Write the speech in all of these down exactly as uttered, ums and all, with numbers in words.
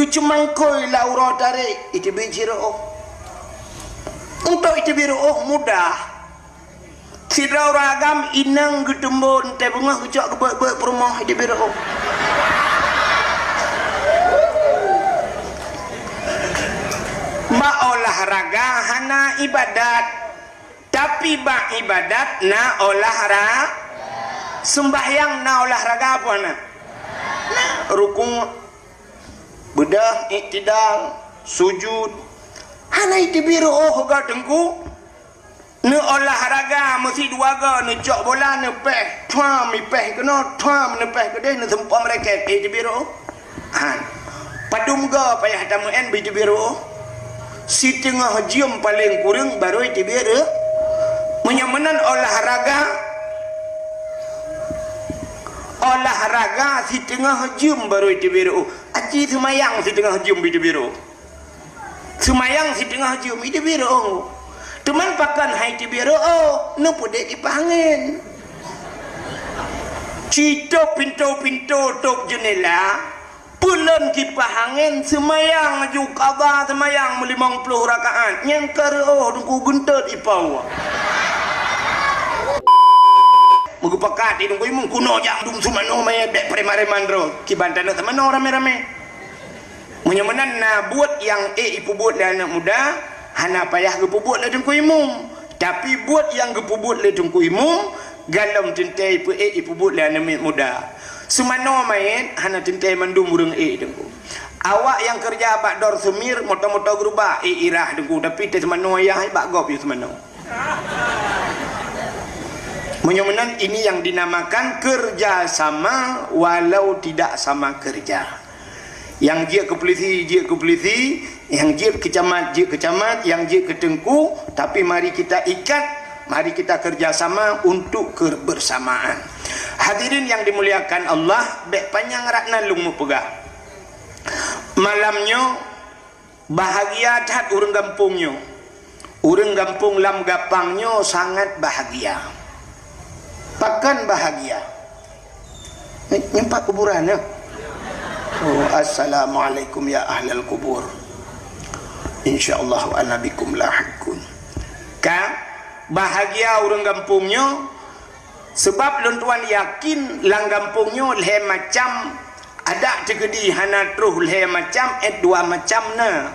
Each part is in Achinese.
Ceumangkôi lam uroe tarek, iteubiet cit reuôh. Untuk iteubiet reuôh mudah. Sidroe ureueng agam inong geuteumbon teuh beungoh geucok geubeuet-beuet peurumoh, iteubiet reuôh. Bak olahraga hana ibadat, tapi bak ibadat na olahra-, seumbahyang na olahraga apa na? Na rukuk, beudôh, iktidal, sujud. Hana iteubiet reuôh ka teungku. Neuolahraga meusidua goe, neucok bola, neupéh, thuam, ipéh keunoe, thuam, neupéh keudeh, neuseumpom raket, eh, iteubiet reuôh. Han. Padum goe payah tameu'en bak iteubiet reuôh? Siteungoh jeuem paleng kureueng barô iteubiet reuôh. Meunyoe meunan olahraga, olahraga siteungoh jeuem barô iteubiet reuôh. Aci seumayang siteungoh jeuem bak iteubiet reuôh. Seumayang siteungoh jeuem iteubiet reuôh. Teuma pakon han iteubiet reuôh, neupeudeh kipah angén. Citôb pintoe-pintoe, tôb jeunela, peulon kipah angén, seumayang laju, qadha seumayang meulimong ploh rakaat. Nyan ka reuôh teungku, geuntot ipoh. Meugeupakat di teungku imum, keunoe jak dum seumanoe manyét, bèk preman-preman droe. Kiban taneuk seumanoe ramé-ramé. Meunyoe meunan na buet nyang ék ipeubuet lé aneuk muda, hana payah geupeubuet lé teungku imum. Tapi buet nyang geupeubuet lé teungku imum, galom teuntèe ipeuék ipeubuet lé aneuk muda. Seumanoe manyét hana teuntèe mandum ureueng ék teungku. Awak nyang keureuja bak Dor Seumir, moto-moto geurubah, ék irah teungku, tapi teuh seumanoe ayah bak gob yôh seumanoe. Meunyoe meunan, ini yang dinamakan kerja sama walau tidak sama kerja. Nyang jeuet keu polisi, jeuet keu polisi, nyang jeuet keu camat, jeuet keu camat, nyang jeuet keu teungku, tapi mari kita ikat, mari kita kerja sama untuk kebersamaan. Hadirin yang dimuliakan Allah, bèk panyang rot na lôn meupeugah. Malam nyoe, bahagia that ureueng gampông nyoe. Ureueng gampông Lam Gapang nyoe sangat bahagia. Pakon bahagia? Nyoe pat kuburan nyoe. Oh, assalamualaikum ya ahlal kubur. Insyaallah wa ana bikum lahiqun. Ka bahagia ureueng gampông nyoe, sabab lôn tuan yakin lam gampông nyoe lhèe macam adak teukeudi hana troh lhèe macam, eh, dua macam na.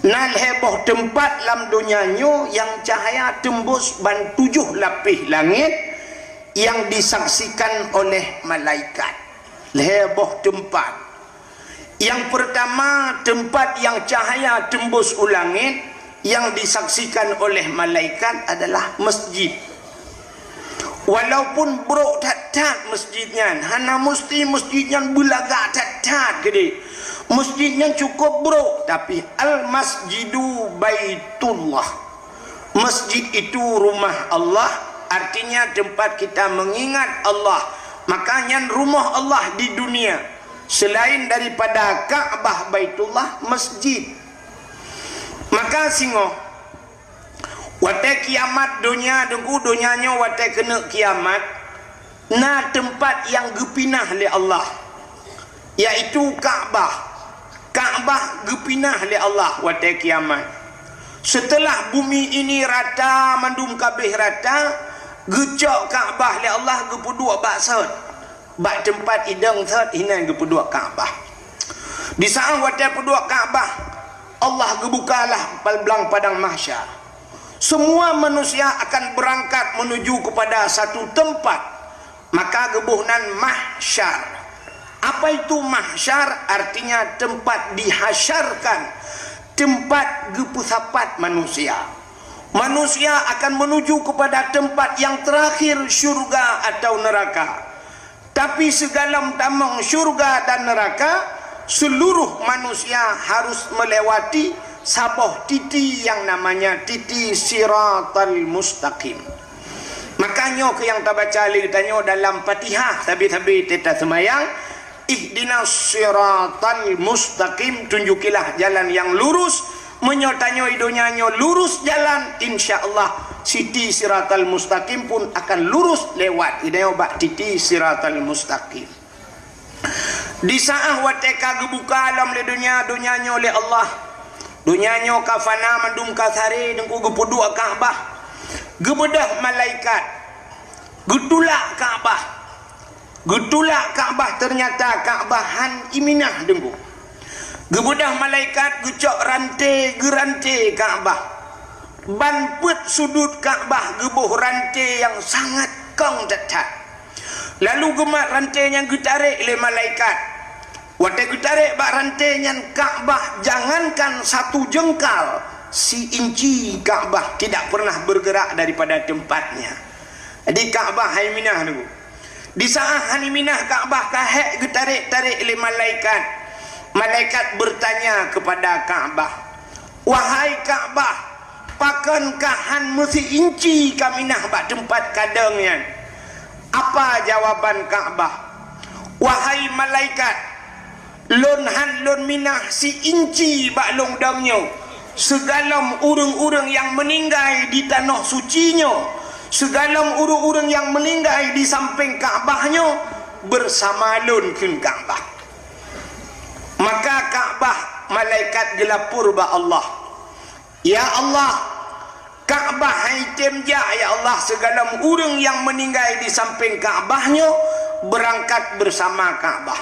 Na lhèe boh teumpat lam donya nyoe nyang cahya teumbus ban tujoh lapéh langét nyang disaksikan oleh malaikat. Lhèe boh teumpat. Nyang peurtama, teumpat nyang cahya teumbus u langét nyang disaksikan oleh malaikat adalah masjid. Walaupun brôk that-that masjid nyan, hana musti masjid nyan beulagak that-that keudéh. Masjid nyan cukôp brôk, tapi Al-Masjidu Baitullah. Masjid itu rumah Allah, artinya tempat kita mengingat Allah. Maka nyan rumoh Allah di dunia. Selain daripada Ka'bah Baitullah, masjid. Maka singoh, watèe kiamat donya, teungku, donya nyoe watèe keuneuk kiamat, na teumpat nyang geupinah lé Allah, yaitu Ka'bah. Ka'bah geupinah lé Allah watèe kiamat. Seuteulah bumi ini rata, mandum ka abéh rata, geucok Ka'bah lé Allah geupeuduek bak sot. Bak teumpat idong sot inan geupeuduek Ka'bah. Di saat watèe peuduek Ka'bah, Allah geubukalah pal-, blang padang mahsyar. Semua manusia akan berangkat menuju kepada satu tempat. Maka geuboh nan mahsyar. Apa itu mahsyar? Artinya tempat dihasyarkan, tempat geupeusapat manusia. Manusia akan menuju kepada tempat yang terakhir, syurga atau neraka. Tapi sigohlom tamong syurga dan neraka, seluruh manusia harus melewati saboh titi yang namanya titi Siratal Mustaqim. Maka nyoe keuh nyang tabaca lé geutanyoe dalam Fatihah sabe-sabe teuh taseumayang, "Ihdinas siratal mustaqim," tunjukilah jalan yang lurus. Meunyoe tanyoe i donya nyoe lurus jalan, insya Allah siti siratal mustaqim pun akan lurus lewat. Geutanyoe bak titi siratal mustaqim. Di saát watée ka geubuka lom lé donya, donya nyoe lé Allah. Donya nyoe ka fana, mandum ka saré, Teungku, geupeuduek Ka'bah. Geubeudôh malaikat, geutulak Ka'bah. Geutulak Ka'bah, teunyata Ka'bah han iminah, Teungku. Geubeudôh malaikat, geucok ranté, geuranté Ka'bah. Ban peuet sudut Ka'bah geuboh ranté nyang sangat kong that-that. Lalu geumat ranté nyan, geutarek lé malaikat. Watée geutarek bak ranté nyan Ka'bah, jangankan satu jengkal, si inci Ka'bah tidak pernah bergerak daripada tempatnya. Jadi Ka'bah han iminah, Teungku. Di saát han iminah Ka'bah, ka hék geutarek-tarek lé malaikat. Malaikat bertanya kepada Ka'bah, "Wahai Ka'bah, pakon kah han meusi inci ka minah bak teumpat kadeueng nyan?" Apa jawaban Ka'bah? "Wahai malaikat, lôn han lôn minah si inci bak lôn dong nyoe. Sigohlom ureuëng-ureuëng nyang meuninggai di tanoh suci nyoe, sigohlom ureuëng-ureuëng nyang meuninggai di sampéng Ka'bah nyoe, beusama lôn," kheun Ka'bah. Maka Ka'bah, malaikat geulapor bak Allah, "Ya Allah, Ka'bah han item jak, ya Allah, sigohlom ureuëng nyang meuninggai di sampéng Ka'bah nyoe beurangkat beusama Ka'bah."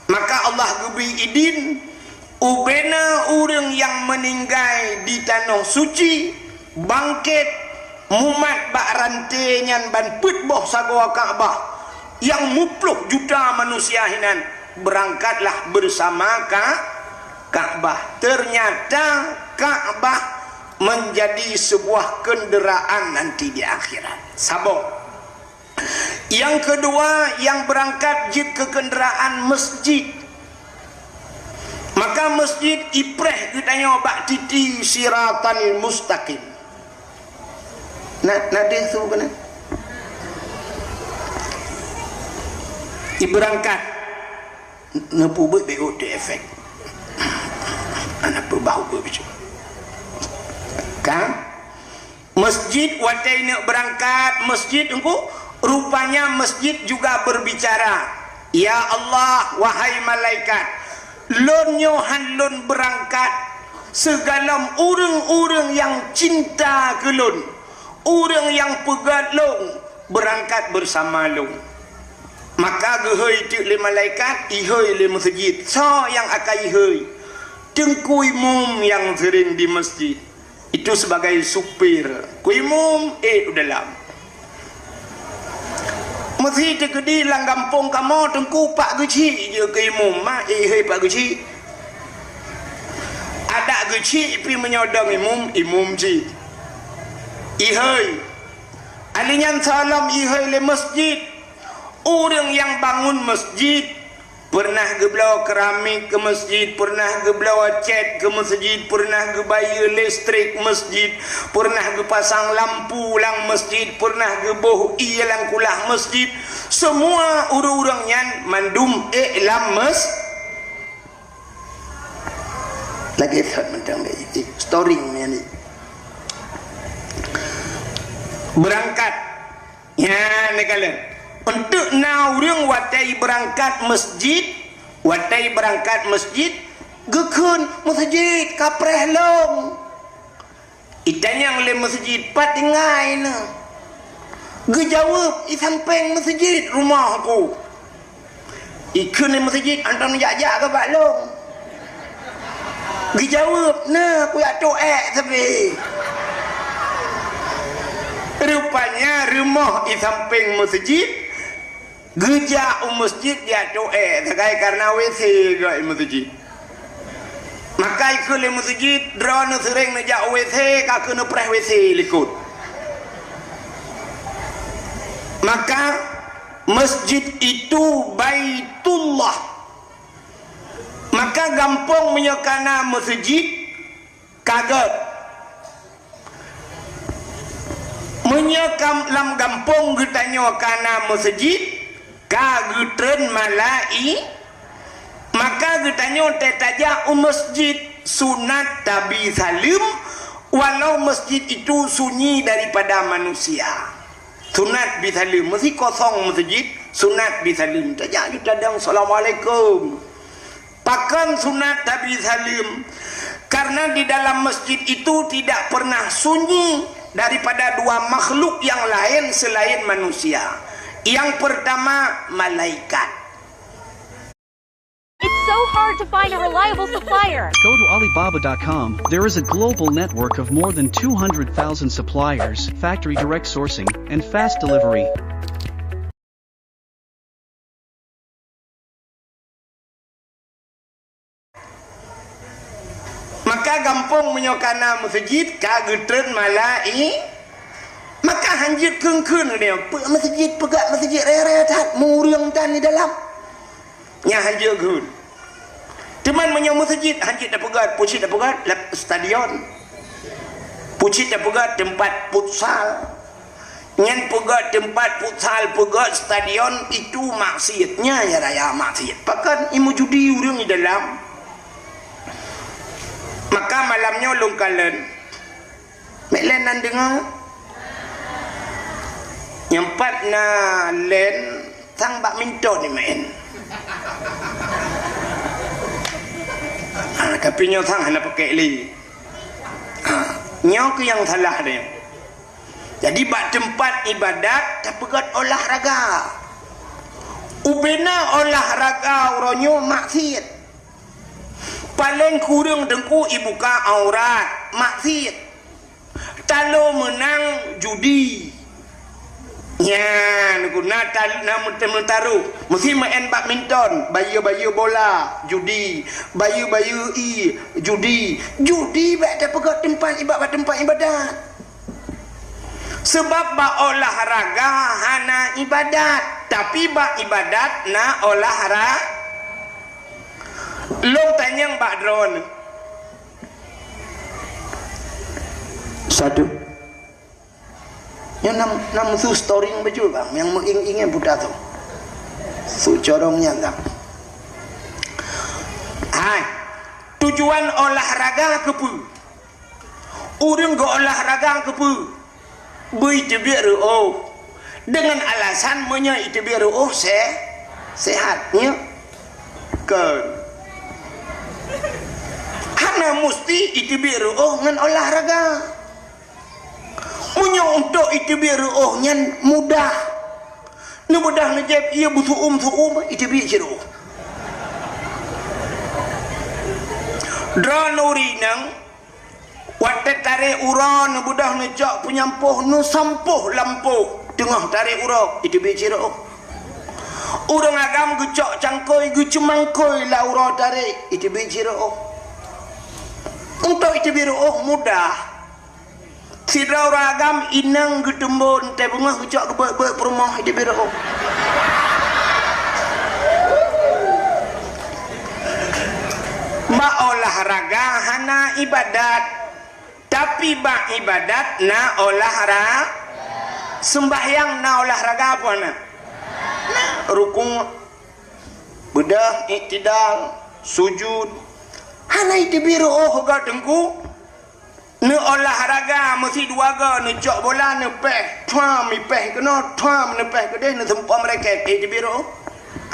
Maka Allah geubri idin, ubena ureuëng nyang meuninggai di tanoh suci bangkét, mumat bak ranté nyan ban peuet boh sagoe Ka'bah, nyang muplôh juta manusia hinan beurangkatlah beusama Ka-, Ka'bah. Teunyata Ka'bah meunjadi seubuah keundeuraan nanti di akhirat. Saboh. Nyang keudua, nyang beurangkat jeuet keu keundeuraan, meusjid. Maka meusjid ipreh geutanyoe bak titi Siratal Mustaqim. Na, na deuh su keunan? Ibeurangkat. Neupeubuet B U T efek. Anak peubah ubeuet bicu. Kan? Meusjid watée neuk beurangkat meusjid, Teungku, rupanya meusjid juga berbicara, "Ya Allah, wahai malaikat, lôn nyoe han lôn beurangkat sigohlom ureuëng-ureuëng nyang cinta keu lôn, ureuëng nyang peugét lôn, beurangkat beusama lôn." Maka geuhôi teuk lé malaikat, ihôi lé meusjid. Soe nyang akan ihôi? Teungku Imum nyang seuring di meusjid. Itu sebagai supir. Ku Imum, ék u dalam. Meusjid teukeudi lam gampông kamoe, Teungku, pat geuchik jeuet keu Imum, mak, ihôi pat geuchik. Adak geuchik pih meunyoe dong Imum, Imum chik. Ihôi. Ahli nyan soe lom ihôi lé meusjid. Ureuëng nyang bangun meusjid, peureunah geubloe keramik keu meusjid, peureunah geubloe cét keu meusjid, peureunah geubayeue listrik meusjid, peureunah geupasang lampu lam meusjid, peureunah geuboh ié lam kulah meusjid. Seumua ureuëng-ureuëng nyan mandum ék lam meus-, Lagée that mantong lé, eh, storing nyan ni. Beurangkat. Nyan neukalon. Untuk na ureuëng watée beurangkat meusjid, watée beurangkat meusjid, geukheun, "Meusjid ka preh lom." Itanyong lé meusjid, "Pat tinggai neuh?" Geujaweueb, "I sampéng meusjid rumoh ku." Ikheun lé meusjid, "Anton jak-jak keu bak lôn." Geujaweueb, "Neuh, kujak tuek ék sabe." Rupanya rumoh i sampéng meusjid, geujak u meusjid jak tuek ék sagai karna W C geuh i meusjid. Maka ikheun lé meusjid, "Droeneuh seuréng neujak W C, ka keuneuk preh W C likot." Maka meusjid itu Baitullah. Maka gampông meunyoe ka na meusjid, ka gét. Meunyoe kam-, lam gampông geutanyoe ka na meusjid, ka geutreun malai-, maka geutanyoe teutajak u meusjid, sunat tabi saleuem, walau meusjid itu sunyi daripada manusia. Sunat bi saleuem, meusjid kosong meusjid, Sunat bi saleuem. Tajak ju tadong, "Assalamualaikum." Pakon sunat tabi saleuem? Karena di dalam masjid itu tidak pernah sunyi daripada dua makhluk yang lain selain manusia. Yang pertama, malaikat. It's so hard to find a reliable supplier. Go to Alibaba dot com. There is a global network of more than two hundred thousand suppliers, factory direct sourcing, and fast delivery. Maka gampông meunyoe ka na meuseujid, ka geutreun malai-, maka hanjeuet kheun-kheun geutanyoe, "Peue meuseujid, peugah meuseujid raya-raya that, meureueng tan di dalam." Nyan hanjeuet kheun. Teuma meunyoe meuseujid, hanjeuet tapeugah, peue cit tapeugah, lam stadion. Peue cit tapeugah, teumpat futsal. Nyan peugah teumpat futsal, peugah stadion, itu maksiat. Nyan ya raya maksiat. Pakon? Imeujudi ureueng di dalam. Maka malam nyoe lôn kalon. Mék lén nan deungoe. Nyang pat na lén, sang badminton imaén. Ha, tapi nyoe sang hana pakai lé. Ha, nyoe keuh nyang salah nyoe. Jadi, bak teumpat ibadat tapeugét olahraga. Ubena olahraga uroe nyoe maksiat. Paleng kureueng teungku ibuka aurat, maksiat. Talo meunang judi. Nyan, na tal-, na meut-, meutaroh. Meusi maén badminton, bayeue-bayeue bola, judi. Bayeue-bayeue ie, judi. Judi bèk tapeugét teumpat iba-, bak teumpat ibadat. Seubab bak olahraga hana ibadat, tapi bak ibadat na olahra-, lôn tanyong bak droeneuh. Satu. Nyoe nam, nam su storing beujeuet bang, nyang meuing-ingai buta tu. Su corong nyan bang. Hai, tujuan olahraga keupeue? Ureueng geuolahraga keupeue? Beuteubiet reuôh. Deungon alasan meunyoe iteubiet reuôh se-, sehat, nyo? Kon. Hana musti iteubiet reuôh ngon olahraga. Meunyoe untuk iteubiet reuôh nyan mudah. Neubeudôh neujieb ie beusu'um-su'um, iteubiet cit reuôh. Droeneuh ureueng inong, watèe tarek uroe neubeudôh neucok peunyampôh, neusampôh lampôh teungoh tarek uroe, iteubiet cit reuôh. Ureueng agam geucok cangkôi, geuceumangkôi lam uroe tarek, iteubiet cit reuôh. Untuk iteubiet reuôh mudah. Sidroe ureueng agam inong geuteumbon teuh beungoh geucok geubeuet-beuet peurumoh di biro. Bak olahraga hana ibadat, tapi bak ibadat na olahra-, seumbahyang na olahraga apa na? Na rukuk, beudôh, iktidal, sujud. Hana iteubiet reuôh gata teungku. Neuolahraga meusidua goe, neucok bola, neupéh, thuam, ipéh keunoe, thuam, neupéh keudeh, neuseumpom raket, eh, teubiet reuôh.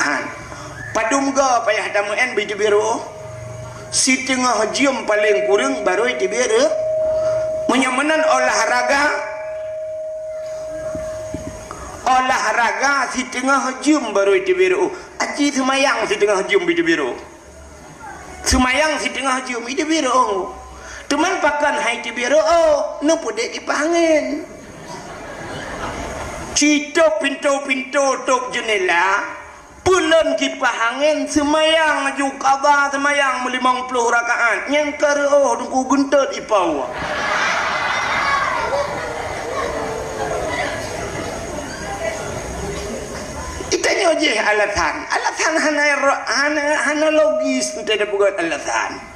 Han. Padum goe payah tameu'en beu teubiet reuôh? Siteungoh jeuem paleng kureueng barô teubiet reuôh. Meunyoe meunan olahraga, olahraga siteungoh jeuem barô teubiet reuôh. Aci seumayang siteungoh jeuem beu teubiet reuôh. Seumayang siteungoh jeuem, iteubiet reuôh. Teuma pakon han iteubiet reuôh, neupeudeh kipah angén. Citôb pintoe-pintoe, tôb jeunela, peulon kipah angén, seumayang laju, qadha seumayang meulimong ploh rakaat, nyang ka reuôh teungku geuntot ipau. Itanyoe jih alasan. Alasan hana ro-, hana, hana logis, teupeugah alasan.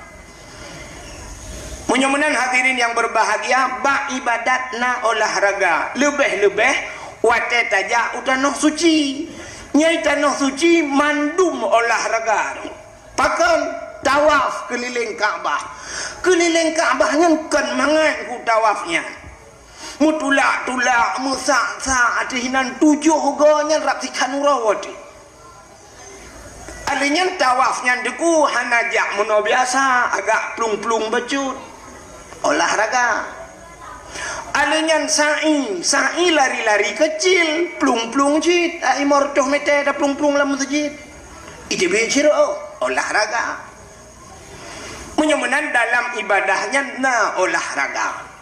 Meunyoe meunan hadirin yang berbahagia, bak ibadat na olahraga. Leubeh-leubeh watée tajak u tanoh suci. Nyang tanoh suci mandum olahraga. Pakon? Tawaf keulileng Ka'bah. Keulileng Ka'bah nyan kon mangat ku tawaf nyan. Meutulak-tulak, meusak-sak ateueh inan tujoh goe nyan rab sikhan uroe watée. Alheuh nyan tawaf nyan Teungku hana jak meunoe biasa, agak plueng-plueng bacut. Olahraga. Alheuh nyan sa'i, sa'i lari-lari keucil, plueng-plueng cit, ai lima reutôh meter taplueng-plueng lam meuseujid. Iteubiet sidroe, olahraga. Meunyoe meunan dalam ibadah nyan na olahraga.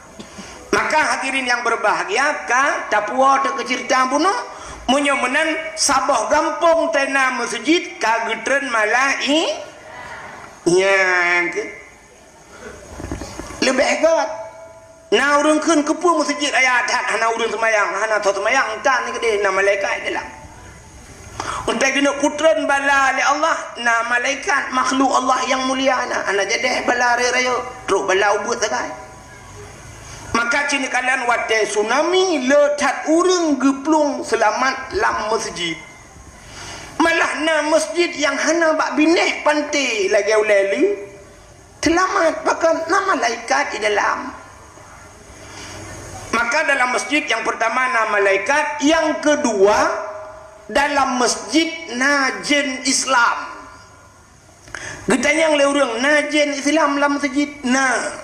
Maka hadirin yang berbahagia, ka tapuwoe teuh keu ceurita bunoe, meunyoe meunan saboh gampông teuna meuseujid ka geutreun malai-, nyang keu-, leubeh göt. Na ureuëng kheun keupeue meuseujid raya that hana ureuëng seumayang, hana tho seumayang, tan ni keudeh na malaikat di dalam. Utai keuneuk peutreun bala lé Allah, na malaikat makhluk Allah nyang mulia na, hana jadeh bala rayeuk-rayeuk, trok bala ubeut sagai. Maka cinikalan watée tsunami le that ureuëng geuplueng seulamat lam meuseujid. Malah na meuseujid nyang hana bak binéh panté lagée ulée lé. Seulamat, pakon na malaikat di dalam. Maka dalam masjid yang pertama na malaikat, yang kedua dalam masjid na jén Islam. Geutanyong lé ureuëng, na jén Islam lam masjid? Na.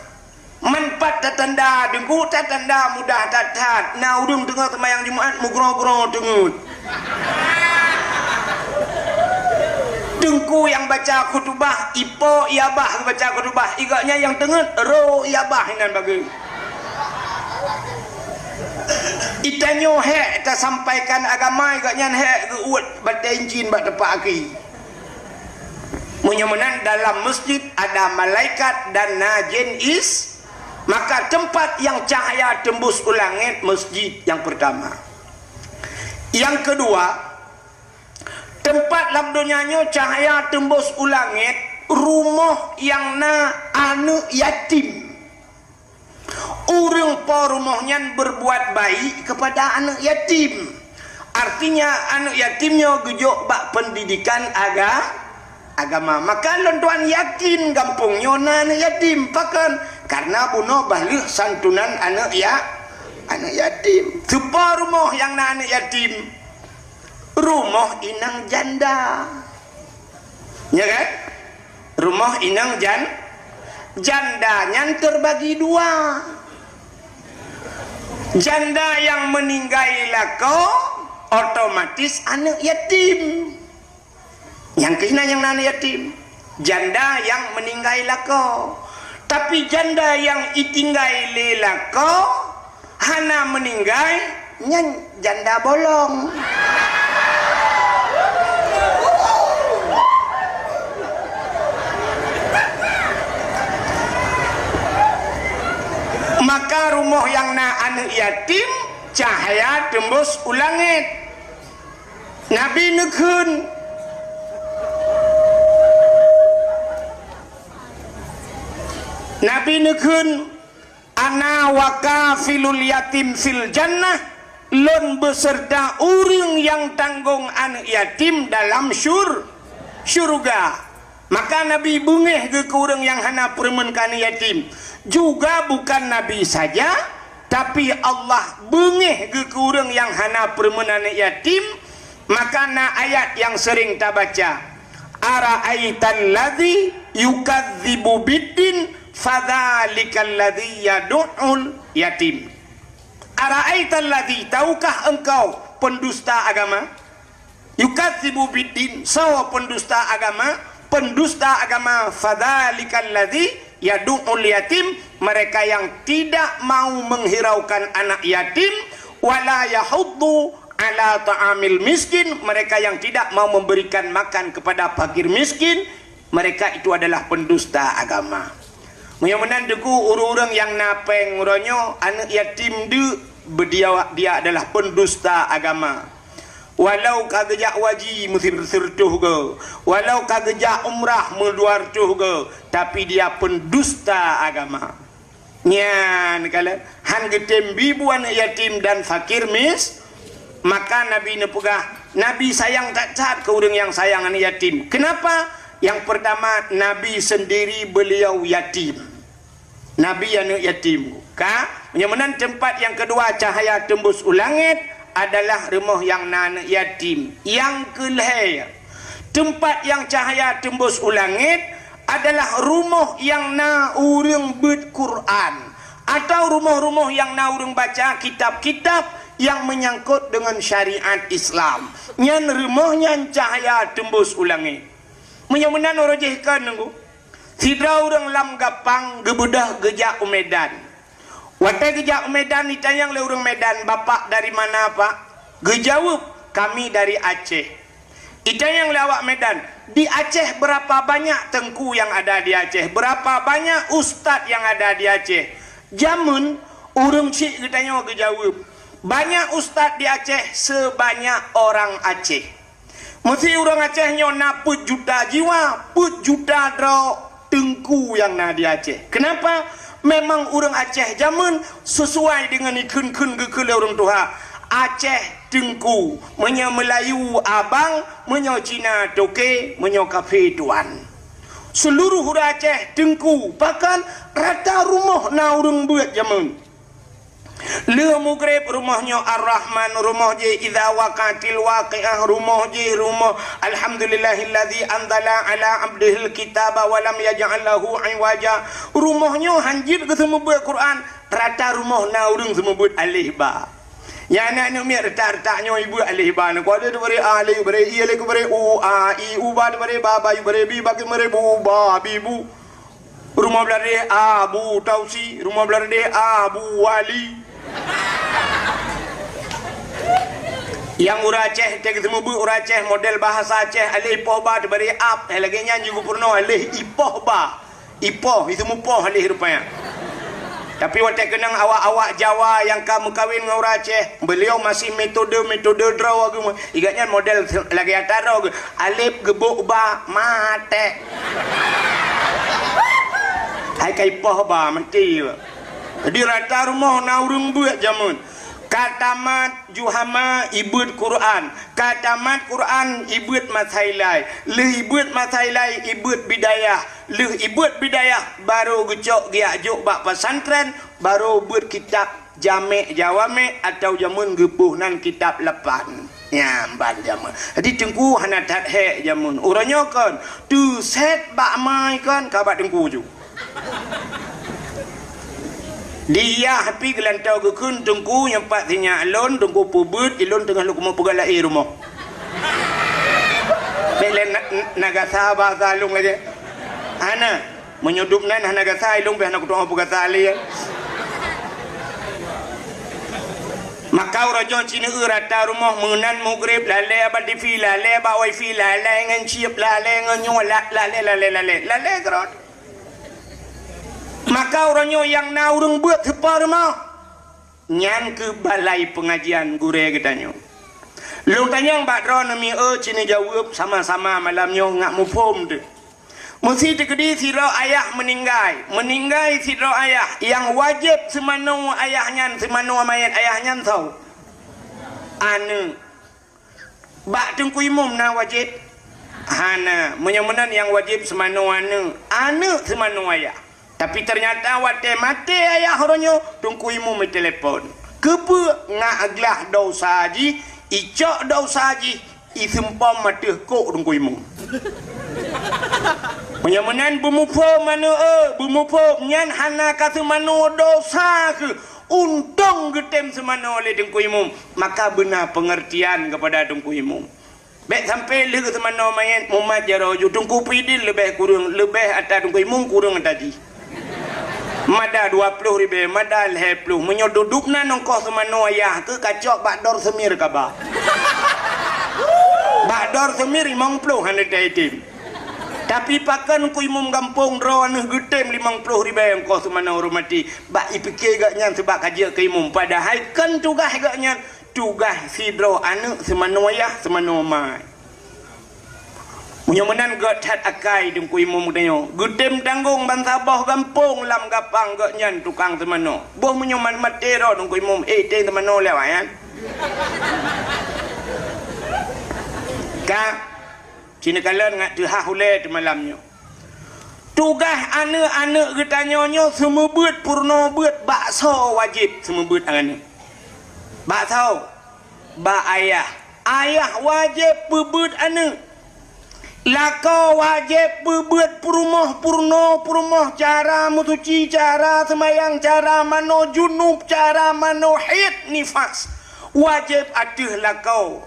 Manfaat tatanda Teungku, tatanda mudah that-that. Na ureuëng teungoh seumayang Jumat meugroe-groe teungeut. Teungku nyang baca khutubah, ipo iyabah geubaca khutubah, igok nyan nyang teungeut ro iyabah inan bagoe. Itanyoe hék tasampaikan agama, igok nyan hék geuuet batée incin bak teumpat aki. Meunyoe meunan dalam masjid ada malaikat dan na jén is, maka tempat yang cahaya tembus u langét masjid yang pertama. Yang kedua, tempat lam donya nyoe cahaya tembus u langét, rumoh nyang na aneuëk yatim. Ureuëng po rumoh nyan berbuat baik kepada aneuëk yatim. Artinya, aneuëk yatim nyoe geujok bak pendidikan aga-, agama. Maka lôn tuan yakin gampông nyoe na aneuëk yatim. Pakon? Karena bunoe bah lheueh santunan aneuëk ya-, aneuëk yatim. Soe po rumoh nyang na aneuëk yatim? Rumoh inong janda. Ya kan? Rumoh inong jan-, janda nyan terbagi dua. Janda nyang meuninggai lakoe, otomatis aneuëk yatim. Nyang keuh na nyang na aneuëk yatim. Janda nyang meuninggai lakoe. Tapi janda nyang itinggai lé lakoe, hana meuninggai, nyan janda bolong. Maka rumoh nyang na aneuëk yatim, cahya teumbus u langét. Nabi neukheun, Nabi neukheun, "Ana wa kafilul yatim fil jannah," lôn beuseurta ureuëng nyang tanggong aneuëk yatim dalam syur-, syeuruga. Maka Nabi beungéh geuh keu ureuëng nyang hana peureumeun keu aneuëk yatim. Juga bukan Nabi saja, tapi Allah beungéh geuh keu ureuëng nyang hana peureumeun aneuëk yatim, maka na ayat nyang seuring tabaca, "Ara'aital ladzi yukadzibu biddin, fadzalikal ladzi yadu'ul yatim." "Ara'aital ladzi," tahukah engkau pendusta agama? "Yukadzibu biddin," soe pendusta agama? Pendusta agama, "fadzalikal ladzi yadu'ul yatim," mereka yang tidak mau menghiraukan anak yatim, "wala yahuddu ala ta'amil miskin," mereka yang tidak mau memberikan makan kepada fakir miskin, mereka itu adalah pendusta agama. Meunyoe meunan Teungku, ureuëng-ureuëng nyang na péng uroe nyoe, aneuëk yatim deuk, beudia, dia adalah pendusta agama. Walau ka geujak waji meusireutoh goe, walau ka geujak umrah meudua reutôh goe, tapi dia pendusta agama. Nyan kalon, han geutem bi bu aneuëk yatim dan fakir mis-, maka Nabi neupeugah, Nabi sayang that-that keu ureuëng nyang sayang aneuëk yatim. Kenapa? Yang pertama, Nabi sendiri beliau yatim. Nabi aneuëk yatim. Ka, Nyang meunan teumpat nyang keudua cahya teumbus u langét adalah rumoh nyang na aneuk yatim. Nyang keulhée, teumpat nyang cahya teumbus u langét adalah rumoh nyang na ureuëng beuet Quran, atau rumoh-rumoh nyang na ureuëng baca kitab-kitab nyang meunyangkot deungon syariat Islam. Nyan rumoh nyan cahya teumbus u langét. Meunyoe meunan uroe jih kon, Teungku, sidroe ureuëng lam Gampang geubeudôh geujak u Medan. Watée geujak u Medan, itanyong lé ureuëng Medan, "Bapak dari mana, Pak?" Geujaweueb, "Kami dari Aceh." Itanyong lé awak Medan, "Di Aceh berapa banyak teungku yang ada di Aceh? Berapa banyak ustaz yang ada di Aceh?" Jameun ureuëng chik geutanyoe geujaweueb, "Banyak ustaz di Aceh sebanyak orang Aceh." Meusi ureuëng Aceh nyoe na peuet juta jiwa, peuet juta droe teungku nyang na di Aceh. Keunapa? Memang ureuëng Aceh jameun sisuai deungon ikheun-kheun geukheun lé ureuëng tuha. Aceh teungku, meunyoe Meulayu abang, meunyoe Cina toke, meunyoe kafé tuan. Seuluruh ureuëng Aceh teungku, bahkan rata rumoh na ureuëng beuet jameun. Lheueh mugreb rumoh nyoe Ar-Rahman, rumoh jih idza waqa'atil waqi'ah, rumoh jih rumoh Alhamdulillahilladzi anzala ala abdihil kitaba wa lam yaj'al lahu iwaja. Rumoh nyoe hanjeuet geuseumeubeuet Quran, rata rumoh na ureuëng seumeubeuet aleh ba. Nyang aneuk-aneuk miet rata-rata nyoe ibeuet aleh ba, nyoe kuade teubeuet a, lheueh beuet i, lheueh beuet u, a, i, u, ba teubeuet ba, ba, yu beuet bi, ba keu beuet bu, ba, bi, bu. Rumoh Beuladeh Abu Tausi, rumoh Beuladeh Abu Wali. Nyang ureuëng Aceh, teuka seumeubeuet ureuëng Aceh model bahasa Aceh, aleh ipoh ba teubari ap, eh, lagée nyan jih geupeurunoe aleh ipoh ba. Ipoh, itu mupoh aleh rupanya. Tapi watée keunong awak-awak Jawa nyang ka meukawen ngon ureuëng Aceh, beuliau masih metode-metode droe geuh, igat nyan model lagée ata droe geuh. Aleb geubok ba maté. Hai ka ipoh ba meuti. Jadi rata rumoh na ureuëng beuet jameun. Ka tamat juhama ibeuet Quran, ka tamat Quran ibeuet masailai, lheueh ibeuet masailai ibeuet bidayah, lheueh ibeuet bidayah barô geucok geujak jok bak pesantren, barô beuet kitab Jamek Jawamek atau jameun geuboh nan kitab lapan. Nyan ban jameun. Jadi teungku hana that hék jameun. Uroe nyoe kon teusét bak mai kon ka bak teungku ju. Di yah pih geulantoe geukheun teungku nyang pat sinyak lôn, teungku peubeuet, ilôn teungoh lôn keumeung peugah laén rumoh. Bék lé na-, na gasa basa lôn aja. Hana. Meunyoe dub nan hana gasa, ilôn pih hana kutu'oh peugasa lé. Maka uroe nyoe ci neueu rata rumoh meunan mugreb, lalée bak tivi, lalée bak wifi, lalée ngon chip, lalée ngon nyoe, la-, lalée, lalée, lalée, lalée keurot. Maka uroe nyoe nyang na ureuëng beuet teupa rumoh. Nyan keuh balai peungajian gurée geutanyoe. Lôn tanyong bak droeneuh mié, ci neujaweueb sama-sama malam nyoe ngat muphom teuh. Meusi teukeudi sidroe ayah meuninggai, meuninggai sidroe ayah, nyang wajéb seumanoe ayah nyan, seumanoe manyét ayah nyan soe? Aneuëk. Bak teungku imum na wajéb? Hana. Meunyoe meunan nyang wajéb seumanoe aneuëk, aneuëk seumanoe ayah. Tapi teunyata watée maté ayah uroe nyoe, teungku imum meutelepon. Keupeue? Ngat glah dosa jih, icok dosa jih, iseumpom ateueh kok teungku imum. Meunyoe meunan beumuphom aneuëk, eh, beumuphom nyan hana ka seumanoe dosa kheueh. Untông geutem seumanoe lé teungku imum, maka beuna peungeurtian keupada teungku imum. Bék sampoe lheueh seumanoe manyét mumat jaroe ju, teungku pih idin leubeh kureueng, leubeh ata teungku imum kureueng ata jih. Mada dua ploh ribée, mada lhée ploh. Meunyoe duduk na nongkoh seumanoe ayah kheueh kacok bak dor seumir kaba. Bak dor seumir limong ploh hana teuitem. Tapi pakon teungku imum gampông droeneuh geutem limong ploh ribée nongkoh seumanoe ureuëng maté? Bak ipike gobnyan seubab ka jeuet keu imum, padahai kon tugaih gobnyan, tugaih sidroe aneuëk seumanoe ayah seumanoe mai. Meunyoe meunan gét that akai teungku imum geutanyoe, geutem tanggong bansaboh gampông lam Gampang gobnyan tukang seumanoe. Boh meunyoe man maté droe teungku imum, eh, tem seumanoe lé awaknyan. Ka, ci neukalon ngat teuhah ulée teumalam nyoe. Tugaih aneuëk-aneuëk geutanyoe nyoe seumeubeuet peurunoe beuet bak soe wajéb seumeubeuet aneuëk. Bak soe? Bak ayah. Ayah wajéb peubeuet aneuëk. Lakoe wajéb peubeuet peurumoh, peurunoe, peurumoh, cara meusuci, cara seumayang, cara manoe junub, cara manoe haid nifas. Wajéb ateueh lakoe.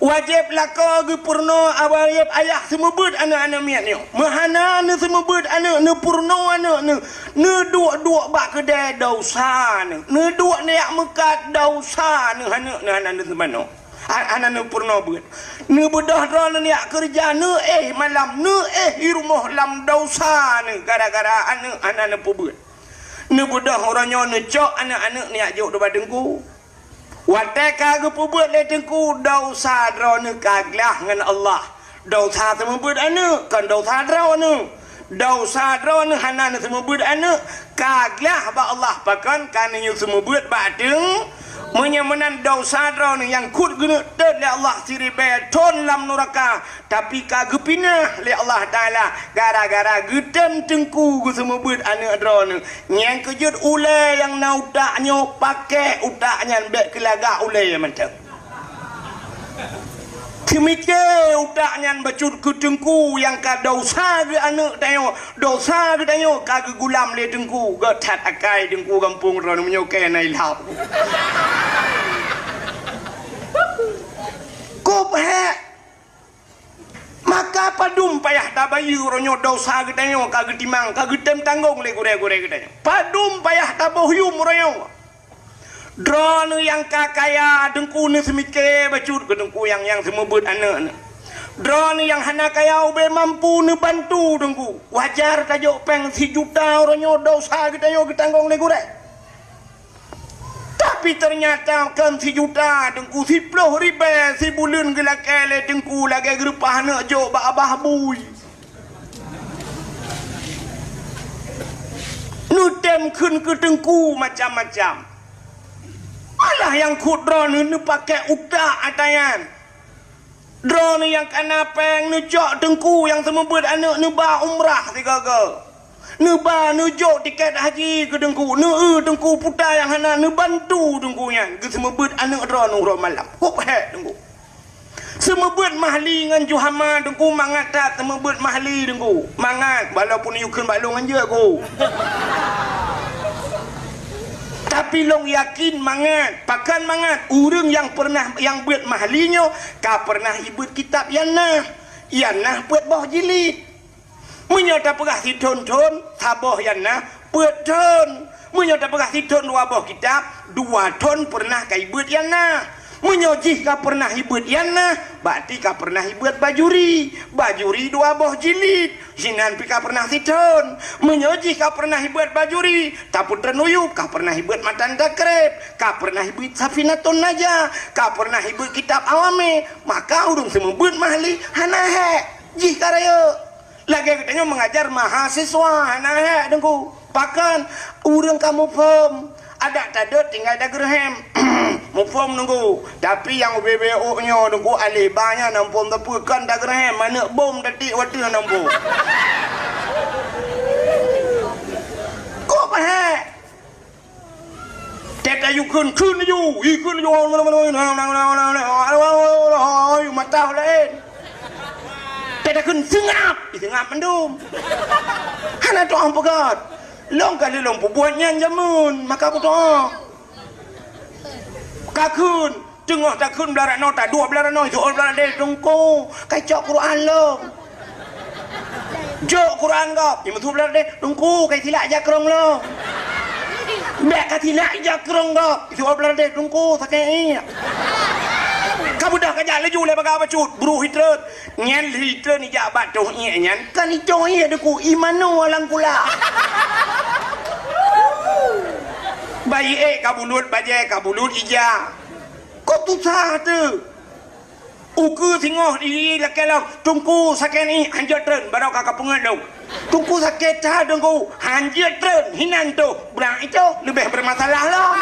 Wajéb lakoe geupeurunoe, wajéb ayah seumeubeuet aneuëk-aneuëk miet nyoe. Meuhana neuseumeubeuet aneuëk, neupeurunoe aneuëk neuh, neuduek-duek bak keudè, desya neuh. Neuduek neujak meukat, desya neuh, aneuëk neuh hana neuseumanoe. Ha-, hana neupeurunoe beuet. Neubeudôh droeneuh neujak keureuja, neuéh malam, neuéh i rumoh lam, desya neuh gara-gara aneuëk hana neupeubeuet. Neubeudôh uroe nyoe neucok aneuëk-aneuëk neujak jok dum bak teungku. Watée ka geupeubeuet lé teungku, desya droeneuh ka glah ngon Allah. Desya seumeubeuet aneuëk, kon desya droeneuh. Desya droeneuh hana neuseumeubeuet aneuëk, ka glah bak Allah, pakon ka neunyoe seumeubeuet bak teung. Meunyoe meunan desya droeneuh nyang kut geuneuk teuet lé Allah siribée thon lam nuraka, tapi ka geupinah lé Allah Taala gara-gara geutem teungku geuseumeubeuet aneuëk droeneuh. Nyang keujeuet ulée nyang na utak nyoe, pakék utak nyan, bék keulagak ulée mantong. Teumike utak nyan bacut keu teungku nyang ka desya geuh aneuëk tanyoe, desya geuh tanyoe ka geugulam lé teungku, gét that akai teungku gampông droeneuh meunyoe keu na ilham. Kop hék. Maka padum payah tabayeue uroe nyoe desya geutanyoe ka geutimang, ka geutem tanggong lé gurée-gurée geutanyoe. Padum payah taboh yuem uroe nyoe. Droeneuh nyang ka kaya teungku neuseumike bacut keu teungku nyang, nyang seumeubeuet aneuëk neuh. Droeneuh nyang hana kaya ubé mampu neubantu teungku. Wajar tajok péng sijuta uroe nyoe desya geutanyoe geutanggong lé gurée. Tapi teunyata kon sijuta teungku, siploh ribée sibuleuen geulakée lé teungku lagée geureupah aneuëk jok bak babah bui. Neutem kheun keu teungku macam-macam. Malah nyang kut droeneuh neupakék utak ata nyan. Droeneuh nyang kana péng neucok teungku nyang seumeubeuet aneuëk neuba umrah sigoe-goe. Neuba neujok tiket haji keu teungku, neueu teungku puta nyang hana neubantu teungku nyan geuseumeubeuet aneuëk droeneuh uroe malam. Kop hék teungku. Seumeubeuet mahli ngon juhama teungku, mangat that seumeubeuet mahli teungku. Mangat, walaupun yue kheun bak lôn ngon jeuet ku. Tapi lôn yakin mangat, pakon mangat, ureuëng nyang peureunah nyang beuet mahli nyoe ka peureunah ibeuet kitab Yannah. Yannah peuet boh jilid. Meunyoe tapeugah sithon-thon, saboh Yannah peuet thon. Meunyoe tapeugah sithon dua boh kitab, dua thon peureunah ka ibeuet Yannah. Meunyoe jih ka peureunah ibeuet Yannah, berarti ka peureunah ibeuet Bajuri. Bajuri dua boh jilid, sinan pih ka peureunah sithon. Meunyoe jih ka peureunah ibeuet Bajuri, tapeutreun uyueb ka peureunah ibeuet Matan Takrib, ka peureunah ibeuet Safinatun Najah, ka peureunah ibeuet kitab Awame, maka ureuëng seumeubeuet mahli hana hék, jih ka rayeuk. Lagée geutanyoe meungajar mahasiswa hana hék teungku. Pakon ureuëng ka muphom, adak tadot tinggai dageureuhem. Muphom teungku, tapi nyang ubé-bé ôk nyoe teungku aléh ba nyan na muphom teupeu kon dageureuhem, manök bom tatiek watée na muphom. Kok hék? Tét ayue kheun, kheun laju, ih, kheun laju, mata laén. Tét takheun seungab, ih, seungab mandum. Hana tuah peugah. Lôn ka lheueh lôn peubuet nyan jameun, maka peutoh. Ka kheun, teungoh takheun blah ranoe, taduek blah ranoe, jok blah ranoe, teungku, ka cok Quran lom. Jok Quran gob, imeusu blah ranoe, teungku, ka silak jakrong lom. Bèk ka silak jakrong gob, imeusu blah ranoe, teungku, sakét iek. Ka beudôh ka jak laju lé bagah bacut, bru hitreun. Nyan lheuh treun ijak bak toh iek nyan, kan itoh iek teungku, imanoe lam kula. Bayi ék ka bulut, bajée ka bulut ija. Kok tusah teuh? Ukeue singoh di lakée lom, teungku sakét iek, hanjeuet treun, barô ka kapeungeut lom. Teungku sakét that teungku, hanjeuet treun, hinan toh. Blah itoh leubeh beumasalah lom.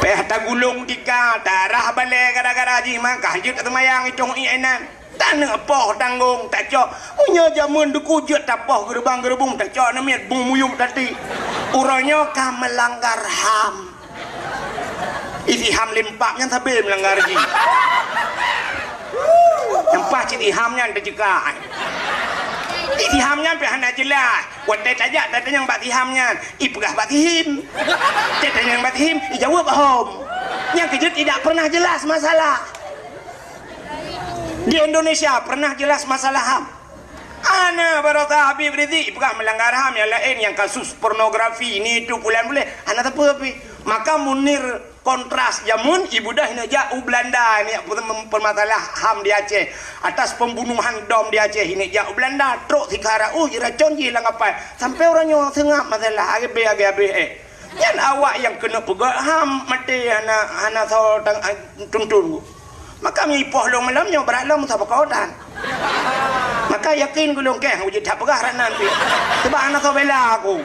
Payah tagulong tika, tarah balée gara-gara jih maka hanjeuet seumayang itoh iek inan. Taneuk poh tanggong tacok. Meunyoe jameun deuku jeuet tapoh geureubang-geureubong tacok aneuk miet bung muyueb tati. Uroe nyoe ka meulanggar HAM. Isi HAM limpak nyan sabe meulanggar jih. Nyang paih cit isi HAM nyan teuceuka. Isi HAM nyan pih hana jeulaih. Watèe tajak tatanyong bak si HAM nyan, ipeugah bak si HIM. Tatanyong bak si HIM, ijaweueb HOM. Nyang keujeuet tidak pernah jelas masalah. Di Indonesia pernah jelas masalah HAM? Hana, baroesa Habib Rizik peugah meulanggar HAM, nyang laén nyang kasus pornografi, ni itu pulan buléh, hana sapeue pih. Maka Munir Kontras jameun ibudah neujak u Belanda, neujak peumasalah HAM di Aceh. Atas pembunuhan dom di Aceh neujak u Belanda, trok sikara uh jiracon jih lam kapai. Sampai uroe nyoe seungab masalah, habéh, habéh, habéh, eh. Nyan awak nyang keuneuk peugöt HAM maté hana, hana soe tang, tuntun. Maka meunyoe ipoh lôn malam nyoe brat lom saboh kodan. Maka yakin gulong keh uji that peugah rat nan pih. Sebab hana soe bela aku.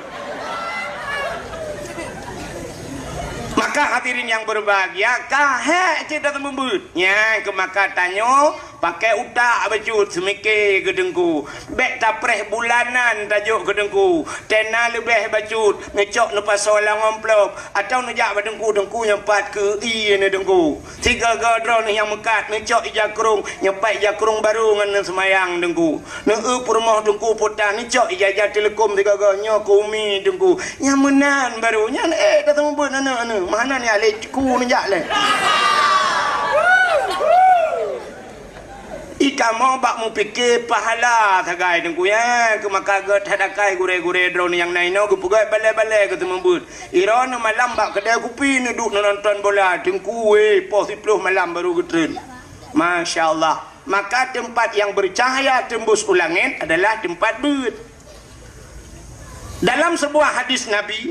Maka hadirin yang berbahagia, ka hék cit dah teumeubeut. Nyan keu maka tanyoe Pakai utak bacut seumike keu Teungku. Bèk tapreh bulanan tajok keu Teungku. Tena leubeh bacut neucok neupasoe lam amplop atawa neujak bak Teungku, Teungku nyoe pat keu ie neuh Teungku. Sigoe-goe droeneuh nyang meukat neucok ija krông, nyoe pat ija krông barô ngon neuseumayang Teungku. Neueu peurumoh Teungku puta neucok ija-ija teuleukom sigoe-goe nyoe keu umi Teungku. Nyang meunan barô nyan ék tateumeubeut aneuk-aneuk. Meuhana nyan lé ku neujak lé. Ikamoe bak mupike pahala sagai Teungku, ya, keu maka gét that akai gurée-gurée droeneuh nyang na inoe geupeugét balée-balée geuteumeubeut. Droeneuh malam bak keudée kupi neuduek neunonton bola Teungku, wéh, poh siplôh malam barô geutreun. Masya Allah. Maka tempat yang bercahaya tembus u langét adalah tempat beuet. Dalam sebuah hadis Nabi,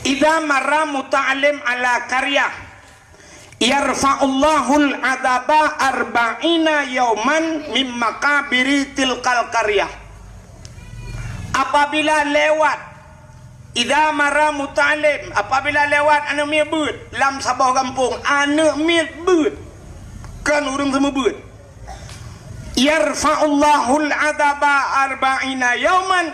"Idza marra muta'allim ala qaryah, yarfa'ullahul adzaba arba'ina yauman mim maqabiri tilkal qaryah." Apabila lewat, idza marra muta'allim, apabila lewat aneuk miet beuet lam saboh gampông, aneuk miet beuet, kon ureuëng seumeubeuet, yarfa'ullahul adzaba arba'ina yauman,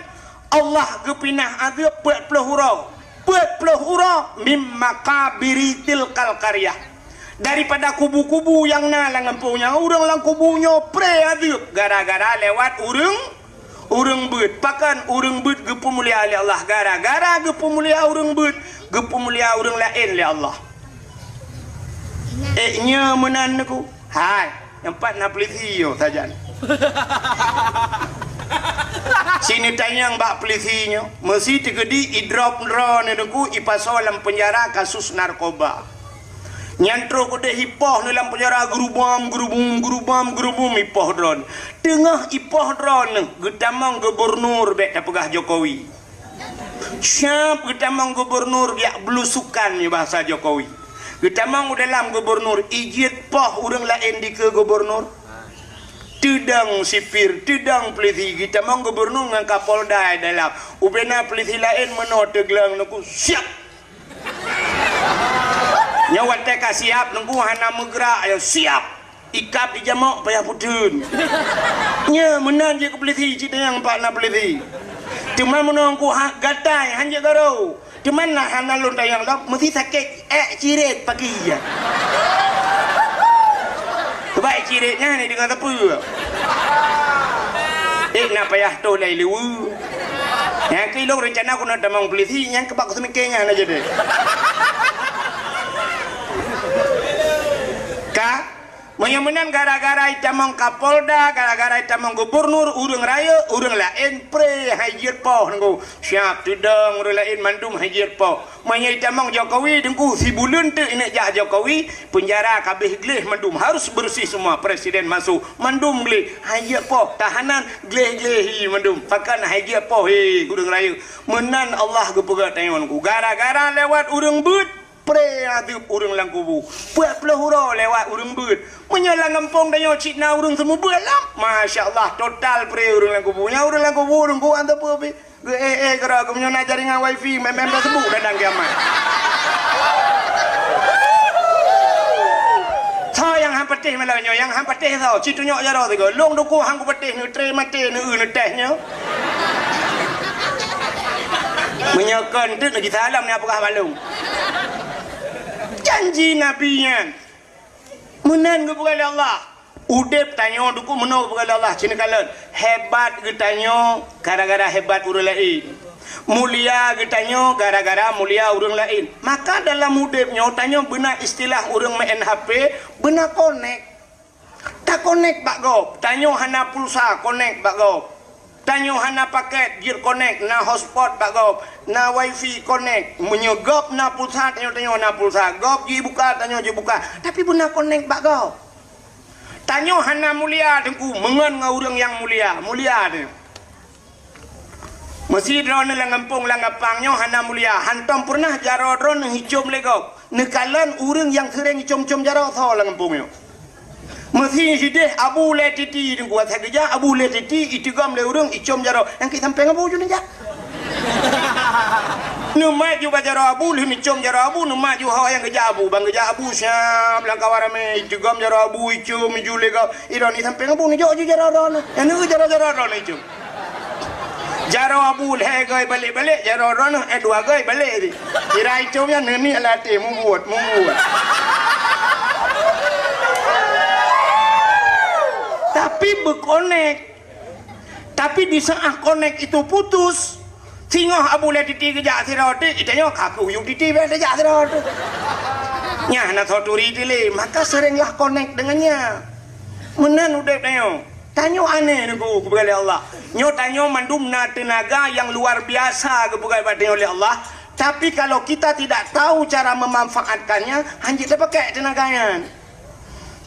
Allah geupinah azeub peuet ploh uroe. Peuet ploh uroe mim maqabiri tilkal qaryah. Daripada kubu-kubu nyang na lam gampông nyan, ureuëng lam kubu nyoe pré azeub gara-gara lewat ureuëng, ureuëng beuet. Pakon ureuëng beuet geupeumulia lé Allah? Gara-gara geupeumulia ureuëng beuet, geupeumulia ureuëng laén lé Allah. Ék nyoe meunan neuku. Hai, nyang pat na peulisi yo sajan. Sineutanyong bak peulisi nyoe, meusi teukeudi idrop droeneuh neuku ipasoe lam peunjara kasus narkoba. Nyan troh keudeh ipoh neuh lam peunjara geurubom, geurubum, geurubom, geurubum ipoh droeneuh. Teungoh ipoh droeneuh geutamong gubernur bék tapeugah Jokowi. Siap geutamong gubernur jak belusukan nyoe bahasa Jokowi. Geutamong u dalam gubernur, ijeuet poh ureuëng laén dikeue gubernur. Teudong sipir, teudong peulisi, geutamong gubernur ngon Kapolda dalam. Ubena peulisi laén meunoe teugleng neuku siap. Nyoe watée ka siap neuku hana meugrak ya siap. Ikab dijamok payah puteun. Nyoe meunan jeuet keu peulisi cit nyang pat na peulisi. Teuma meunong ku hak gatai hanjeuet garo. Teuma na hana lôn tanyong lom meusi sakét ék cirét pagi ya. Sebab ék cirét nyan ni deungon teupeu. Ék na payah toh lai leue. Nyang keu ilong rencana ku na tamong peulisi nyang keubak ku seumike nyan aja deh. Ka Meunyoe meunan gara-gara itamong Kapolda, gara-gara itamong gubernur, ureuëng rayeuk, ureuëng laén pré hai jeuet poh neuku. Siap teudong ureuëng laén mandum hai jeuet poh. Meunyoe itamong Jokowi, teungku sibuleuen teuk ineuk jak Jokowi, peunjara ka abéh gleh mandum, harus bersih semua, presiden masuk, mandum gleh, hai jeuet poh, tahanan gleh-gleh hi mandum. Pakon hai jeuet poh he ureuëng rayeuk. Meunan Allah geupeugah tanyoe neuku. Gara-gara lewat ureuëng beuet, pré azeub ureuëng lam kubu. Peuet ploh uroe lewat ureuëng beuet. Meunyoe lam gampông tanyoe cit na ureuëng seumeubeuet lom, masya Allah, total pré ureuëng lam kubu. Nyan ureuëng lam kubu, ureuëng kubu anteupeu pih. Geu-éh-éh keudroe, geumeunyoe na jaringan wifi, mé-mé Facebook datang kiamat. Soe nyang patéh malam nyoe, nyang han patéh soe, ci tunyok jaroe sigoe. Lôn dukung han kupatéh, neutré maté, neueu neutéh nyoe. Meunyoe kon teuk neugisa lom neupeugah bak lôn. Janji Nabi nyan. Meunan geupeugah lé Allah. Udeb tanyoe dukung meunoe geupeugah lé Allah. Ci neukalon. Hebat geutanyoe gara-gara hebat ureuëng laén. Mulia geutanyoe gara-gara mulia ureuëng laén. Maka dalam udeb nyoe tanyoe beuna istilah ureuëng meu'en H P, beuna konek. Takonek bak gob, tanyoe hana pulsa konek bak gob. Tanyoe hana paket jeuet konek, na hotspot bak gob, na wifi konek. Meunyoe gob na pulsa, tanyoe, tanyoe hana pulsa. Gob jibuka, tanyoe jibuka. Tapi beuna konek bak gob. Tanyoe hana mulia teungku, meungon ngon ureuëng nyang mulia. Mulia tanyoe. Meusidroe neuh lam gampông lam gapang nyoe hana mulia, hantom peureunah jaroe droeneuh icom lé gob. Neukalon ureuëng nyang seuréng icom-com jaroe soe lam gampông nyoe. Meusideh Abu Lé Titi teungku, asai geujak Abu Lé Titi iteugom lé ureuëng icom jaroe. Nyang keu sampéng Abu ju neujak. Neumat ju bak jaroe Abu, lheueh neucom jaroe Abu, neumat ju ho nyang geujak Abu. Ban geujak Abu siab lam kawan ramé, iteugom jaroe Abu, icom ju lé gob. Idroeneuh sampéng Abu neujok ju jaroe droeneuh. Nyang neueu jaroe-jaroe droeneuh icom. Jaroe Abu lhée goi balek-balek, jaroe droeneuh eh dua goi balek di. Kira icom nyan neuniek lam até mubuet, mubuet. Tapi beukonek. Tapi di saat konek itu putus, singoh Abu Lé Titi geujak sidroe teuk, tanyoe ka kuyup Titi bèk tajak sidroe teuk. Nyan na soe turi dilé, maka seurénglah konek deungon nyan. Meunan udeb tanyoe. Tanyoe aneh teungku geupeugah lé Allah. Nyoe tanyoe mandum na teunaga nyang luar biasa geupeugah bak tanyoe lé Allah. Tapi kalau kita tidak tahu cara memanfaatkannya, hanjeuet tapakèk teunaga nyan.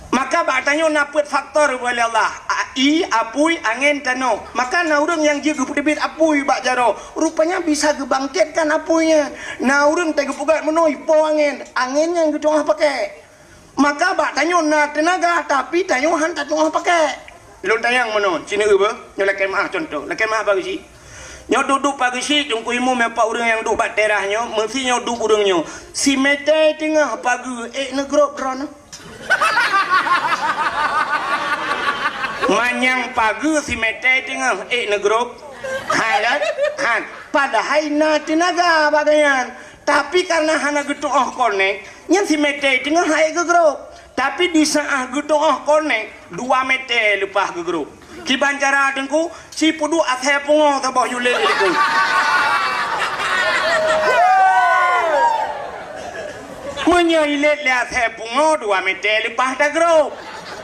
Maka bak tanyoe na peuet faktor geupeugah lé Allah. A-, ie, apui, angén, tanoh. Maka na ureuëng nyang jeuet geupeuteubiet apui bak jaroe. Rupanya bisa geubangketkan apui nyan. Na ureuëng teupeugah meunoe ipo angén. Angén nyan geutu'oh pakèk. Maka bak tanyoe na teunaga, tapi tanyoe han tatu'oh pakèk. Lôn tanyong meunoe, ci neueu beuh, nyoe lakèe meu'ah cuntoh, lakèe meu'ah pageue syiek. Nyoe duek-duek pageue syiek, teungku imum nyang pat ureuëng nyang duek bak teras nyoe, meusi nyoe duek ureuëng nyoe. Simetée teungoh pageue ék neugrob droeneuh. Manyang pageue simetée teungoh ék neugrob. Hai kan? Han. Padahai na teunaga bak gobnyan. Tapi kareuna hana geutu'oh konek, nyan simetée teungoh han ék geugrob. Tapi di saat geutu'oh konek, dua metée leupah geugrob. Kiban cara teungku, ci peuduek asèe pungoe saboh ju lét lé likot. Meunyoe ilét lé asèe pungoe, dua metée leupah tagrob.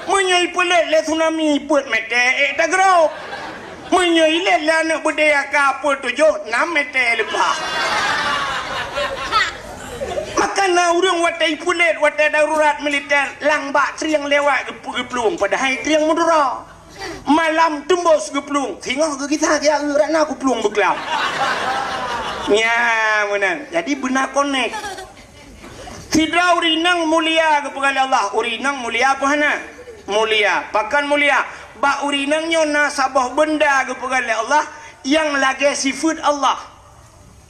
Meunyoe ipeulét lé tsunami, peuet metée ék tagrob. Meunyoe ilét lé aneuk beudé aka peuet tujoh, nam metée leupah. Maka na ureuëng watée ipeulét, watée darurat militer, lam bak trieng lewat geup-, geuplueng, padahai trieng meudura. Malam teumbos geuplueng, singoh geugisa geujak rot na geuplueng beuklam. Nyan meunan. Jadi beuna konek. Sidroe ureuëng inong mulia geupeugah lé Allah, ureuëng inong mulia peu hana? Mulia. Pakon mulia? Bak ureuëng inong nyoe na saboh beunda geupeugah lé Allah nyang lagée sifeuet Allah.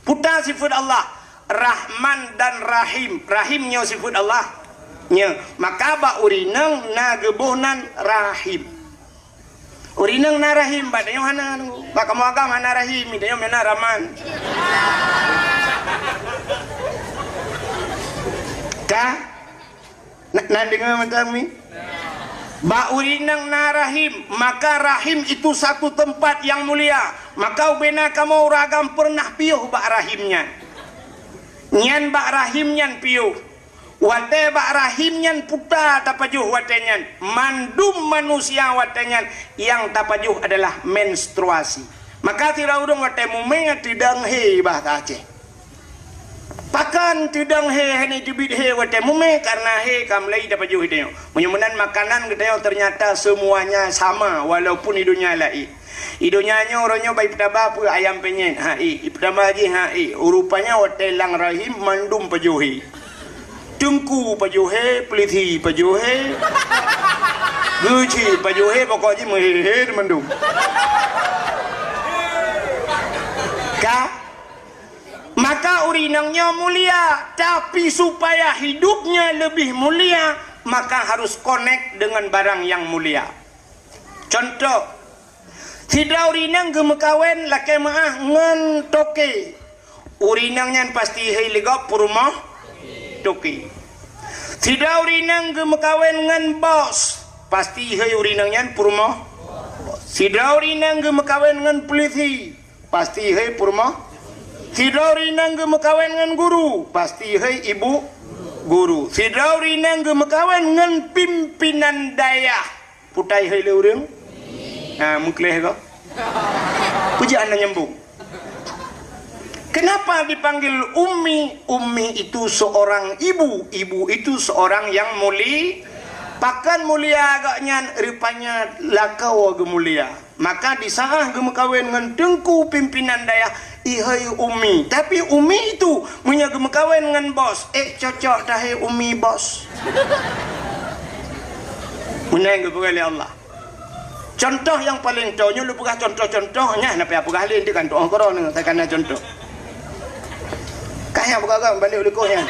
Peue sifeuet Allah? Rahman dan Rahim. Rahim nyoe sifeuet Allah. Nyoe, maka bak ureuëng inong na geuboh nan Rahim. Ureuëng inong na rahim, bak tanyoe hana. Bak kamoe agam hana rahim, tanyoe meunan Rahman. Ka? Na, na deungoe mantong mi? Bak ureuëng inong na rahim, maka rahim itu satu tempat yang mulia. Maka ubena kamoe ureuëng agam peureunah piôh bak rahim nyan. Nyan bak rahim nyan piôh. Watée bak rahim nyan puta tapajoh watée nyan, mandum manusia watée nyan nyang tapajoh adalah menstruasi. Maka sidroe ureuëng watée mumé teudong hé bahasa Aceh. Pakon teudong hé hana teubiet hé watée mumé, kareuna hé ka mulai tapajoh tanyoe. Meunyoe meunan makanan geutanyoe ternyata semuanya sama walaupun di dunia laén. Di donya nyoe uroe nyoe bak ipeutaba peue ayam penyet, ha ék, ipeutaba jih, ha ék. Rupanya watée lam rahim mandum pajoh hé. Teungku pajoh hé, peulisi pajoh hé. Geuchik pajoh hé, pokok jih meuhé-hé mandum. Ka? Maka ureuëng inong nyoe mulia, tapi supaya hidupnya lebih mulia, maka harus connect dengan barang yang mulia. Contoh, sidroe ureueng inong geumeukawen lakée meu'ah ngon toke. Ureueng inong nyan pasti hei lé gob peurumoh toke. Sidroe ureueng inong geumeukawen ngon bos, pasti hei ureueng inong nyan peurumoh. Sidroe ureueng inong geumeukawen ngon peulisi, pasti hei peurumoh. Sidroe ureueng inong geumeukawen ngon guru, pasti hei ibu guru. Sidroe ureueng inong geumeukawen ngon pimpinan dayah, putai hei lé ureueng. Nah, meukleh ko. Peue jih hana nyambung. Kenapa dipanggil ummi? Ummi itu seorang ibu, ibu itu seorang yang muli-, pakon mulia agaknyan, rupanya lakoe geumulia. Maka di saat geumeukawen ngon teungku pimpinan dayah, ihai ummi. Tapi ummi itu, meunyoe geumeukawen ngon bos, eh, cocok tahai ummi bos. Meunan geupeugah lé Allah. Contoh nyang paleng toe nyoe lôn peugah contoh-contoh nyan, na payah peugah lé, nanti kan tu'oh keudroe nyoe, takana contoh. Kah nyang peugah-peugah balik u likot nyan.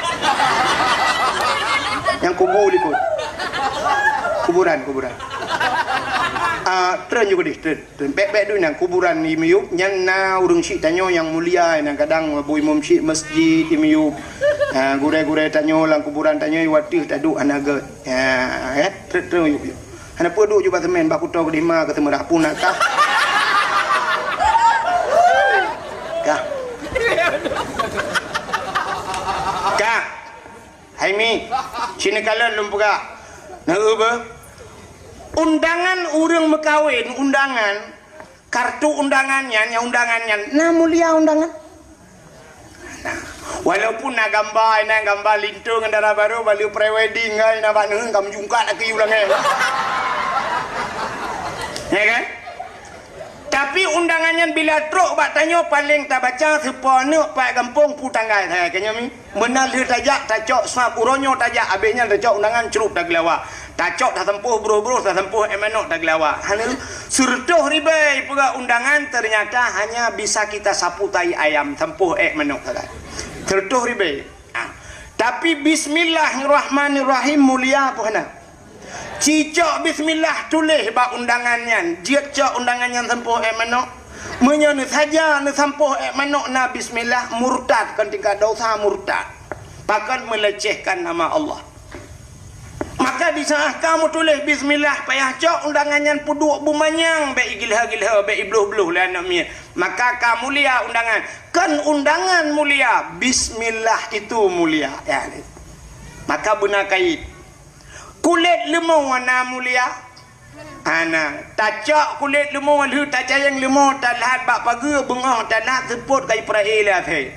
Nyang kubu likot. Kuburan, kuburan. Ah, treun ju keudeh, treun. Treun. Bèk-bèk dum nyan kuburan i miyueb nyan na ureueng syik tanyoe nyang mulia, nyang kadang bu imum syik masjid i miyueb. Ah, gurèe-gurèe tanyoe lam kuburan tanyoe watèe taduek hana gèt. Ya, eh, treun, treun yub, yub. Hana peue duek ju bak seumén, bak kuto keudeh ma keu seumeurah pun na kah. Kah. Kah. Hai mi, sinoe kalon lôn peugah. Na eu beuh? Undangan ureueng meukawen, undangan, kartu undangan nyan, nyang undangan nyan, na mulia undangan. Nah, walaupun na gamba, na gamba linto ngon dara barô, bak lheueh pre-wedding, hai, na bak neuheun ka meujungkat laki u langèt. Ya kan? Tapi undangan nyan bila trok bak tanyoe, paleng tabaca, seupôt aneuk, pat gampông, peue tanggai, hai, keu nyoe mi. Meunan lheueh tajak, tacok sab, uroe nyoe tajak, abéh nyan tacok undangan, crup tageulawa. Tacok tasampôh broh-broh, tasampôh ék manok tageulawa. Hana, seureutôh ribèe peugah undangan, ternyata hanya bisa kita sapu tai ayam, sampôh ék manok sagai. Seureutôh ribèe. Ah. Tapi bismillahirrahmanirrahim mulia peue hana? Cicok bismillah tuléh bak undangan nyan, jeuet cok undangan nyan sampôh ék manok. Meunyoe neusaja neusampôh ék manok na bismillah, murtad, kon tingkat dosa murtad. Pakon melecehkan nama Allah. Maka di saat ka meutuléh bismillah, payah cok undangan nyan peuduek beumanyang, bèk igilha-gilha, bèk ibloh-bloh lé aneuk miet. Maka ka mulia undangan. Kon undangan mulia, bismillah itu mulia. Ya. Maka beuna kait. Kulét leumô na mulia? Hana. Tacok kulét leumô lheueh tacayeng leumô, talhat bak pageue, beungoh talhat seupôt ka ipra'e lé asèe.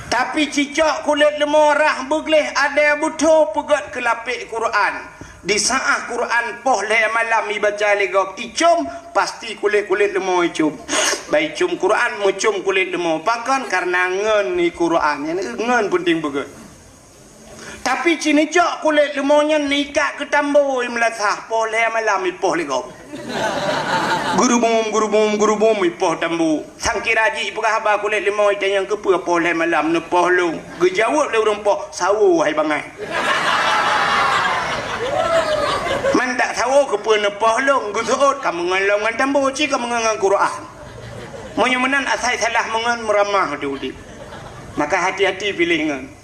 Tapi cicok kulét leumô rhah beugleh, adèe beutho peugöt keu lapék Quran. Di saat Quran poh lhèe malam ibaca lé gob, icôm, pasti kulét-kulét leumô icôm. Bah icôm Quran, meucôm kulét leumô. Pakon? Kareuna ngon i Quran. Nyan ngon peunteng beugöt. Tapi ci neucok kulét leumô nyan neuikat keu tambo i meulasah, poh lhèe malam ipoh lé gob. Geurubum, geurubum, geurubum ipoh tambo. Sangkira jih ipeugah haba kulét leumô itanyong keupeue poh lhèe malam neupoh lôn. Geujaweueb lé ureueng poh, "Sawo hai bangai." "Man dak sawo keupeue neupoh lôn?" Geuseuôt, "Ka meungon lom ngon tambo, ci ka meungon ngon Quran." Meunyoe meunan asai salah meungon meuramah di udép. Maka hati-hati piléh ngon.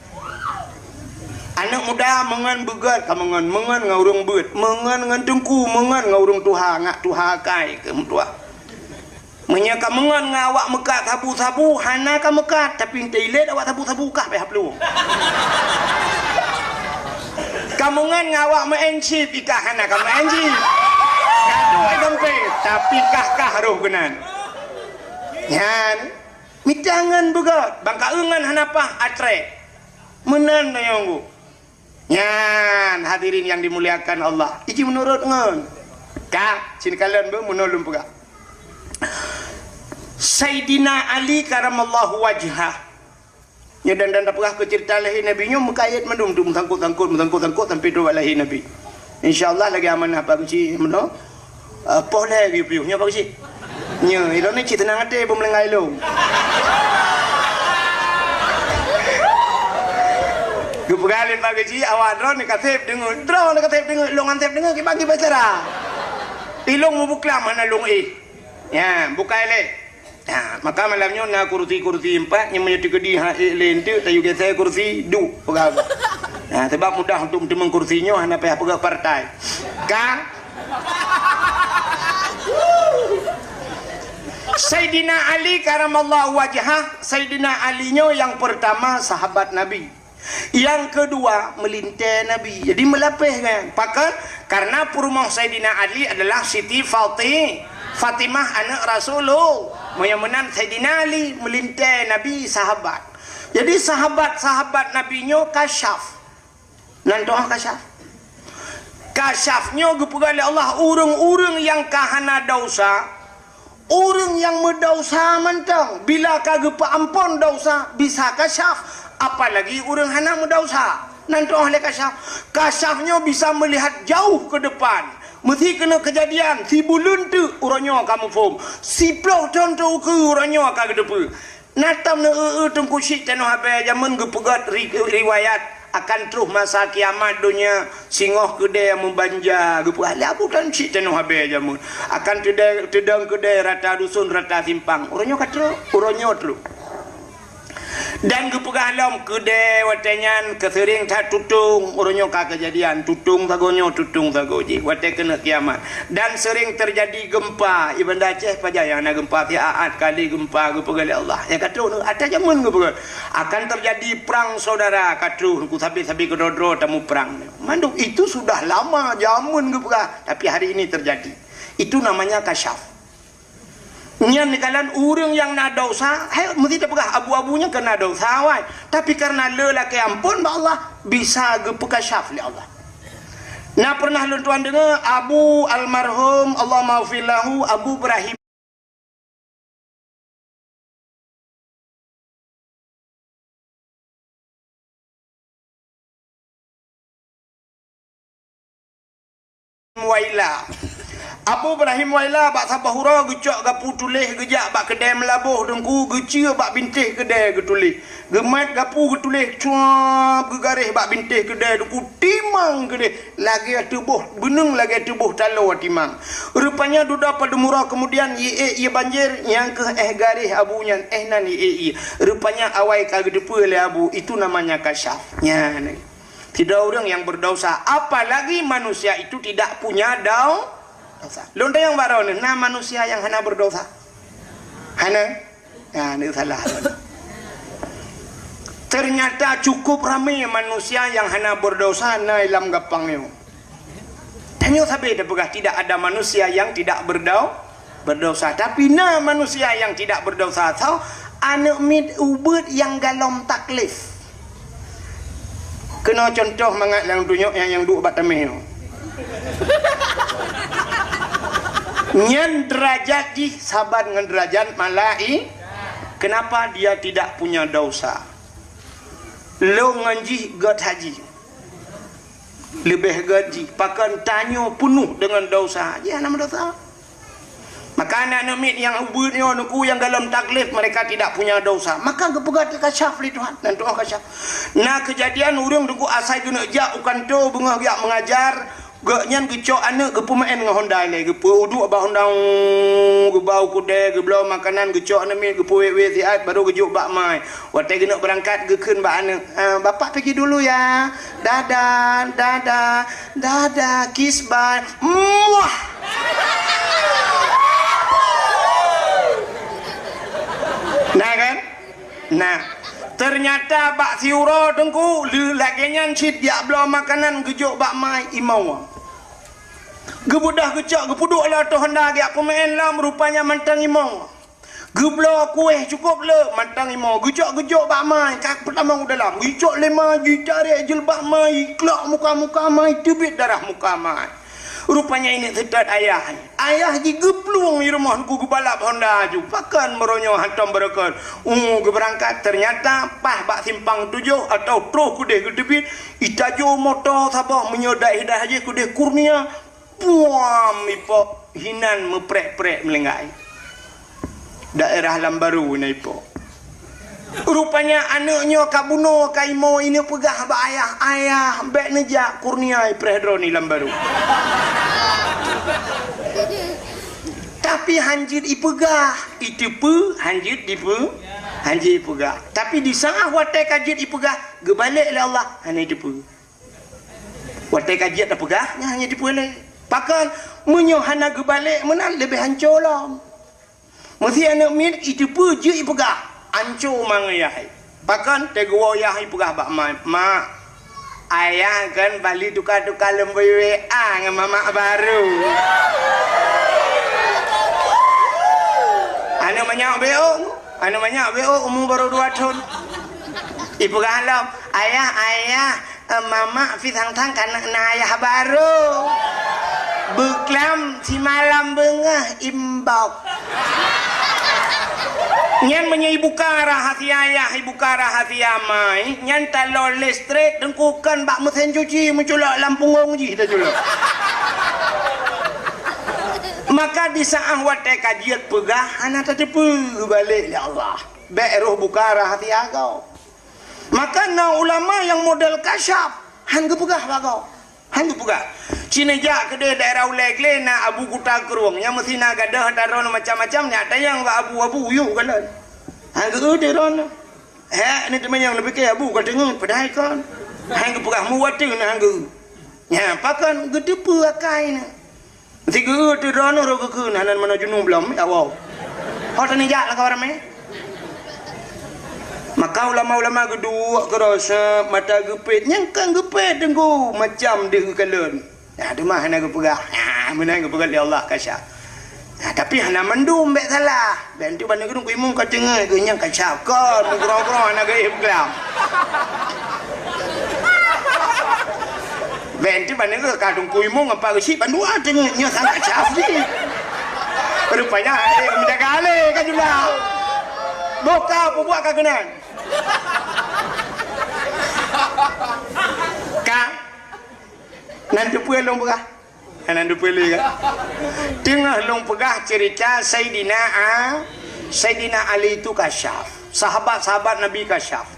Aneuk muda meungon beugöt ka meungon, meungon ngon ureueng beuet, meungon ngon teungku, meungon ngon ureueng tuha, ngak tuha akai keu meutuah. Meunyoe ka meungon ngon awak meukat sabu-sabu, hana ka meukat, tapi teuilet awak sabu-sabu kah payah plueng. Ka meungon ngon awak meu'en chip, ikah hana ka meu'en chip. Ka duek gampé, tapi kah-kah roh keunan. Nyan, mita ngon beugöt, bang ka ngon hana paih atré. Meunan tanyong geuh. Nyan, hadirin yang dimuliakan Allah. Iji meunurot ngon. Ka, sinoe kalon beuh meunoe lôn peugah. Saidina Ali karamallahu wajhah. Nyoe dan, dan tapeugah keu ceurita lahé Nabi nyoe meukayét mandum tu meusangkot-sangkot, meusangkot-sangkot sampai trok bak lahé Nabi. Insya Allah lagèe amanah Pak Geuchik meunoe. Eh, poh lhèe geuyue piôh nyoe Pak Geuchik. Nyoe, ilôn ni cit teunang até beumeulinggai lôn. Peugah lé Pak Geuchik, awak droeneuh ka sép deungoe. Droeneuh ka sép deungoe, lôn han sép deungoe, kiban-kiban cara. Ilôn meubuklam hana lôn éh. Ya, bukai lé. Ya, maka malam nyoe na kursi-kursi empat, nyang meunyoe teukeudi ha ék lé eunteuk, tayue geusé kursi, duek peugah. Ya, sebab mudah untuk meuteumèe kursi nyoe, hana payah peugah partai. Ka? Saidina Ali karamallahu wajhah, Saidina Ali nyoe nyang peurtama sahabat Nabi. Nyang keudua, meulintèe Nabi. Jadi, meulapéh kan. Pakon? Karena peurumoh Saidina Ali adalah Siti Fati-, Fatimah, aneuk Rasulullah. Meunyoe meunan Saidina Ali, meulintèe Nabi, sahabat. Jadi, sahabat-sahabat Nabi nyoe kasyaf. Nan toh kasyaf. Kasyaf nyoe geupeugah lé Allah, ureuëng-ureuëng nyang ka hana desya, ureuëng nyang meudesya mantong, bila ka geupeuamphon desya, bisa kasyaf, apalagi ureuëng hana meudesya. Nan toh lé kasyaf. Kasyaf nyoe bisa meulihat jauh keu depan. Meusé keuneuk keujadian, sibuleuen teuk uroe nyoe ka muphom, siplôh thon teuk ukeue uroe nyoe ka geuteupeue. Na tom neu-eu-eu Teungku Chik Tanoh Abée jameun geupeugét ri-, riwayat akan troh masa kiamat donya, singoh keudée meubanja geupeugah lé Abu Tan Chik Tanoh Abée jameun. Akan teudong, teudong keudée rata dusun, rata simpang. Uroe nyoe ka troh, uroe nyoe troh. Dan geupeugah lom keudée watée nyan keuseuring that tutong, uroe nyoe ka keujadian, tutong sagoe nyoe, tutong sagoe jih, watée keuneuk kiamat. Dan seuring teujadi geumpa, i Banda Aceh pajan nyang na geumpa, siat-at kali geumpa geupeugah lé Allah. Nyang ka troh neu-, ata jameun geupeugah, akan teujadi prang saudara ka troh, ku sabe-sabe keudroe-droe tamuprang. Mandum itu sudah lama jameun geupeugah, tapi hari ini terjadi. Itu namanya kasyaf. Nyan dikalan ureuëng nyang na desya, hai, meusti tapeugah abu-abu nyan keu na desya, wai. Tapi kareuna le lakée amphon bak Allah, bisa geupeukasyaf lé Allah. Na pernah lôn tuan deungoe Abu almarhum, Allahummaghfir lahu, Abu Ibrahim Waila. Abu Ibrahim Waila bak saboh uroe geucok gapu tuléh geujak bak keudée meulaboh Teungku, geucue bak bintéh keudée geutuléh. Geumat gapu geutuléh cuab geugaréh bak bintéh keudée Teungku, timang keudeh lagée teuboh beuneueng, lagée teuboh taloe timang. Rupanya dudoe padum uroe keumudian ie ék ie banjir, nyang keuh éh garéh abu nyan, éh nan ie ék ie. Rupanya awai ka geuteupeue lé abu, itu namanya kasyaf. Nyan. Sidroe ureuëng nyang beudesya, apalagi manusia itu tidak punya dau-, desya. Lôn tanyong baroe neuh, na manusia nyang hana beudesya? Hana? Ya, ni salah. Ternyata cukup ramé manusia nyang hana beudesya na lam gampang nyoe. Tanyoe sabe tapeugah tidak ada manusia yang tidak berdau-, berdosa. Tapi na manusia nyang tidak berdosa. Soe? Aneuëk miet ubeut nyang galom taklif. Keunoe cuntoh mangat lam dunyok nyang, nyang duek bak tameh nyoe. Nyan derajat jih saban ngon derajat malai-, kenapa dia tidak punya dosa? Lôn ngon jih gét haji. Leubeh gét jih, pakon tanyoe peunoh deungon dosa, jih hana meudosa. Maka aneuëk miet nyang ubeut nyoe Teungku nyang galom taklif, mereka tidak punya dosa. Maka geupeugah teukasyaf lé Tuhan, nan tu'oh kasyaf. Na keujadian ureuëng Teungku asai geuneuk jak u kantô beungoh geujak meungajar, gobnyan geucok aneuëk geupeumaén ngon honda ilée, geupeuduek bak honda, geubau keudée, geubloe makanan, geucok aneuëk miet, geupeuwét-wét siat, baru geujok bak mai. Watée geuneuk beurangkat geukheun bak aneuëk, "Ah, Bapak pergi dulu ya. Dadah, dadah, dadah, kiss bye." Muah! Nah kan? Nah, ternyata bak siuroe Teungku, le-, lagée nyan cit geujak bloe makanan geujok bak mai imoe. Geubeudoh geucok geupeuduek lam ateueh honda geujak peumaén lom, rupanya mantong imoe. Geubloe kueh cukôp le mantong imoe, geucok geujok bak mai, ka peutamong u dalam, geucok lé mai, jitarek jeuleuba mai, klok muka-muka mai, teubiet darah muka mai. Rupanya inong seutôt ayah. Ayah jih geuplueng di rumoh Teungku geubalap honda aju. Pakon meunyoe hantom beureukat. Uh, geubeurangkat, ternyata paih bak simpang tujoh atau troh keudeh geuteubiet, itajô moto saboh meunyoe daerah jih keudeh Kurnia. Puam ipok hinan meuprek-prek meulinggai. Daerah Lambaru na ipok. Rupanya aneuk nyoe ka bunoe ka imoe, ineuk peugah bak ayah, "Ayah, bèk neujak, kurnia ipreh droeneuh lam barô." Tapi hanjeuet ipeugah, iteupeue, hanjeuet dipeu-, hanjeuet ipeugah. Tapi di saat watèe ka jeuet ipeugah, geubalek lé Allah, hana iteupeue. Watèe ka jeuet tapeugah, nyan hana iteupeue lé. Pakon, meunyoe hana geubalek meunan leubeh hanco lom. Meusé aneuk miet iteupeue jeuet ipeugah, anco ma ngon yah. Pakon, teuh geuwoe yah ipeugah bak ma, "Mak, ayah kan bali tuka-tuka lom beu W A ngon mamak barô." Aneuk manyak B O, aneuk manyak B O umu barô dua thon. Ipeugah lom, "Ayah, ayah, eh, mamak pih thang-thang ka na ayah barô. Beuklam simalam beungoh imbok." Nyan meunyoe ibuka rahasia ayah, ibuka rahasia ma, nyan talo listrik teungku kon bak meusén cuci meuculok lam punggong jih taculok. Maka di saat watèe ka jeuet peugah hana tateupeue, geubalek lé Allah. Bèk roh buka rahasia gob. Maka na ulama nyang model kasyaf, han geupeugah bak gob. Han geupeugah. Ci neujak keudéh daerah Ulèe Glé na Abu Kuta Krueng, nyang meusti na gadôh ata droeneuh macam-macam, nyak tanyong bak Abu, "Abu, yôh kalon." Han geu-eu teuh droeneuh. Hék, ni teumanyong neupiké Abu ka teungeut, padahai kon. Han geupeugah muwat teuh na han geu-eu. Nyan, pakon geuteupeue akai na. Sigeu-eu teuh droeneuh rot geukheun, hana meunoe junub lom, ya Allah. Ho teunijak lakoe ramé. Maka ulama-ulama geuduek keuroseup, mata geupet, nyang kan geupet teungku macam deuh geukalon. Nah, teuma hana geupeugah. Nah, meunan geupeugah lé Allah kasyaf. Nah, tapi hana mandum bèk salah. Bèk enteuk ban neugeudeung kuimong ka teungeut geuh nyang kasyaf kon, meugroe-groe hana geuéh peugah. Bèk enteuk ban neugeudeung ka teungku imong ngon pak geuchik bandua teungeut nyoe sangat kasyaf jih. Rupanya, eh, menjaga aleh ka jumlah. Boh ka peubuet ka keunan. Ka. Nan teupeue lôn peugah. Hana teupeue lé kan? Teungoh lôn peugah cerita Saidina A-, Saidina Ali itu kasyaf. Sahabat-sahabat Nabi kasyaf.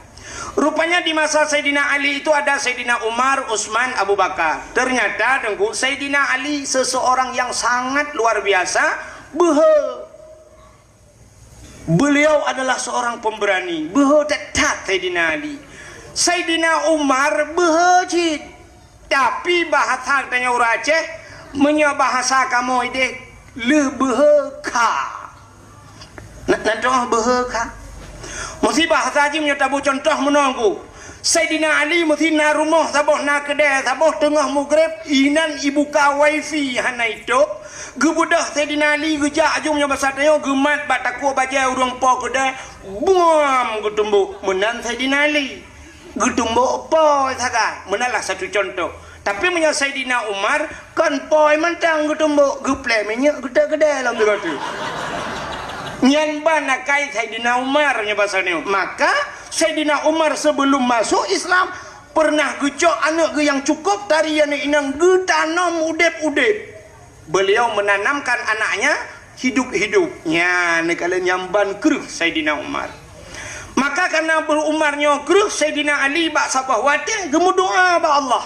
Rupanya di masa Saidina Ali itu ada Saidina Umar, Utsman, Abu Bakar. Ternyata, Teungku, Saidina Ali seseorang yang sangat luar biasa, beuhe. Beliau adalah seorang pemberani, beuhe that-that Saidina Ali. Saidina Umar beuhe cit. Tapi bahasa tanyoe ureueng Aceh, meunyoe bahasa kamoe ideh, lheueh beuhe kha. Na, na toh beuhe kha. Meusti bahasa jih meunyoe taboh contoh meunoe ku. Saidina Ali meusti na rumoh saboh, na keudè saboh, teungoh mugreb, inan ibuka wifi hana itôb. Geubeudôh Saidina Ali geujak aju meunyoe basa tanyoe geumat bak takue bajèe ureueng po keudè, buam geutumbok. Meunan Saidina Ali. Geutumbok po sagai. Meunan lah satu contoh. Tapi meunyoe Saidina Umar, kon po mantong geutumbok, geuplè minyeuk geutot keudè lom sigoe teuk. Nyan ban akai Saidina Umar nyoe basa nyoe. Maka Saidina Umar sebelum masuk Islam, pernah geucok aneuk geuh nyang cukup tari aneuk inong geutanom udeb-udeb. Beliau menanamkan anaknya hidup-hidup. Nyan neukalon nyang ban kreueh Saidina Umar. Maka karena Abu Umar nyoe kreueh Saidina Ali bak saboh watèe geumeudoa bak Allah.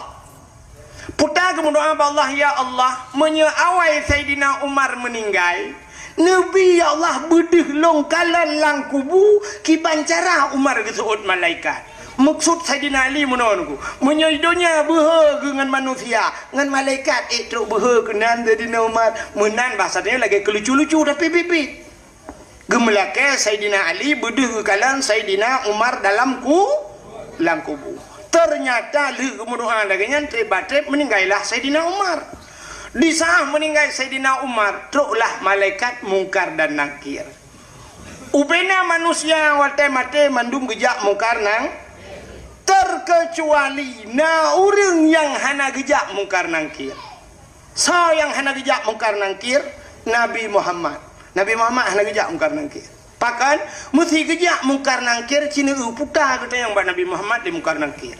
Puta geumeudoa bak Allah, "Ya Allah, meunyoe awai Saidina Umar meuninggai, neubi, ya Allah, beudeuh lôn kalon lam kubu kiban cara Umar geuseuôt malaikat." Meukeusud Saidina Ali meunoe Teungku. Meunyoe di donya beuhe geuh ngon manusia, ngon malaikat ék trok beuhe keunan Saidina Umar. Meunan bahasa tanyoe lagèe keulucu-lucu tapi biet-biet. Geumeulakèe Saidina Ali beudeuh geukalon Saidina Umar dalam ku-, lam kubu. Ternyata lheueh geumeudoa lagèe nyan, trép ba trép meuninggai lah Saidina Umar. Di saat meuninggai Saidina Umar, troklah malaikat Mungkar dan Nakir. Ubena manusia watèe maté mandum geujak Mungkar Nang-, terkecuali na ureueng nyang hana geujak Mungkar Nakir. Soe nyang hana geujak Mungkar Nakir? Nabi Muhammad. Nabi Muhammad hana geujak Mungkar Nakir. Pakon? Meusti geujak Mungkar Nakir, ci neueu puta geutanyong bak Nabi Muhammad lé Mungkar Nakir.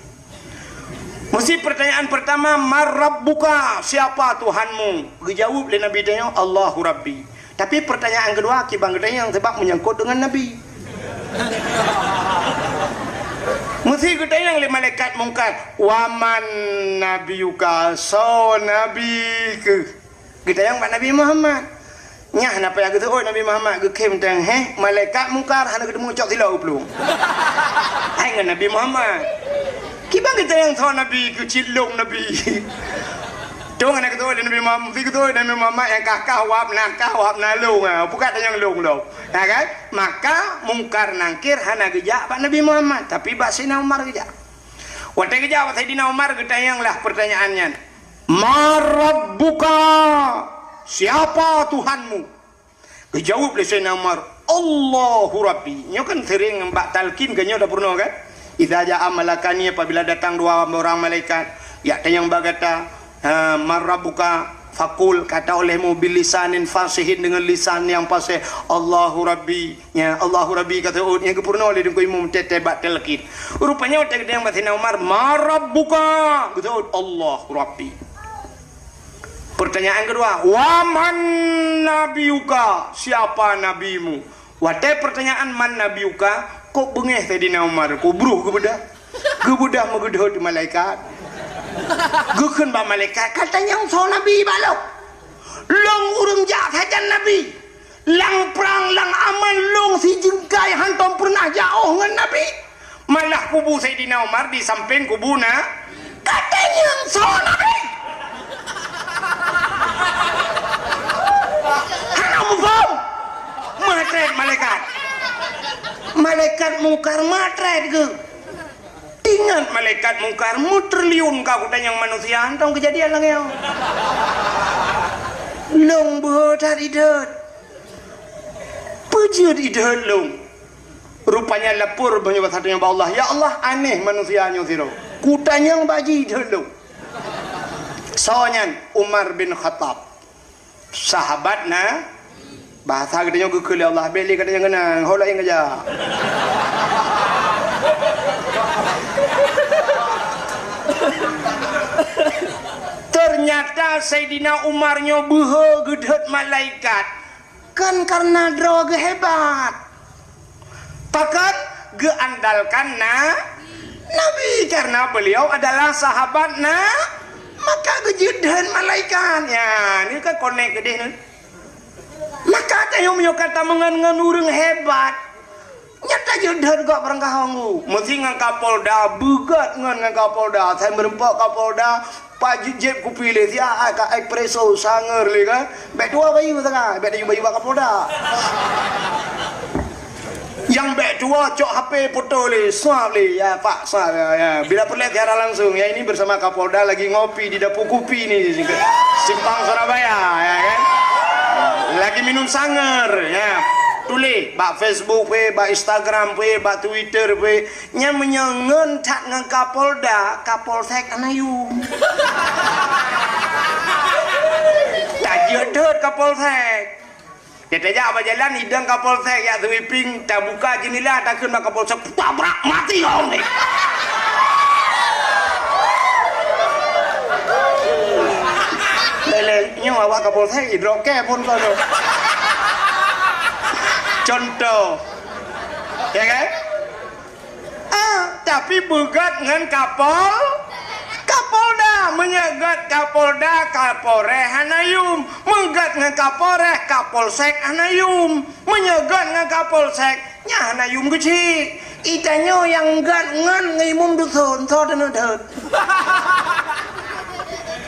Meusti pertanyaan pertama, "Man rabbuka?" Siapa Tuhanmu? Geujaweueb lé Nabi tanyoe, "Allahu Rabbi." Tapi pertanyaan keudua, kiban geutanyong sabab meunyangkot deungon Nabi. Si geutanyong lé malaikat Mungkar, "Wa man nabiyuka?" Soe nabi keuh? Geutanyong bak Nabi Muhammad. Nyah na payah geuseuôt Nabi Muhammad, geukhem teuh, heh, malaikat Mungkar hana geuteumu cok silop geuplueng. Hai ngon Nabi Muhammad. Kiban geutanyong soe nabi keuh, cit lôn nabi. Tueng hana geuteuôt lé Nabi Muhammad, si geuteuôt Nabi Muhammad nyang kah-kah wab na, kah wab na lôn, ha, peugah tanyong lôn lom. Ya kan? Maka Mungkar Nangkir hana geujak bak Nabi Muhammad, tapi bak Saidina Umar geujak. Watée geujak bak Saidina Umar, geutanyong lah peurtanyaan nyan. "Man rabbuka?" Siapa Tuhanmu? Geujaweueb lé Saidina Umar, "Allahu Rabbi." Nyoe kan sering bak talqin keu nyoe tapeurunoe kan? "Idza jaa malakani," apabila datang dua orang malaikat, jak tanyong bak gata, ha, "Man rabbuka?" Fakul, kata olehmu, "Bilisanin fasihin," dengan lisan yang fasih, "Allahu Rabbi." Ya, "Allahu Rabbi," kata ut, nyang geupeurunoe lé Teungku Imum tete bak talqin. Rupanya watée geutanyong bak Saidina Umar, "Man rabbuka?" Geutanyong, "Allahu Rabbi." Pertanyaan kedua, "Wa man nabiyuka?" Siapa nabimu? Watée pertanyaan "Man nabiyuka?", kok beungéh Saidina Umar, kok bruh geubeudah. Geubeudah meugeudhôt malaikat. Geukheun bak malaikat, "Ka tanyong soe nabi bak lôn? Lôn ureuëng jak sajan nabi. Lam prang, lam aman lôn sijeungkai hántom peureunah jaoh ngon nabi. Malah kubu Saidina Umar di sampéng kubu na, ka tanyong soe nabi?" Hana muphom. Meutrét malaikat. Malaikat Mungkar meutrét geuh. Ingat malaikat Mungkar meutriliun ka geutanyong manusia, hántom keujadian lagée nyoe. Lôn beuhe that idhôt. Peue jeuet idhôt lôn? Rupanya lapor meunyoe basa tanyoe bak Allah, "Ya Allah, aneh manusia nyoe sidroe. Kutanyong bak jih idhôt lôn." Soe nyan? Umar bin Khattab. Sahabat na, bahasa geutanyoe geukheun lé Allah, "Bék lé ka tanyong keunan, ho laén keujak." Ternyata Saidina Umar nyoe beuhe geudhôt malaikat. Kon karena droe geuh hebat. Pakon? Geuandalkan na-, Nabi, karena beliau adalah sahabat na-, maka geujeuet dheun malaikat. Ya, ni kan konek keudeh ni. Maka tanyoe meunyoe ka tameungon ngon ureuëng hebat, nyan tajeuet dheun gop barangkaho ngu. Meusi ngon Kapolda, beugot ngon, ngon Kapolda. Sai meureumpok Kapolda, Pak, jép kupi lé, siat ka espresso, sangar lé kan. Bék tuwoe bayeue sagai, bék tuwoe bayeue bak Kapolda. Nyang bék tuwoe cok H P foto lé, swab lé, ya Pak, swab, ya, ya. Bila peureulée siaran langsung, ya ini bersama Kapolda lagi ngopi di Dapur Kupi ni, Simpang Surabaya, ya kan. Lagi minum sangar, ya. Tuléh bak Facebook pih, bak Instagram pih, bak Twitter pih. Nyan meunyoe ngon that ngon Kapolda, Kapolsek hana yum. Tajeuet dot Kapolsek. Tajak bak jalan, idong Kapolsek jak sweeping, tabuka jendela, takheun bak Kapolsek, "Tabrak, mati kau ni!" Lé-lé, nyoe awak Kapolsek, idrop ke phon kau tu. Contoh. Ya kan? Ah, tapi beugot ngon Kapol-, Kapolda. Meunyoe got Kapolda, Kapolres hana yum. Meugot ngon Kapolres, Kapolsek hana yum. Meunyoe got ngon Kapolsek, nyan hana yum keuchik. Itanyoe nyang got ngon ngon imum dusun, soe teuneuk dot.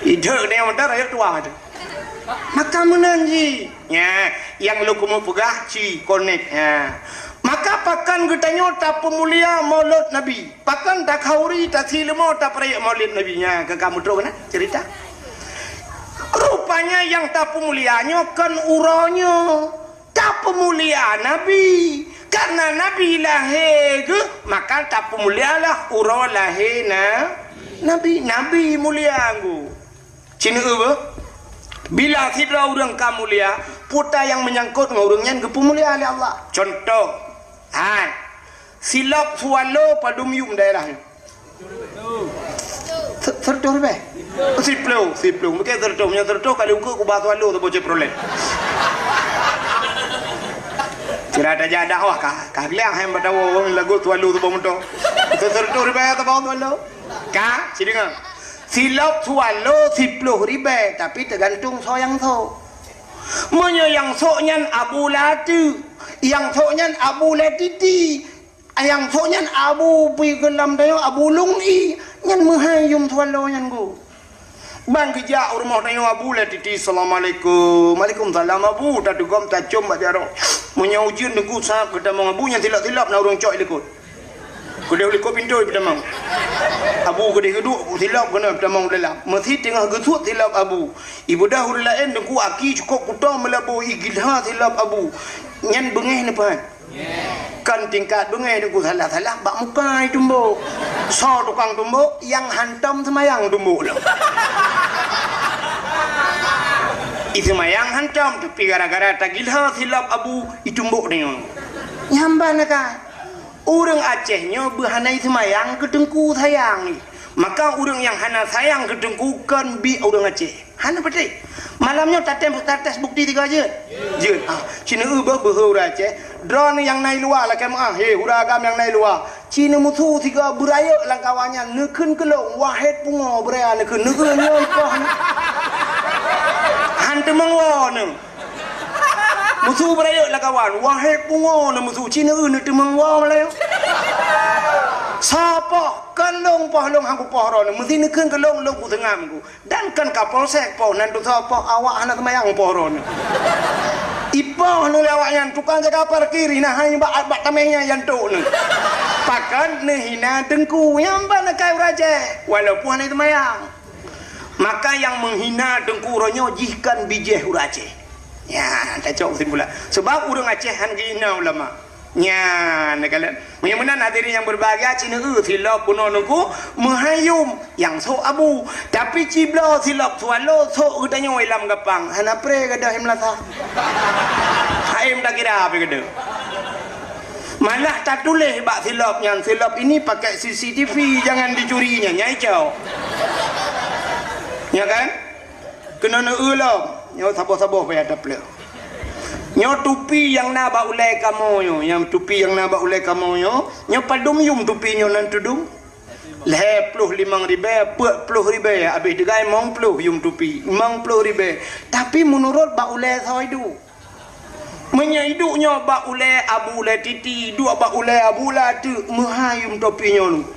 Idot nyoe mantong rakyat tuha tu. Maka meunan jih. Nya, nyang lôn keumeung peugah ci konek. Nya. Maka pakon geutanyoe tapeumulia Maulud Nabi? Pakon takhauri, tasi leumo, tapeurayeuk Maulud Nabi? Nya, ka kamoe troh na cerita. Rupanya nyang tapeumulia nyoe kon uroe nyoe. Tapeumulia Nabi. Karena Nabi lahé geuh, maka tapeumulialah uroe lahé na-, Nabi. Nabi mulia geuh. Ci neueu beuh, bila sidroe ureuëng ka mulia, peue nyang meunyangkot ngon ureuëng nyan geupeumulia lé Allah. Contoh, hai, silop swallow padum yum daerah nyoe? Se-, seratus leubeh? Siplôh, siplôh. Mungkin seratus, meunyoe seratus kali ukeue kubah swallow saboh Chevrolet. Sira tajak dakwah ka, ka gleh hai bak tawoe lagu swallow saboh moto. Seureutôh ribèe atau bawah swallow? Ka, sideungoe. Silop swallow siploh ribèe, tapi teugantung soe nyang sok. Meunyoe nyang sok nyan Abu Lati, nyang sok nyan Abu Letiti, nyang sok nyan Abu Pi Geulam Dayo, Abu Lung I, nyan meuhai yum swallow nyan gu. Ban geujak u rumoh tanyoe Abu Letiti, "Assalamualaikum." "Waalaikumsalam, Abu." Tatugom tacom bak jaroe. Meunyoe ujeuen teungku sab geutamong Abu, nyan silop-silop na ureueng cok i likot. Keudeh u likot pintoe ipeutamong. Abu keudeh geuduek silop keunoe ipeutamong u dalam. Meusi teungoh geusuet silop Abu. Ibeudôh ureueng laén teungku aki cukôp kuto meulaboh igilha silop Abu. Nyan beungéh neupeuhan. Kon tingkat beungéh teungku, salah-salah bak muka itumbok. Soe tukang tumbok? Nyang hantom seumayang tumbok lom. Iseumayang hantom, tapi gara-gara tagilha silop Abu itumbok nyoe. Nyan ban akai. Ureueng Aceh nyoe beuhana iseumayang keu teungku sayang. Maka ureueng nyang hana sayang keu teungku kon biek ureueng Aceh. Hana patéh. Malam nyoe tatem, tates bukti tiga jeuet. Jeuet. Ah, ci neueu beuhe ureueng Aceh. Droeneuh nyang na i luwa lakèe meu'ah, he, ureueng agam nyang na i luwa. Ci neumusu sigoe beurayeuk lam kawan nyan, neukheun keu lôn, wahét pungo beuraya neukheun, neukheun nyoe ipoh nyoe. Han teumeung woe neuh. Musu beurayeuk lam kawan, wahét pungo neuh musu, ci neueu neuteumeung woe malèe. Soe poh, kon lôn poh, lôn han kupoh droeneuh, meusi neukheun keu lôn, lôn kuseungab ku. Dan kon Kapolsek poh, nan tusoe poh awak hana seumayang poh droeneuh. Ipoh neuh lé awak nyan, tukang jaga parkir, hina hai bak, bak tamèh nyan, nyan tok neuh. Pakon neuhina teungku, nyan ban akai ureueng Aceh, walaupun hana seumayang. Maka nyang meuhina teungku uroe nyoe jih kon bijéh ureueng Aceh. Nyan, tacok keusimpulan. Sebab ureueng Aceh han geuhina ulama. Nyan, neukalon. Meunyoe meunan hadirin nyang berbahagia, ci neueu silop bunoe teungku meuhai yum nyang sok Abu. Tapi ci bloe silop swallow sok geutanyoe i lam gapang. Hana pré gadôh i meulasa. Hai meudakira pih gadôh. Malah tatuléh bak silop nyan, "Silop ini pakai C C T V, jangan dicuri," nyan, nyan icok. Nya kan? Keunoe neueu lom, nyoe saboh-saboh payah taplôh. Nyoe tupi nyang na bak ulèe kamoe nyoe, nyang tupi nyang na bak ulèe kamoe nyoe, nyoe padum yum tupi nyoe nan tudong? Lhèe ploh limong ribèe, peuet ploh ribèe, abéh teugai limong ploh yum tupi, limong ploh ribèe. Tapi meunurot bak ulèe soe iduek. Meunyoe iduek nyoe bak ulèe Abu Letiti, iduek bak ulèe Abu Lati, meuhai yum tupi nyoe.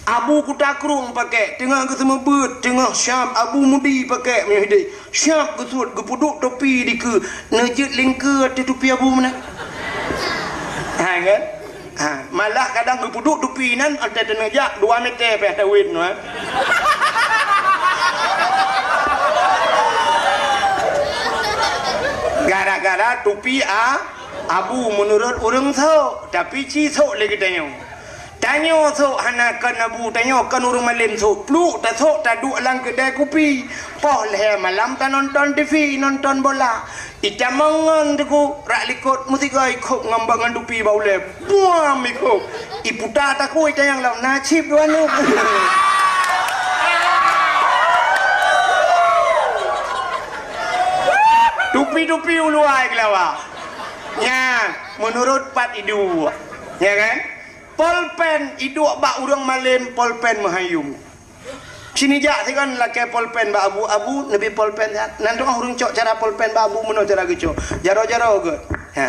Abu Kuta Krueng pakai, teungoh geuseumeubeut, teungoh siap Abu Mudi pakai meunyoe hideh. Siap geusuet, geupeuduek tupi dikeue, neujeuet lingkeue ateueh tupi Abu meunan. Ha, kan? Ha, malah kadang geupeuduek tupi nyan, watèe teuneuk jak dua meter pih tawét nyoe. Gara-gara tupi a, Abu meunurot ureueng sok, tapi ci sok lé geutanyoe. Tanyoe sok hana kon Abu, tanyoe kon ureueng malém sok. Pluk tasok taduek lam keudè kupi. Poh lhèe malam tanonton T V, nonton bola. Itamong ngon teungku, rak likot meusigoe ikhôb ngon bak ngon tupi bak ulèe. Buam ikhôb. Iputa takue itanyong lom, na cit dua neuk. Tupi-tupi uluwa keulawa. Nyan, meunurot pat iduek. Ya kan? Polpen iduek bak ureueng malém, polpen meuhai yum. Sini jak sigon lakèe polpen bak Abu, "Abu, neubi polpen siat." Nan teungoh ureueng cok cara polpen bak Abu, meunoe cara geucok. Jaroe-jaroe gèt. Ha.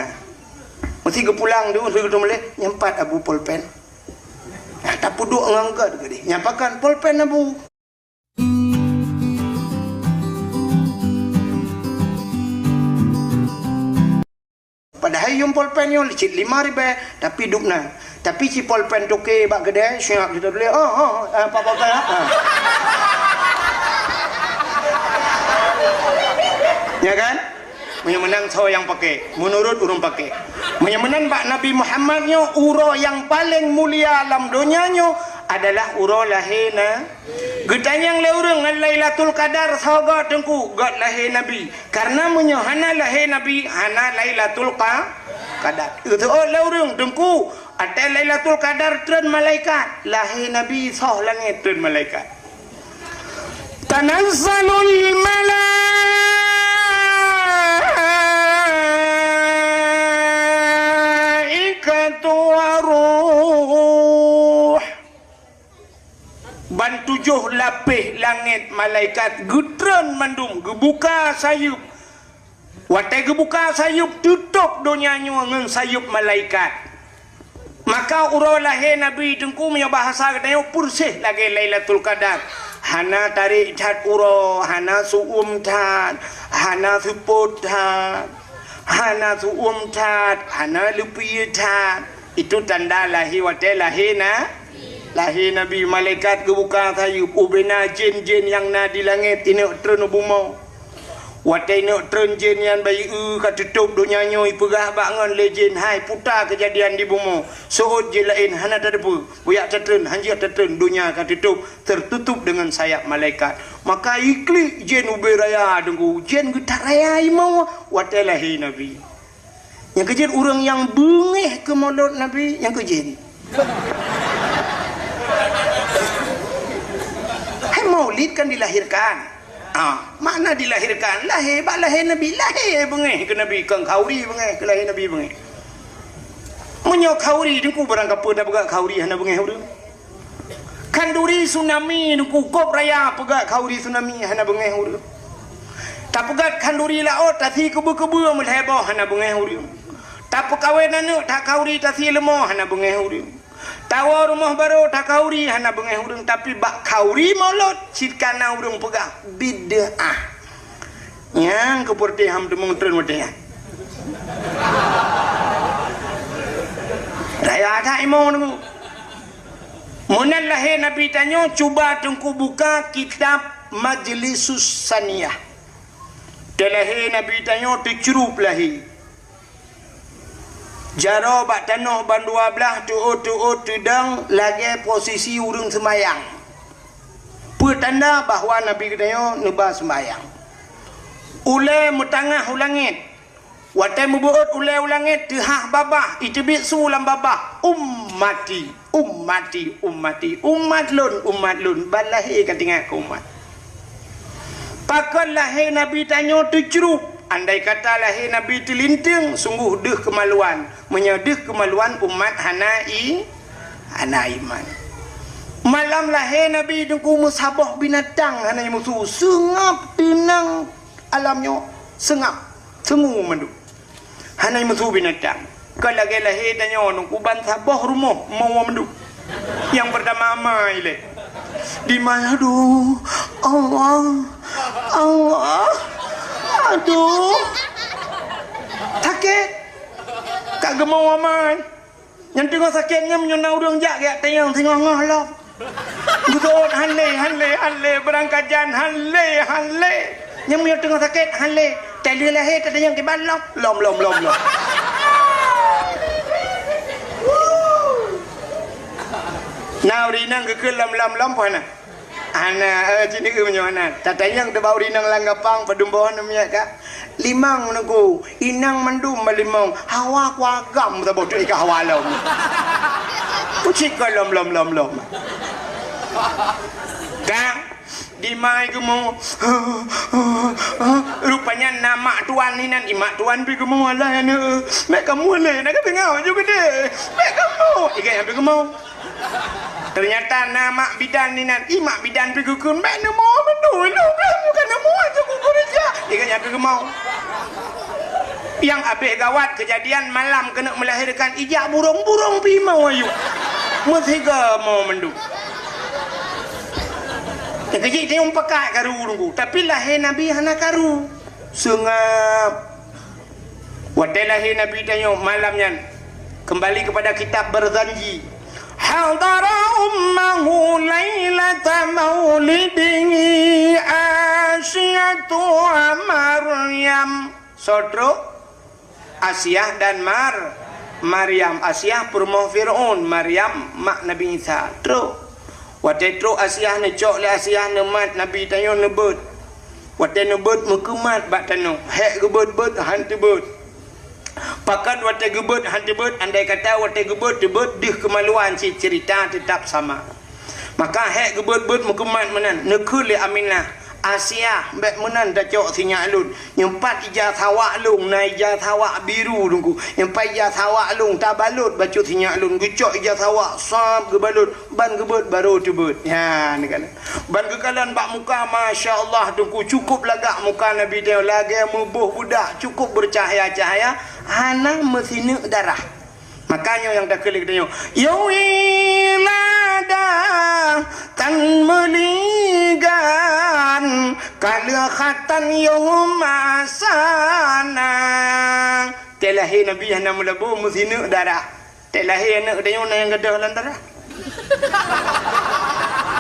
Meusi geupulang tu, meusi geuteumeuléh, "Nyan pat Abu polpen." Ha, tapeuduek ngon gèt geuh deh. "Nyan pakon?" "Polpen Abu." Padahai yum polpen nyoe cit lima ribèe, tapi dub na. Tapi ci polpen toke bak keudè, siap jitatuléh, "Oh, oh, oh, eh, Pak Polpen, ah." Ya kan? Meunyoe meunan soe nyang pakai, meunurot ureueng pakai. Meunyoe meunan bak Nabi Muhammad nyoe, uroe nyang paleng mulia lam donya nyoe adalah uroe lahé na-, Geutanyong lé ureueng ngon Lailatul Qadar soe gèt teungku, gèt lahé Nabi. Karena meunyoe hana lahé Nabi, hana Lailatul Qa-, Qadar. Geuteuôt lé ureueng teungku, watèe Lailatul Qadar treun malaikat, lahé Nabi soh langèt treun malaikat. Tanazzalul malaikatu waruh. Tujoh lapéh langét malaikat geutreun mandum, geubuka sayeuep. Watée geubuka sayeuep, teutôb donya nyoe ngon sayeuep malaikat. Maka uroe lahé Nabi Teungku, meunyoe bahasa geutanyoe, peureséh lagée Lailatul Qadar. Hana tarék that uroe, hana su'uem that, hana seupôt that, hana su'uem that, hana leupie that. Itu tanda lahé watée lahé na, lahé Nabi. Malaikat geubuka sayeuep, ubena jén-jén nyang na di langét ineuk treun u bumoe. Watée ineuk treun jén nyan bayeue ka teutôb donya nyoe, ipeugah bak ngon lé jén, "Hai, puta keujadian di bumoe. Seuôt jén laén hana tateupeue. Bujak tatreun, hanjeuet tatreun, donya ka teutôb, tertutup dengan sayap malaikat." Maka iklik jén ubé raya Teungku, jén geutat raya imoe watée lahé Nabi. Nyang keujeuet ureuëng nyang beungéh keu maulud Nabi, nyang keujeuet. Hai maulid kan dilahirkan. Ah, makna dilahirkan, lahé bak lahé Nabi, lahé beungéh keu Nabi, kon khanduri beungéh keu lahé Nabi beungéh. Meunyoe khanduri Teungku, barang kapeue tapeugah khanduri hana beungéh ureuëng. Khanduri tsunami Teungku, kôb raya peugah khanduri tsunami hana beungéh ureuëng. Tapeugah khanduri laôt, tasie keubeu-keubeu meulhèe boh hana beungéh ureuëng. Tapeukawen aneuëk that khanduri, tasie leumo hana beungéh ureuëng. Tawoe rumoh barô that khanduri hana beungéh ureuëng, tapi bak khanduri maulud cit kana ureuëng peugah bid'ah. Nyang keu peureutih ham teumong treun watée nyan. Raya that imoe Teungku. Meunan lahé Nabi tanyoe, cuba Teungku buka kitab Majlisus Saniyah. Teulahé Nabi tanyoe teucrup lahé. Jaroe bak tanoh ban dua blaih, teuôt-teuôt teudong lagée posisi ureuëng seumayang. Peue tanda bahwa Nabi geutanyoe neuba seumayang. Ulée meutangah u langét. Watée meubeuôt ulée u langét, teuhah babah, iteubiet su lam babah, "Ummati, ummati, ummati, umat lôn, umat lôn." Ban lahé ka teuingat keu umat. Pakon lahé Nabi tanyoe teucrup? Andai kata lahé Nabi teulinteung, sunggoh deuh keumaluan. Meunyoe deuh keumaluan, umat hana i-, hana iman. Malam lahé Nabi Teungku, meusaboh binatang hana jimusu, seungab teunang alam nyoe, seungab, seungue mandum. Hana jimusu binatang. Ka lagée lahé tanyoe Teungku, ban saboh rumoh meuwoe mandum. Nyang peurtama amai lé. Dimai, aduh, Allah, Allah, aduh. Sakét. Ka geumeuwoe amai. Nyang teungoh sakét nyan meunyoe na ureuëng jak geujak tanyong singoh-ngoh lom. Geuseuôt han lé, han lé, han lé, beurangkat jan han lé, han lé. Nyang meunyoe teungoh sakét han lé, tali lahé tatanyong kiban lom, lom, lom, lom, lom. Na ureuëng inong geukheun lom, lom, lom, peue hana? Hana, eh, cit neu meunyoe hana. Tatanyong teuh bak ureuëng inong lam gapang, padum boh na miet ka. Limong Teungku, inong mandum ba limong. Hawa ku agam saboh tu ika hawa lom. Kucik ka lom, lom, lom, lom. Ka, dimai geumo. Rupanya na mak tuan inan, i mak tuan pi geumo, alah aneuk. Mek kamoe lé, na ka teungoh ju geude. Mek kamoe, ika nyang pi geumo. Teunyata na mak bidan inan, i mak bidan pi geukheun, "Bék neumoe meunduek, lôn blah muka neumoe aja kuku reja." Ingat nyan pi geumoe. Nyang abéh gawat keujadian malam keuneuk meulahérkan, ijak burông-burông pi moe ayue. Meusiga moe meunduek. Nyang keujih tanyong pakat karu Teungku, tapi lahé Nabi hana karu. Seungab. Watée lahé Nabi tanyoe malam nyan, keumbali keupada kitab Barzanji. Hadara ummahu lailata maulidihi Asiyatu wa Maryam. Soe trok? Asiah dan Mar-, Maryam. Asiah peurumoh Fir'aun, Maryam mak Nabi Isa. Trok. Watée trok Asiah, neucok lé Asiah neumat Nabi tanyoe neubeuet. Watée neubeuet meukeumat bak tanoh, hék geubeuet-beuet han teubeuet. Pakon watée geubeuet han teubeuet, andai kata watée geubeuet teubeuet deuh keumaluan cit, ceurita teutap sama. Maka hék geubeuet-beuet meukeumat meunan, neukheun lé Aminah, Asia, bèk meunan tacok sinyak lôn. Nyoe pat ija sawak lôn, na ija sawak biru Teungku. Nyoe pat ija sawak lôn, tabalot bacut sinyak lôn. Geucok ija sawak, sab geubalot, ban geubeuet barô teubeut. Nyan geukalon. Ban geukalon bak muka, masya Allah Teungku, cukup lagak muka Nabi tanyoe, lagèe meuboh beudak, cukup bercahaya-cahaya, hana meusineuk darah. Makanya nyang takheun lé geutanyoe, "Ya wiladah tan meuligan, kaleuh khatan yoh masana." Teuh lahé Nabi hana meulabô meusineuk darah. Teuh lahé aneuk geutanyoe na nyang gadôh lam darah.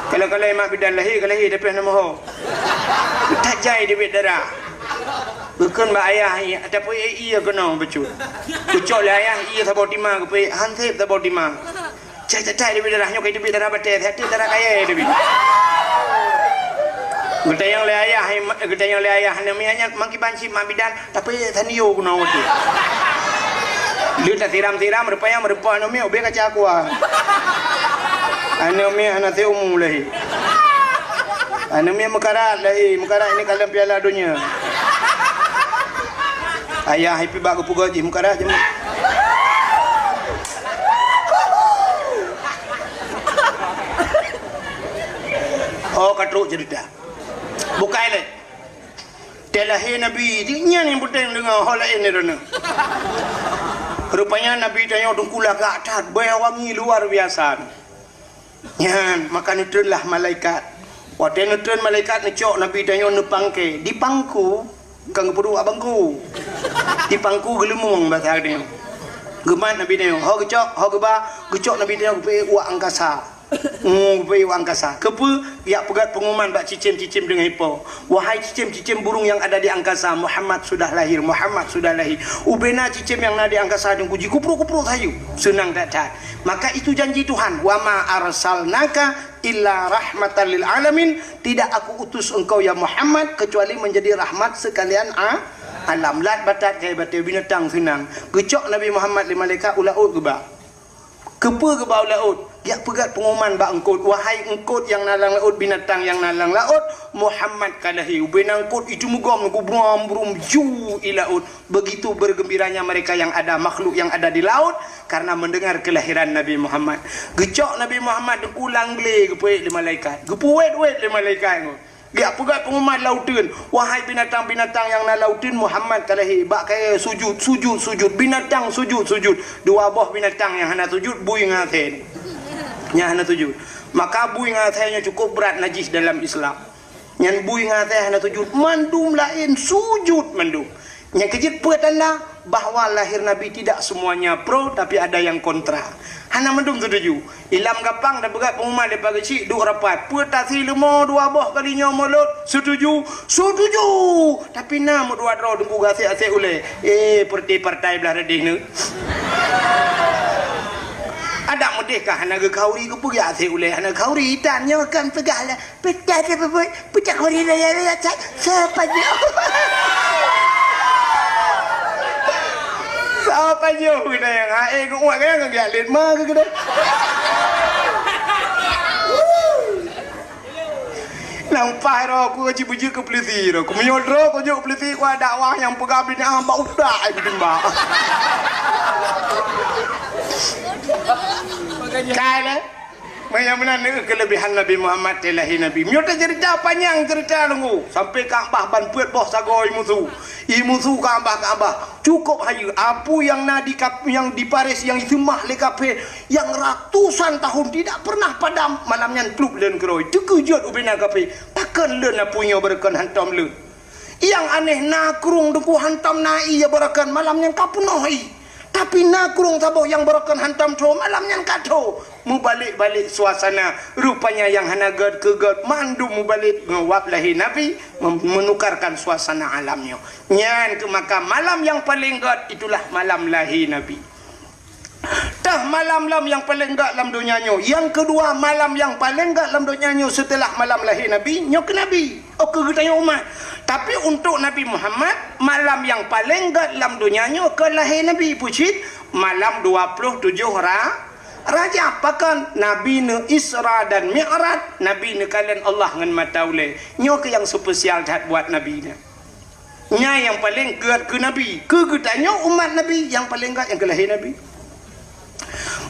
Kalau-kalau mak bidan lahé ka lahé tapi hana moho. Tajai dibit darah. Geukheun bak ayah, tapi iya keunoe bacut. Geucok lé ayah, iya saboh tima geupeuék, han sép saboh tima. Cai-cai dibit darah nyoe, kai dibit darah batèe, hati darah kayèe dibit. Geutanyong lé ayah, geutanyong lé ayah, aneuk miet nyan makiban cit mak bidan, tapi tanio keunoe watèe. Lheueh tasiram-siram, rupanya meureumpok aneuk miet ubé kaca aqua. Aneuk miet hana seumu lahé. Aneuk miet meukarat lahé, meukarat ini kalon Piala Donya. Ayah ipi bak geupeugah jih meukarat jih. Oh, ka trok cerita. Bukai lé. Teuh lahé Nabi, nyan nyang peunteng deungö, ho laén droeneuh. Rupanya Nabi tanyoe Teungku lagak that, bèe wangi luar biasa. Nyan, maka neutreunlah malaikat. Watèe neutreun malaikat neucok Nabi tanyoe neupangké, dipangku, kon geupeuduek bak bangku. Dipangku geuleumong basa tanyoe. Geumat Nabi tanyoe, ho geucok, ho geuba, geucok Nabi tanyoe geupeuék u angkasa. Hmm, geupeuék u angkasa. Keupeue? Geujak peugöt peungumuman bak cicém-cicém deungon ipo. Wahai cicém-cicém burung yang ada di angkasa, Muhammad sudah lahir, Muhammad sudah lahir. Ubé na cicém nyang na di angkasa Teungku jikupruek-kupruek sayu. Seunang that-that. Maka itu janji Tuhan, "Wa ma arsalnaka illa rahmatan lil alamin." Tidak aku utus engkau ya Muhammad kecuali menjadi rahmat sekalian a-, alam. Lat batat kai batèe binatang seunang. Geucok Nabi Muhammad lé malaikat u laôt geuba. Keupeue geuba u laôt? Geujak peugöt peungumuman bak eungkôt, "Wahai eungkôt nyang na lam laôt, binatang nyang na lam laôt, Muhammad ka lahé." Ubé na eungkôt itu meugom, geubrôm-brôm ju i laôt. Begitu bergembiranya mereka yang ada, makhluk yang ada di laut, karena mendengar kelahiran Nabi Muhammad. Geucok Nabi Muhammad Teungku lam glé geupeuék lé malaikat. Geupeuwét-wét lé malaikat nyoe. Geujak peugöt peungumuman lam uteuen, "Wahai binatang-binatang nyang na lam uteuen, Muhammad ka lahé, bak kayèe sujud, sujud, sujud, binatang sujud, sujud." Dua boh binatang nyang hana sujud, bui ngon asèe. Nyang hana sujud. Maka bui ngon asèe nyoe cukup brat najih dalam Islam. Nyan bui ngon asèe hana sujud, mandum laén sujud mandum. Nyang keujeuet peue tanda bahwa lahir Nabi tidak semuanya pro, tapi ada yang kontra. Hana mandum setuju. Ilam gampang tapeugah peungumuman lé pageuchik duek rapat. Peue tasi leumo dua boh kali nyoe mulod? Setuju, setuju. Tapi na meudua droe Teungku gasek-asek ulèe. Eh, partai-partai blah radeh nyoe. Adak meudeh ka hana geukhauri, keupeue gasek ulèe hana khauri, tan nyoe kan peugah lah. Peucah teupeubuet, peucah kuri raya-raya cat, sepanjang. Sepanjang kena yang hai, eh, keu uak kena keu giat lét ma keu kena. Nang paih roh ku cit beujeuet keu peulisi roh. Ku meunyoe droe ku jeuet peulisi ku ada wah nyang peugah binatang bak utak ai bitimbak. Kai lé. Meunyoe meunan neu keulebihan Nabi Muhammad teuh lahé Nabi. Meunyoe tacerita panyang cerita Teungku, sampai Ka'bah ban peuet boh sagoe imusu. Imusu Ka'bah, Ka'bah. Cukup hayeue. Apui nyang na di kap-, nyang di Paris nyang iseumah lé kafé nyang ratusan tahun tidak pernah padam, malam nyan plup leuen keudroe. Teukeujot ubena kafé. Pakon leuen apui nyoe beureukan hantom leuen. Nyang aneh na krueng Teungku hantom na ié beureukan malam nyan ka peunoh ié. Tapi na krueng saboh nyang beureukan hantom tho malam nyan ka tho. Mubalek-balek suasana. Rupanya nyang hana gèt keu gèt mandum mubalek ngon wab lahé Nabi mem-, menukarkan suasana alam nyoe. Nyan keuh maka malam nyang paleng gèt itulah malam lahé Nabi. Tah malam lom nyang paleng gèt lam donya nyoe. Nyang keudua, malam nyang paleng gèt lam donya nyoe seuteulah malam lahé Nabi, nyoe keuh Nabi. Oh, keu geutanyoe umat. Tapi untuk Nabi Muhammad, malam nyang paleng gèt lam donya nyoe keu lahé Nabi. Peue cit? Malam dua ploh tujoh Ra-, Rajab pakon Nabi neu Isra dan Mi'raj, Nabi neukalon Allah ngon mata ulée. Nyoe keuh nyang spesial that buat Nabi nyan. Nyan nyang paleng gét keu Nabi. Keu geutanyoe umat Nabi nyang paleng gét nyang keu lahé Nabi.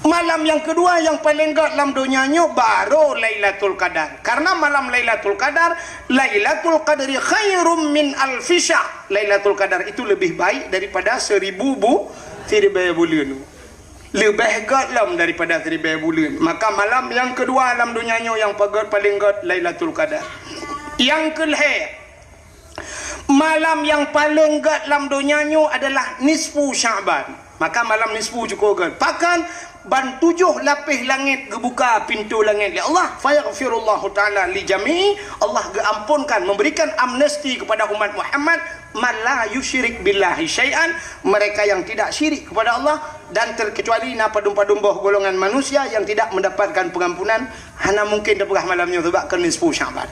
Malam nyang keudua nyang paleng gét lam donya nyoe baru Lailatul Qadar. Karena malam Lailatul Qadar, Lailatul Qadri khairum min alfi syahr. Lailatul Qadar itu lebih baik daripada seribu bu-, siribée buleuen. Leubeh gét lom daripada siribée buleuen. Maka malam nyang keudua lam donya nyoe nyang pagét paleng gét Lailatul Qadar. Nyang keulhée, malam nyang paleng gét lam donya nyoe adalah nisfu Sya'ban. Maka malam nisfu cukup gét. Pakon ban tujoh lapéh langét geubuka pintoe langét lé Allah. Fayaghfirullahu ta'ala li jami'i. Allah geuamponkan, memberikan amnesti kepada umat Muhammad, man la yusyrik billahi syai'an, mereka yang tidak syirik kepada Allah, dan terkecuali na padum-padum boh golongan manusia yang tidak mendapatkan pengampunan, hana mungkin teupeugah malam nyoe sebab keu nisfu Sya'ban.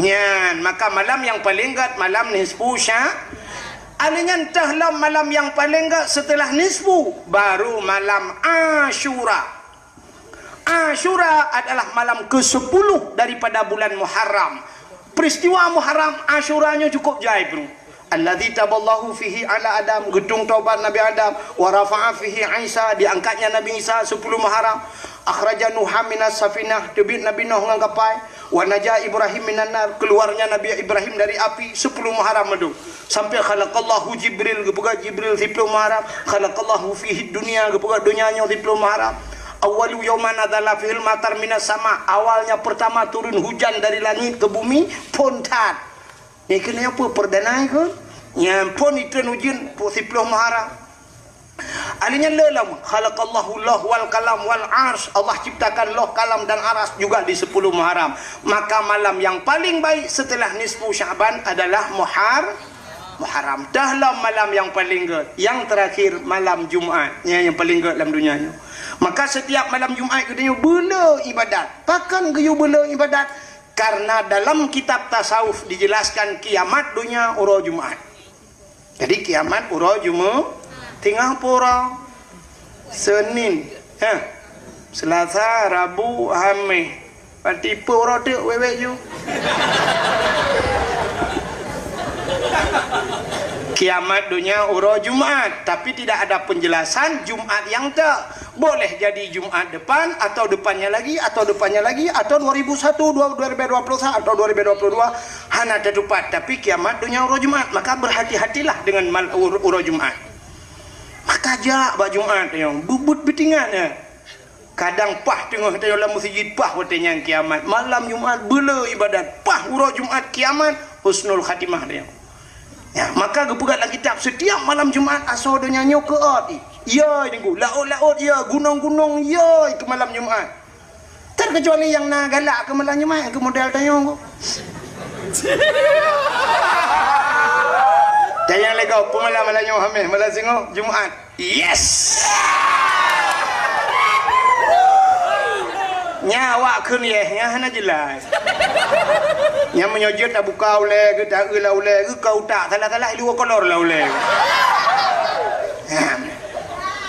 Nyan, maka malam nyang paleng gét malam nisfu Sya-, alheuh nyan teuh lom malam nyang paleng gét setelah nisfu, baru malam Asyura. Asyura adalah malam kesepuluh daripada bulan Muharram. Peristiwa Muharram Asyura nyoe cukup jai, bro. Alladzi taballahu fihi ala Adam, geutung taubat Nabi Adam, wa rafa'a fihi Isa, diangkatnya Nabi Isa sepuluh Muharram, akhraja Nuha minas safinah, teubiet Nabi Nuh ngon kapai, wa naja Ibrahim minan nar, keluarnya Nabi Ibrahim dari api, sepuluh Muharram meudu. Sampai khalaqallahu Jibril, geupeugah Jibril siploh Muharram, khalaqallahu fihi dunya, geupeugah donya nyoe siploh Muharram. Awwalu yauman nazala fihil matar minas sama, awalnya pertama turun hujan dari langit ke bumi, phon that. Nyoe keuneuk peue perdana ikheun? Nyan phon itreun ujeuen, siploh Muharram. Alheuh nyan lé lom, khalaqallahu lauh wal qalam wal arsy, Allah ciptakan lauh, kalam dan aras juga di sepuluh Muharram. Maka malam yang paling baik setelah nisfu Sya'ban adalah Muhar-, Muharram. Teuh lom malam yang paling gét, yang terakhir malam Jumat. Nyan yang paling gét lam donya nyoe. Maka setiap malam Jumat geutanyoe beuleu ibadat. Pakon geuyue beuleu ibadat? Karena dalam kitab tasawuf dijelaskan kiamat donya uroe Jumat. Jadi kiamat uroe Jumaat, teungoh pura Senin, ha, Selasa, Rabu, Hameh. Berarti pura teuk wewek ju. Kiamat donya uroe Jumat, tapi tidak ada penjelasan Jumat nyang teuk. Boleh jadi Jumat depan, atau depannya lagi, atau depannya lagi, atau dua ribu satu, dua-, dua ribu dua puluh satu, atau dua ribu dua puluh dua, hana teutupat. Tapi kiamat donya uroe Jumat, maka berhati-hatilah dengan mal-, ur-, uroe Jumat. Maka jak bak Jumat nyoe, bubut beutingat nyan. Kadang paih teungoh tanyoe lam meuseujid, paih watée nyan kiamat. Malam Jumat beuleu ibadat, paih uroe Jumat kiamat, husnul khatimah nyoe. Ya, maka geupeugah lam kitab, setiap malam Jumat asoe donya nyoe keuôt. Yoi, Teungku, laôt-laôt yoi, gunong-gunong yoi keu malam Jumat. Terkecuali nyang na galak keu malam Jumat, keu model tanyoe, Teungku. Dan nyang lego, peumalam malam nyoe Hameh, malam singoh Jumat. Yes! Nya awak kheun yes, nya hana jelas. Nya meunyoe jeuet tabuka ulée geuh, taeu lam ulée geuh, ka utak salah-salah, i luwa kolor lam ulée. Nah,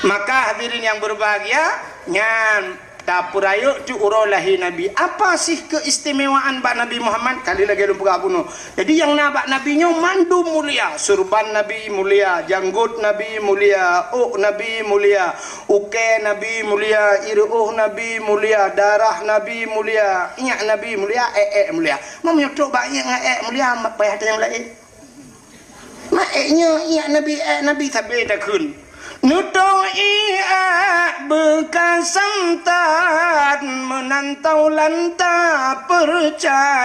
maka hadirin yang berbahagia, nyan tapeurayeuk tu uroe lahé Nabi. Apa sih keistimewaan bak Nabi Muhammad? Kali lagée lôn peugah bunoe. Jadi nyang na bak Nabi nyoe mandum mulia. Surban Nabi mulia, janggot Nabi mulia, ôk Nabi mulia, ukée Nabi mulia, ireuôh Nabi mulia, darah Nabi mulia, iék Nabi mulia, ék-ék mulia. Meunyoe trok bak iék ngon ék mulia, payah tanyong laén. Mak ék nyoe iék Nabi, ék Nabi sabe takheun. Neutôh iék beukas santan meunan taulan tapeucaya.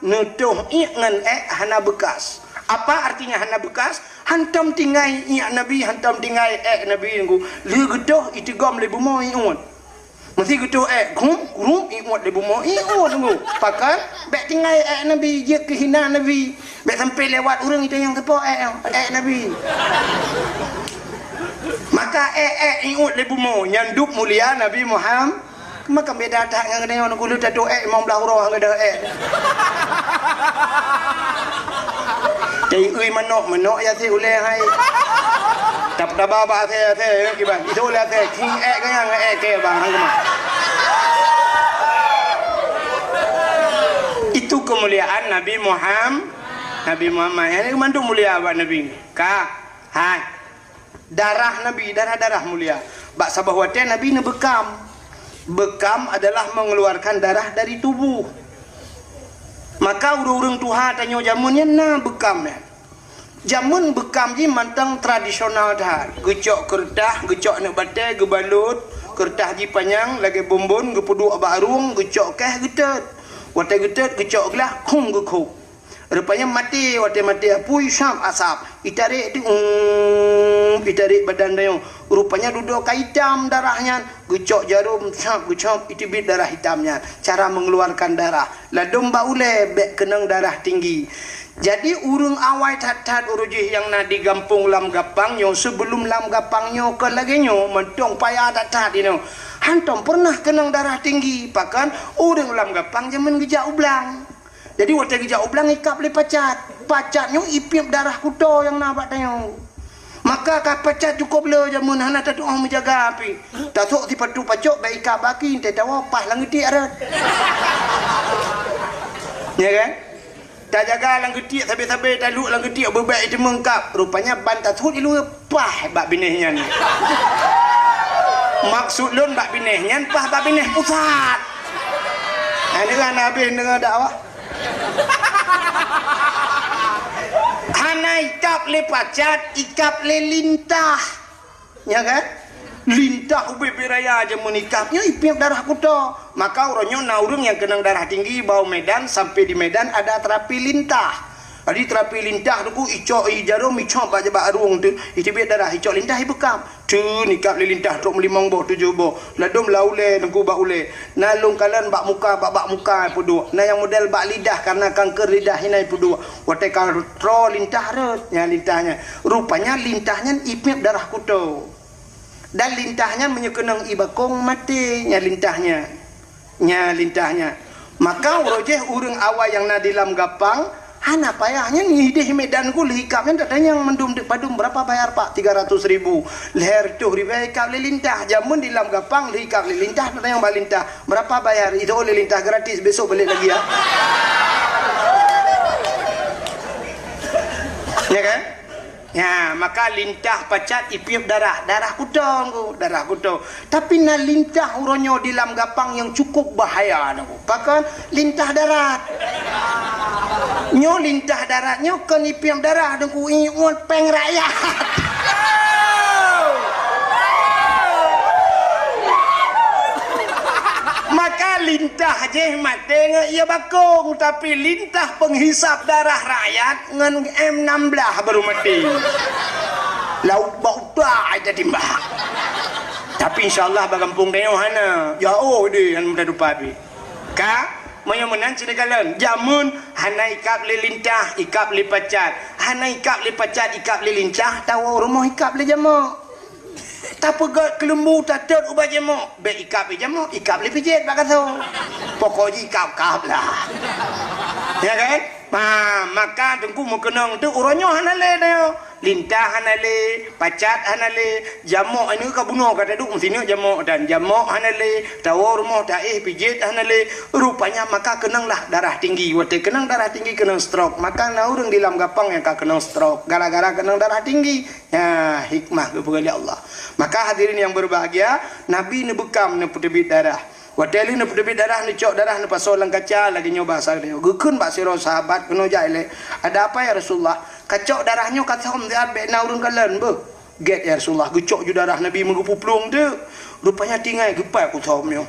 Neutôh iék ngon ék hana beukas. Apa artinya hana beukas? Hantom tinggai iék Nabi, hantom tinggai ék Nabi nunggu. Lheueh geutôh iteugom lé bumoe iék. Meusé geutôh ék, grum, grum, iék lé bumoe, iék nunggu. Pakon? Bék tinggai ék Nabi, jeuet keu hina Nabi. Bék sampai lewat ureuëng itu nyang teupo ék, ék Nabi. Maka ék, ék, iék lé bumoe, nyan dub mulia Nabi Muhammad. Maka beda that ngon geutanyoe, nunggu lheueh tatoh ék, limong blaih uroe ngon ék. Jadi ui manok, manok ya si ulée hai. Tapi Taba bak asèe-asèe, ya, kiban. Itu lé asèe, king èk keu nyang èk keu bang, hang keumah. Itu kemuliaan Nabi Muham-, Nabi Muhammad. Nyan mandum mulia bak Nabi. Ka, hai. Darah Nabi, darah-darah mulia. Bak saboh watèe Nabi neubeukam. Beukam adalah mengeluarkan darah dari tubuh. Maka ureueng-ureueng tuha tanyoe jameun nyan na beukam nyan. Jameun beukam jih mantong tradisional that. Geucok keureutah, geucok aneuk batèe, geubalot, keureutah jih panyang lagèe bonbon, geupeuduek bak rueng, geucok kèh geutot. Watèe geutot, geucok glah, khum geukhôb. Rupanya maté, watèe maté apui, sab asap. Itarek tu, um, itarek badan tanyoe. Rupanya dudoe ka itam darah nyan. Geucok jarom, sab, geucok, iteubiet darah itam nyan. Cara mengeluarkan darah. Ladôm bak ulèe bèk keunong darah tinggi. Jadi, ureueng awai that-that uroe jih nyang na di gampông Lam Gapang nyoe, sibeulom Lam Gapang nyoe kon lagèe nyoe, mantong payah that-that inoe. Hantom peureunah keunong darah tinggi, pakon ureueng Lam Gapang jameun geujak u blang. Jadi, watèe geujak u blang ikab lé pacat. Pacat nyoe ipiep darah kuto nyang na bak tanyoe. Maka ka pacat cukôp le jameun hana tatu'oh meujaga pih. Tasôk sipatu pacok bèk ikab baki, teuh tawoe paih lam geutiek rot. Ya kan? Tajaga lam geutiek sabé-sabé, taluek lam geutiek beubèk iteumeung kab. Rupanya ban tasôk iluweue paih bak binéh nyan. Maksud lôn bak binéh nyan paih bak binéh pusat. Nah, ini kan habéh deungoe dakwah. Hana ikab lé pacat, ikab lé lintah. Ya kan? Lintah ubé-bé raya jameun ikab nyoe ipiep darah kuto. Maka uroe nyoe na ureueng nyang keunong darah tinggi bak u Medan, sampai di Medan ada terapi lintah. Jadi terapi lintah tu ku icok i jarom, icok bak, bak rueng tu, iteubiet darah, icok lintah ibeukam. Teun ikab lé lintah trok meulimong boh, tujoh boh. Ladôm lam ulèe, teungku bak ulèe. Na lôn kalon bak muka, bak, bak muka peuduek. Na nyang model bak lidah, karena kanker lidah inan peuduek. Watèe ka troh lintah rot, nyan lintah nyan. Rupanya lintah nyan ipiep darah kuto. Dan lintah nyan meunyoe keunong i bakong maté, nyan lintah nyan. Nyan lintah nyan. Maka uroe jih ureueng awai nyang na di Lam Gapang, hana payah nyan, idéh Medan ku lheuh ikab nyan tatanyong mandum deuk padum, "Berapa bayar, Pak?" "Tiga ratus ribu." Lhèe reutôh ribèe ikab lé lintah. Jameun di Lam Gapang lheuh ikab lé lintah tatanyong bak lintah, "Berapa bayar?" Itu oleh lintah gratis, besok balik lagi ya. Ya kan? Ya, maka lintah pacat ipiep darah, darah kuto, darah kuto. Tapi na lintah uroe nyoe di Lam Gapang nyang cukup bahaya, Teungku. Pakon? Lintah darat. Nyoe lintah darat nyoe kon ipiep darah, Teungku, ipiep pèng rakyat. Maka lintah jih maté ngon ie bakong, tapi lintah penghisap darah rakyat ngon M enam belas baru maté. Lauk bak utak ai tatimbak. Tapi insya Allah bak gampông tanyoe hana. Jauh deh, hana meuda tupat pih. Ka, meunyoe meunan sini kalon. Jameun hana ikab lé lintah, ikab lé pacat. Hana ikab lé pacat, ikab lé lintah, tawoe rumoh ikab lé jamok. Tapeugöt keuleumbu, tatot ubak jamok. Bèk ikab lé jamok, ikab lé pijét bak gasoe. Pokok jih ikab-kab lah. Ya kan? Ha, maka Teungku meukeunong tu uroe nyoe hana lé tanyoe. Lintah hana lé, pacat hana lé, jamok ini ka bunoe ka taduek meusineuk jamok dan jamok hana lé, tawoe rumoh taéh pijét hana lé. Rupanya maka keunonglah darah tinggi. Watèe keunong darah tinggi keunong stroke. Maka na ureueng di Lam Gapang nyang ka keunong stroke gara-gara keunong darah tinggi. Nyan hikmah geupeugah lé Allah. Maka hadirin yang berbahagia, Nabi neubeukam neupeuteubiet darah. Watèe lheueh neupeuteubiet darah, neucok darah neupasoe lam kaca lagèe nyoe basa geutanyoe. Geukheun bak sidroe sahabat keunoe jak ilèe, "Ada apa ya Rasulullah? Kacok darah nyoe kathom siat bèk na ureueng kalon beuh." "Gèt ya Rasulullah, geucok ju darah Nabi meugeupuplueng teuk." Rupanya tinggai geupat kuthom nyoe.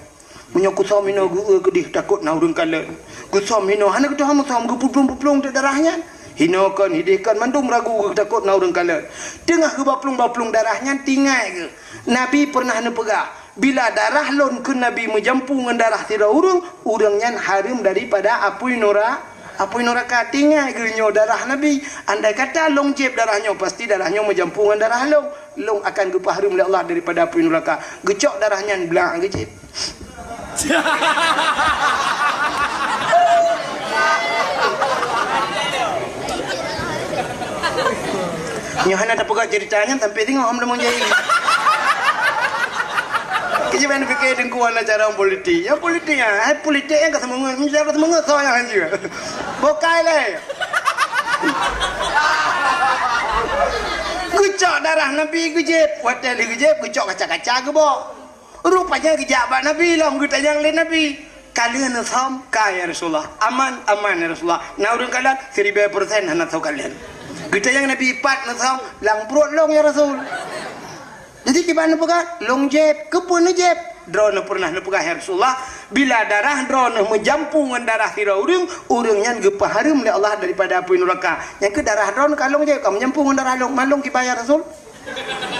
Meunyoe kuthom hinoe geu-eu keudeh takot na ureueng kalon. Kuthom hinoe hana geutuha meuthom geupuplueng-puplueng teuk darah nyan. Hinoe kon, hideh kon, mandum ragu geutakot na ureueng kalon. Teungoh geubaplueng-baplueng darah nyan tinggai geuh. Nabi peureunah neupeugah, "Bila darah lôn," kheun Nabi, "meujampu ngon darah sidroe ureueng, ureueng nyan hareuem daripada apui nura-, apui nuraka." Tinggai geuh nyoe darah Nabi. Andai kata lôn jieb darah nyoe, pasti darah nyoe meujampu ngon darah lôn. Lôn akan geupeuhareuem lé Allah daripada apui nuraka. Geucok darah nyan blang geujieb. Nyoe hana tapeugah cerita nyan sampai singoh hom deungon jai. Keujeuet ban pike deungku hana cara politik. Ya politik ya, hai politik nyang ka seumeungeut, meunyoe ka seumeungeut soe nyang hanjeuet. Bokai lé. Geucok darah Nabi geujép, watèe lheueh geujép geucok kaca-kaca geubok. Rupanya geujak bak Nabi lom geutanyong lé Nabi, "Ka lheueh neusöm?" "Ka, ya Rasulullah." "Aman?" "Aman, ya Rasulullah." Na ureueng kalon, siribèe persen hana soe kalon. Geutanyong Nabi, "Pat neusöm?" "Lam pruet lôn, ya Rasul." Jadi kiban neupeugah, "Lôn jép." "Keupeue neujép?" "Droeneuh peureunah neupeugah, ya Rasulullah, bila darah droeneuh meujampu ngon darah sidroe ureueng, ureueng nyan geupeuhareuem lé Allah daripada apui nuraka. Nyan keuh darah droeneuh ka lôn jép, ka meujampu ngon darah lôn, man lôn kiban, ya Rasul."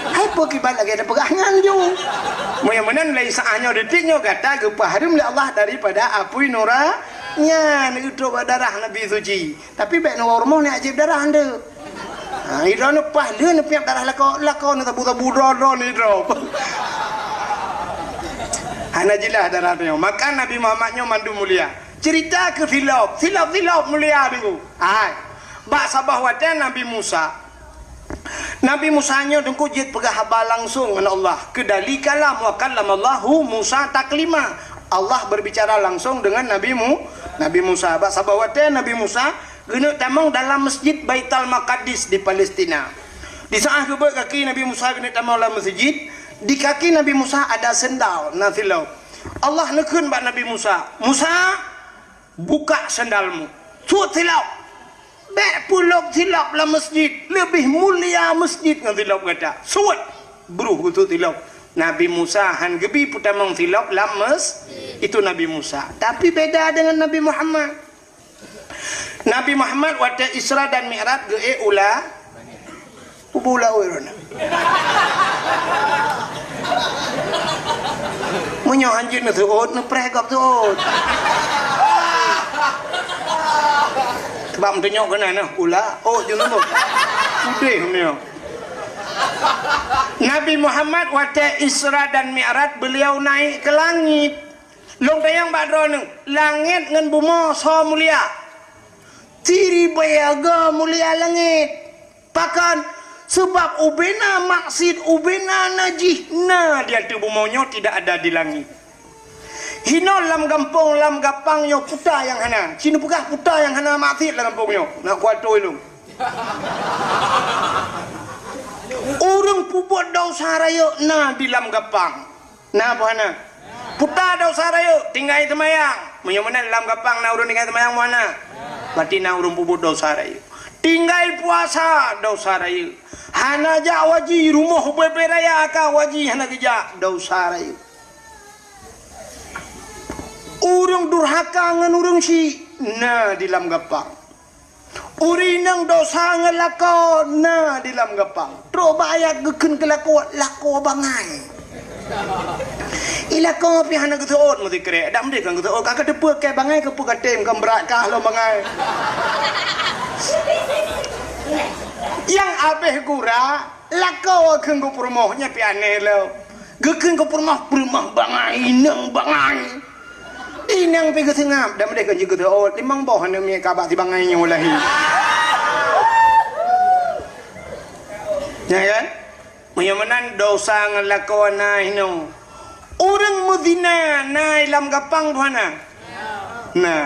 Hai peue kiban lagèe tapeugah nyan ju. Meunyoe meunan lé saat nyoe detik nyoe gata geupeuhareuem lé Allah daripada apui nura nyan, geutôp bak darah Nabi suci. Tapi bèk neuwoe rumoh neujép darah nyan. Ha, idroe neupaih lheueh neupiep darah lakoe, lakoe neusabu-sabu droe-droe neudroe. Hana jeulaih darah nyoe. Maka Nabi Muhammad nyoe mandum mulia. Cerita keu silop, silop-silop mulia deungku. Hai. Bak saboh watèe Nabi Musa, Nabi Musa nyoe teungku jeuet peugah haba langsong ngon Allah. "Kadzalika kalam wa kallamallahu Musa taklima." Allah berbicara langsung dengan Nabi Mu-, Nabi Musa. Bak saboh watèe Nabi Musa geuneuk tamong dalam Masjid Baitul Maqdis di Palestina. Di saat geubeuet kaki Nabi Musa geuneuk tamong lam masjid, di kaki Nabi Musa ada sendal, na silop. Allah neukheun bak Nabi Musa, "Musa, buka sendalmu." "Suet silop." "Bèk peulop silop lam masjid. Leubeh mulia masjid ngon silop gata. Suet." Bruh geusuet silop. Nabi Musa han geubi peutamong silop lam mes-, itu Nabi Musa. Tapi beda dengan Nabi Muhammad. Nabi Muhammad watèe Isra dan Mi'raj geuék u la-, Kubu laôt droeneuh. Meunyoe hanjeuet neuseuôt, neupreh gob seuôt. Sabab meutunyok keunan, nah, pula, ôt jeuet nyoe. Udeh meunyoe. Nabi Muhammad watèe Isra dan Mi'raj, beliau naik ke langit. Lôn tanyong bak droeneuh, langét ngon bumoe soe mulia? Siribèe go mulia langét. Pakon? Sabab ubena maksiet, ubena najih na di ateueh bumoe nyoe, tidak ada di langét. Hinoe lam gampông, lam gapang nyoe puta nyang hana. Ci neupeugah puta nyang hana maksiet lam gampông nyoe. Na kuatôi lôn. Ureueng peubuet desya rayeuk na di lam gapang. Na peue hana? Puta desya rayeuk, tinggai seumayang. Meunyoe meunan lam gapang na ureueng tinggai seumayang, peue hana? Berarti na ureueng peubuet desya rayeuk. Tinggai puasa, desya rayeuk. Hana jak haji, rumoh ubé-ubé raya ka haji hana geujak, desya rayeuk. Ureueng durhaka ngon ureueng syik na di lam gapang. Ureueng inong desya ngon lakoe na di lam gapang. Trok bak ayat geukheun keu lakoe, lakoe bangai. I lakoe pih hana geuseuôt meusikrek. Dak meudeh kan geuseuôt, ka kateupeue keu bangai keupeue katem kan brat kah lom bangai. Nyang abéh gura, lakoe kheun geupeurumoh, nyan pih aneh lom. Geukheun geupeurumoh, peurumoh bangai, inong bangai. Inong pih geuseungab, dak meudeh kan jeuet geuseuôt, limong boh aneuk miet ka bak si bangai nyoe lahé. Nyan kan? Meunyoe meunan desya ngon lakoe na hinoe. Ureueng meuzina na i lam gapang peue hana? Na.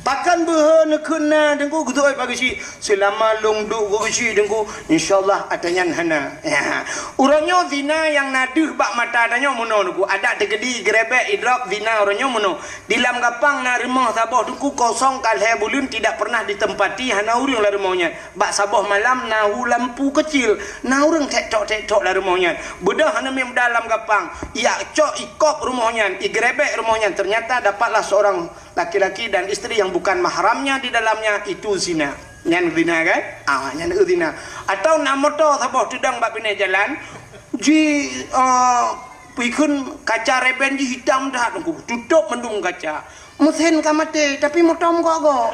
Pakon beuhe neukheun na, Teungku, geutôi bak geuchik. Seulama lôn duek bak geuchik, Teungku, insya Allah ata nyan hana. Ya. Uroe nyoe zina nyang na deuh bak mata tanyoe meunoe, Teungku. Adak teukeudi, geurebek, idrop, zina uroe nyoe meunoe. Di lam gapang na rumoh saboh, Teungku, kosong ka lhèe buleuen tidak pernah ditempati, hana ureueng lam rumoh nyan. Bak saboh malam na hu lampu keucil, na ureueng tek-tok-tek-tok lam rumoh nyan. Beudôh aneuk miet muda lam gapang, ijak cok ikop rumoh nyan, igeurebek rumoh nyan, ternyata dapatlah seorang laki-laki dan isteri yang bukan mahramnya di dalamnya, itu zina. Nyan zina kan? Ah, nyan zina. Atau na moto saboh teudong bak binéh jalan, ji, eh, ikheun kaca reben jih itam that, Teungku. Tutôp mandum kaca. Meusén ka maté, tapi moto meugok-gok.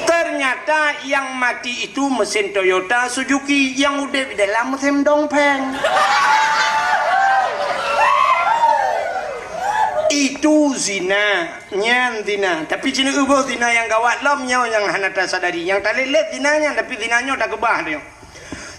Ternyata yang mati itu mesin Toyota Suzuki, yang udép di dalam mesin Dongfeng. Itu zina, nyan zina. Tapi cina euboh zina nyang gawat lom nyoe nyang hana tasadari. Nyang talét-lét zina nyan, tapi zina nyoe takeubah nyoe.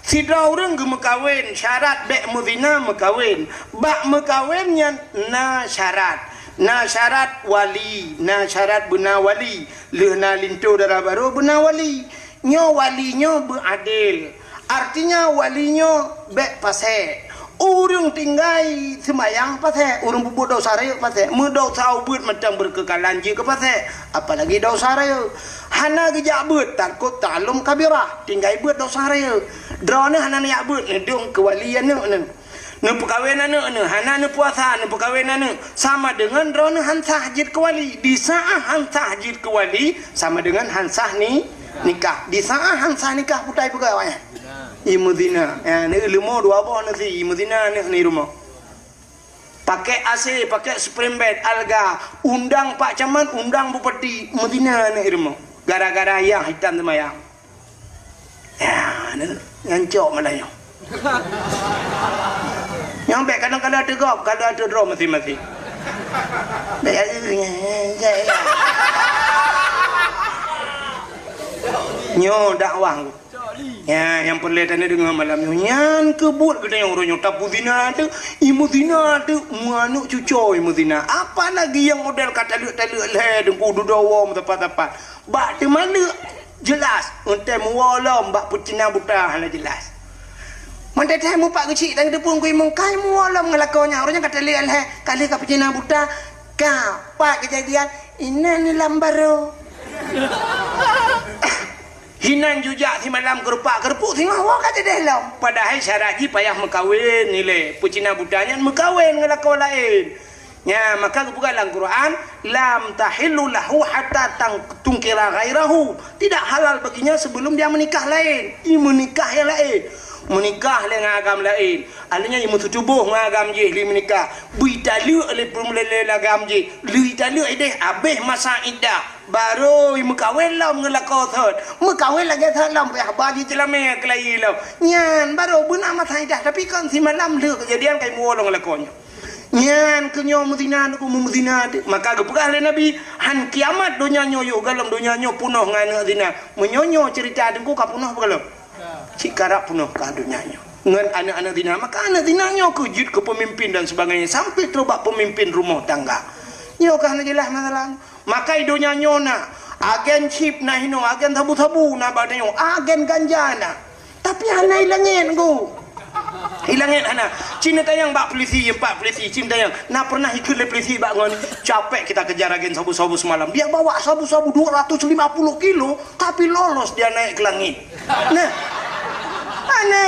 Sidroe ureuëng geumeukawen, syarat bék meuzina meukawen. Bak meukawen nyan na syarat. Na syarat wali, na syarat beuna wali. Lheueh na linto dara barô beuna wali. Nyoe wali nyoe beuadil. Artinya wali nyoe bék pasék. Ureuëng tinggai seumayang pasék, ureuëng peubuet desya rayeuk pasék. Meudesya ubeuet mantong beureukeukalahan jeuet keu pasék, apalagi desya rayeuk. Hana geujak beuet, takot ta'allum kabirah, tinggai beuet desya rayeuk. Droeneuh hana neujak beuet, neudong keu wali aneuëk neuh. Neupeukawen aneuëk neuh, hana neupuasa, neupeukawen aneuëk, sama deungon droeneuh han sah jeuet keu wali. Di saát han sah jeuet keu wali, sama deungon han sah ni, nikah. Di saát han sah nikah, putai peugah awaknyan. Imeuzina. Ya, ni leumo dua boh nasi, imeuzina aneuëk ni rumoh. Pakai A C, pakai spring bed, alga, undang Pak Camat, undang Bupati, meuzina aneuëk rumoh. Gara-gara yah hitam seumayang. Ya, ni, nyan cok malah nyoe. Nyang bék kadang-kadang teugop, kadang teudroe maséng-maséng. Bék, nyoe dakwah. Ya, nyang peureulée taneuk deungoe malam nyoe. Nyan keuh buet geutanyoe uroe nyoe. Tapuzina teuk, imeuzina teuk, meuaneuëk cucoe imeuzina. Apalagi nyang model ka taleuek-taleuek lhée, deungku dudoe wom tepat-tepat. Bak teumaleuek jeulaih, eunteuk meuwoe lom bak peucina buta hana jeulaih. Mantong mupat geuchik dan geuteupeue kui mungkai meuwoe lom ngon lakoe nyan. Uroe nyan ka taleuek lhée, ka lheueh ka peucina buta, ka pat keujadian, inan lam barô. Hinan jujak simalam keurupak-keurupuek singoh woe ka teudeh lom. Padahai syarat jih payah meukawen ilée. Peucina buta nyan meukawen ngon lakoe laén. Nya, maka geupeugah lam Quran, "Lam tahillu lahu hatta tang-, tunkira ghairahu." Tidak halal baginya sebelum dia menikah lain. I meunikah nyang laén. Meunikah lé ngon agam laén. Artinya, i meuseutuboh ngon agam jih lé meunikah. Beu italeuek lé peureulee agam jih. Lé italeuek ideh, abéh masa iddah. Barô i meukawen lom ngon lakoe thot. Meukawen lagée thot lom, payah ba jih ceulamé keulayi lom. Nyan, barô beuna masa iddah. Tapi kon simalam lheueh keujadian ka i meuwoe lom ngon lakoe nyan. Nyan keuh nyoe meuzina teuk, meuzina teuk. Maka geupeugah lé Nabi, "Han kiamat donya nyoe yoh galom donya nyoe punoh ngon aneuëk zina." Meunyoe nyoe ceurita teungku ka punoh beugalom. Cit karab punoh ka donya nyoe. Ngon aneuëk-aneuëk zina, maka aneuëk zina nyoe keuh jeuet keu peumimpin dan sebagainya, sampai trok bak peumimpin rumoh tangga. Nyoe ka hana jeulaih masalah. Maka i donya nyoe na, agen chip na hinoe, agen sabu-sabu na bak donya nyoe, agen ganja na. Tapi hana i langét, Teungku. I langét hana. Cit neutanyong bak polisi, empat polisi, cit neutanyong. Na pernah ikheun lé polisi bak ngon, "Capek kita kejar agen sabu-sabu semalam. Dia bawa sabu-sabu dua ratus lima puluh kilo, tapi lolos dia naik ke langit." Nah. Hana.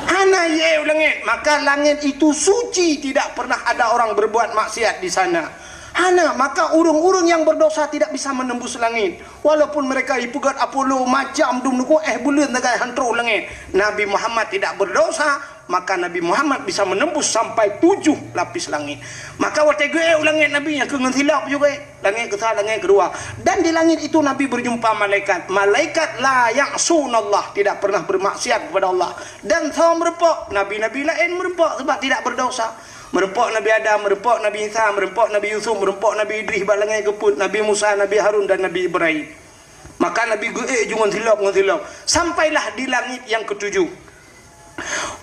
Hana i u langét. Maka langét itu suci, tidak pernah ada orang berbuat maksiat di sana. Hana, maka ureuëng-ureuëng nyang berdosa tidak bisa menembus langit. Walaupun mereka ipeugét Apollo macam dum nuku éh buleuen sagai han trok u langét. Nabi Muhammad tidak berdosa, maka Nabi Muhammad bisa menembus sampai tujuh lapis langit. Maka watée geuék u langét Nabi nyang keu ngon silop juga, langét keusa, langét keudua. Dan di langit itu Nabi berjumpa malaikat. Malaikat la ya'sunallah, tidak pernah bermaksiat kepada Allah. Dan soe meureumpok, nabi-nabi laén meureumpok sebab tidak berdosa. Meureumpok Nabi Adam, meureumpok Nabi Isa, meureumpok Nabi Yusuf, meureumpok Nabi Idris bak langét keupeuet, Nabi Musa, Nabi Harun dan Nabi Ibrahim. Maka Nabi geuék ju ngon silop, ngon silop. Sampailah di langit yang ketujuh.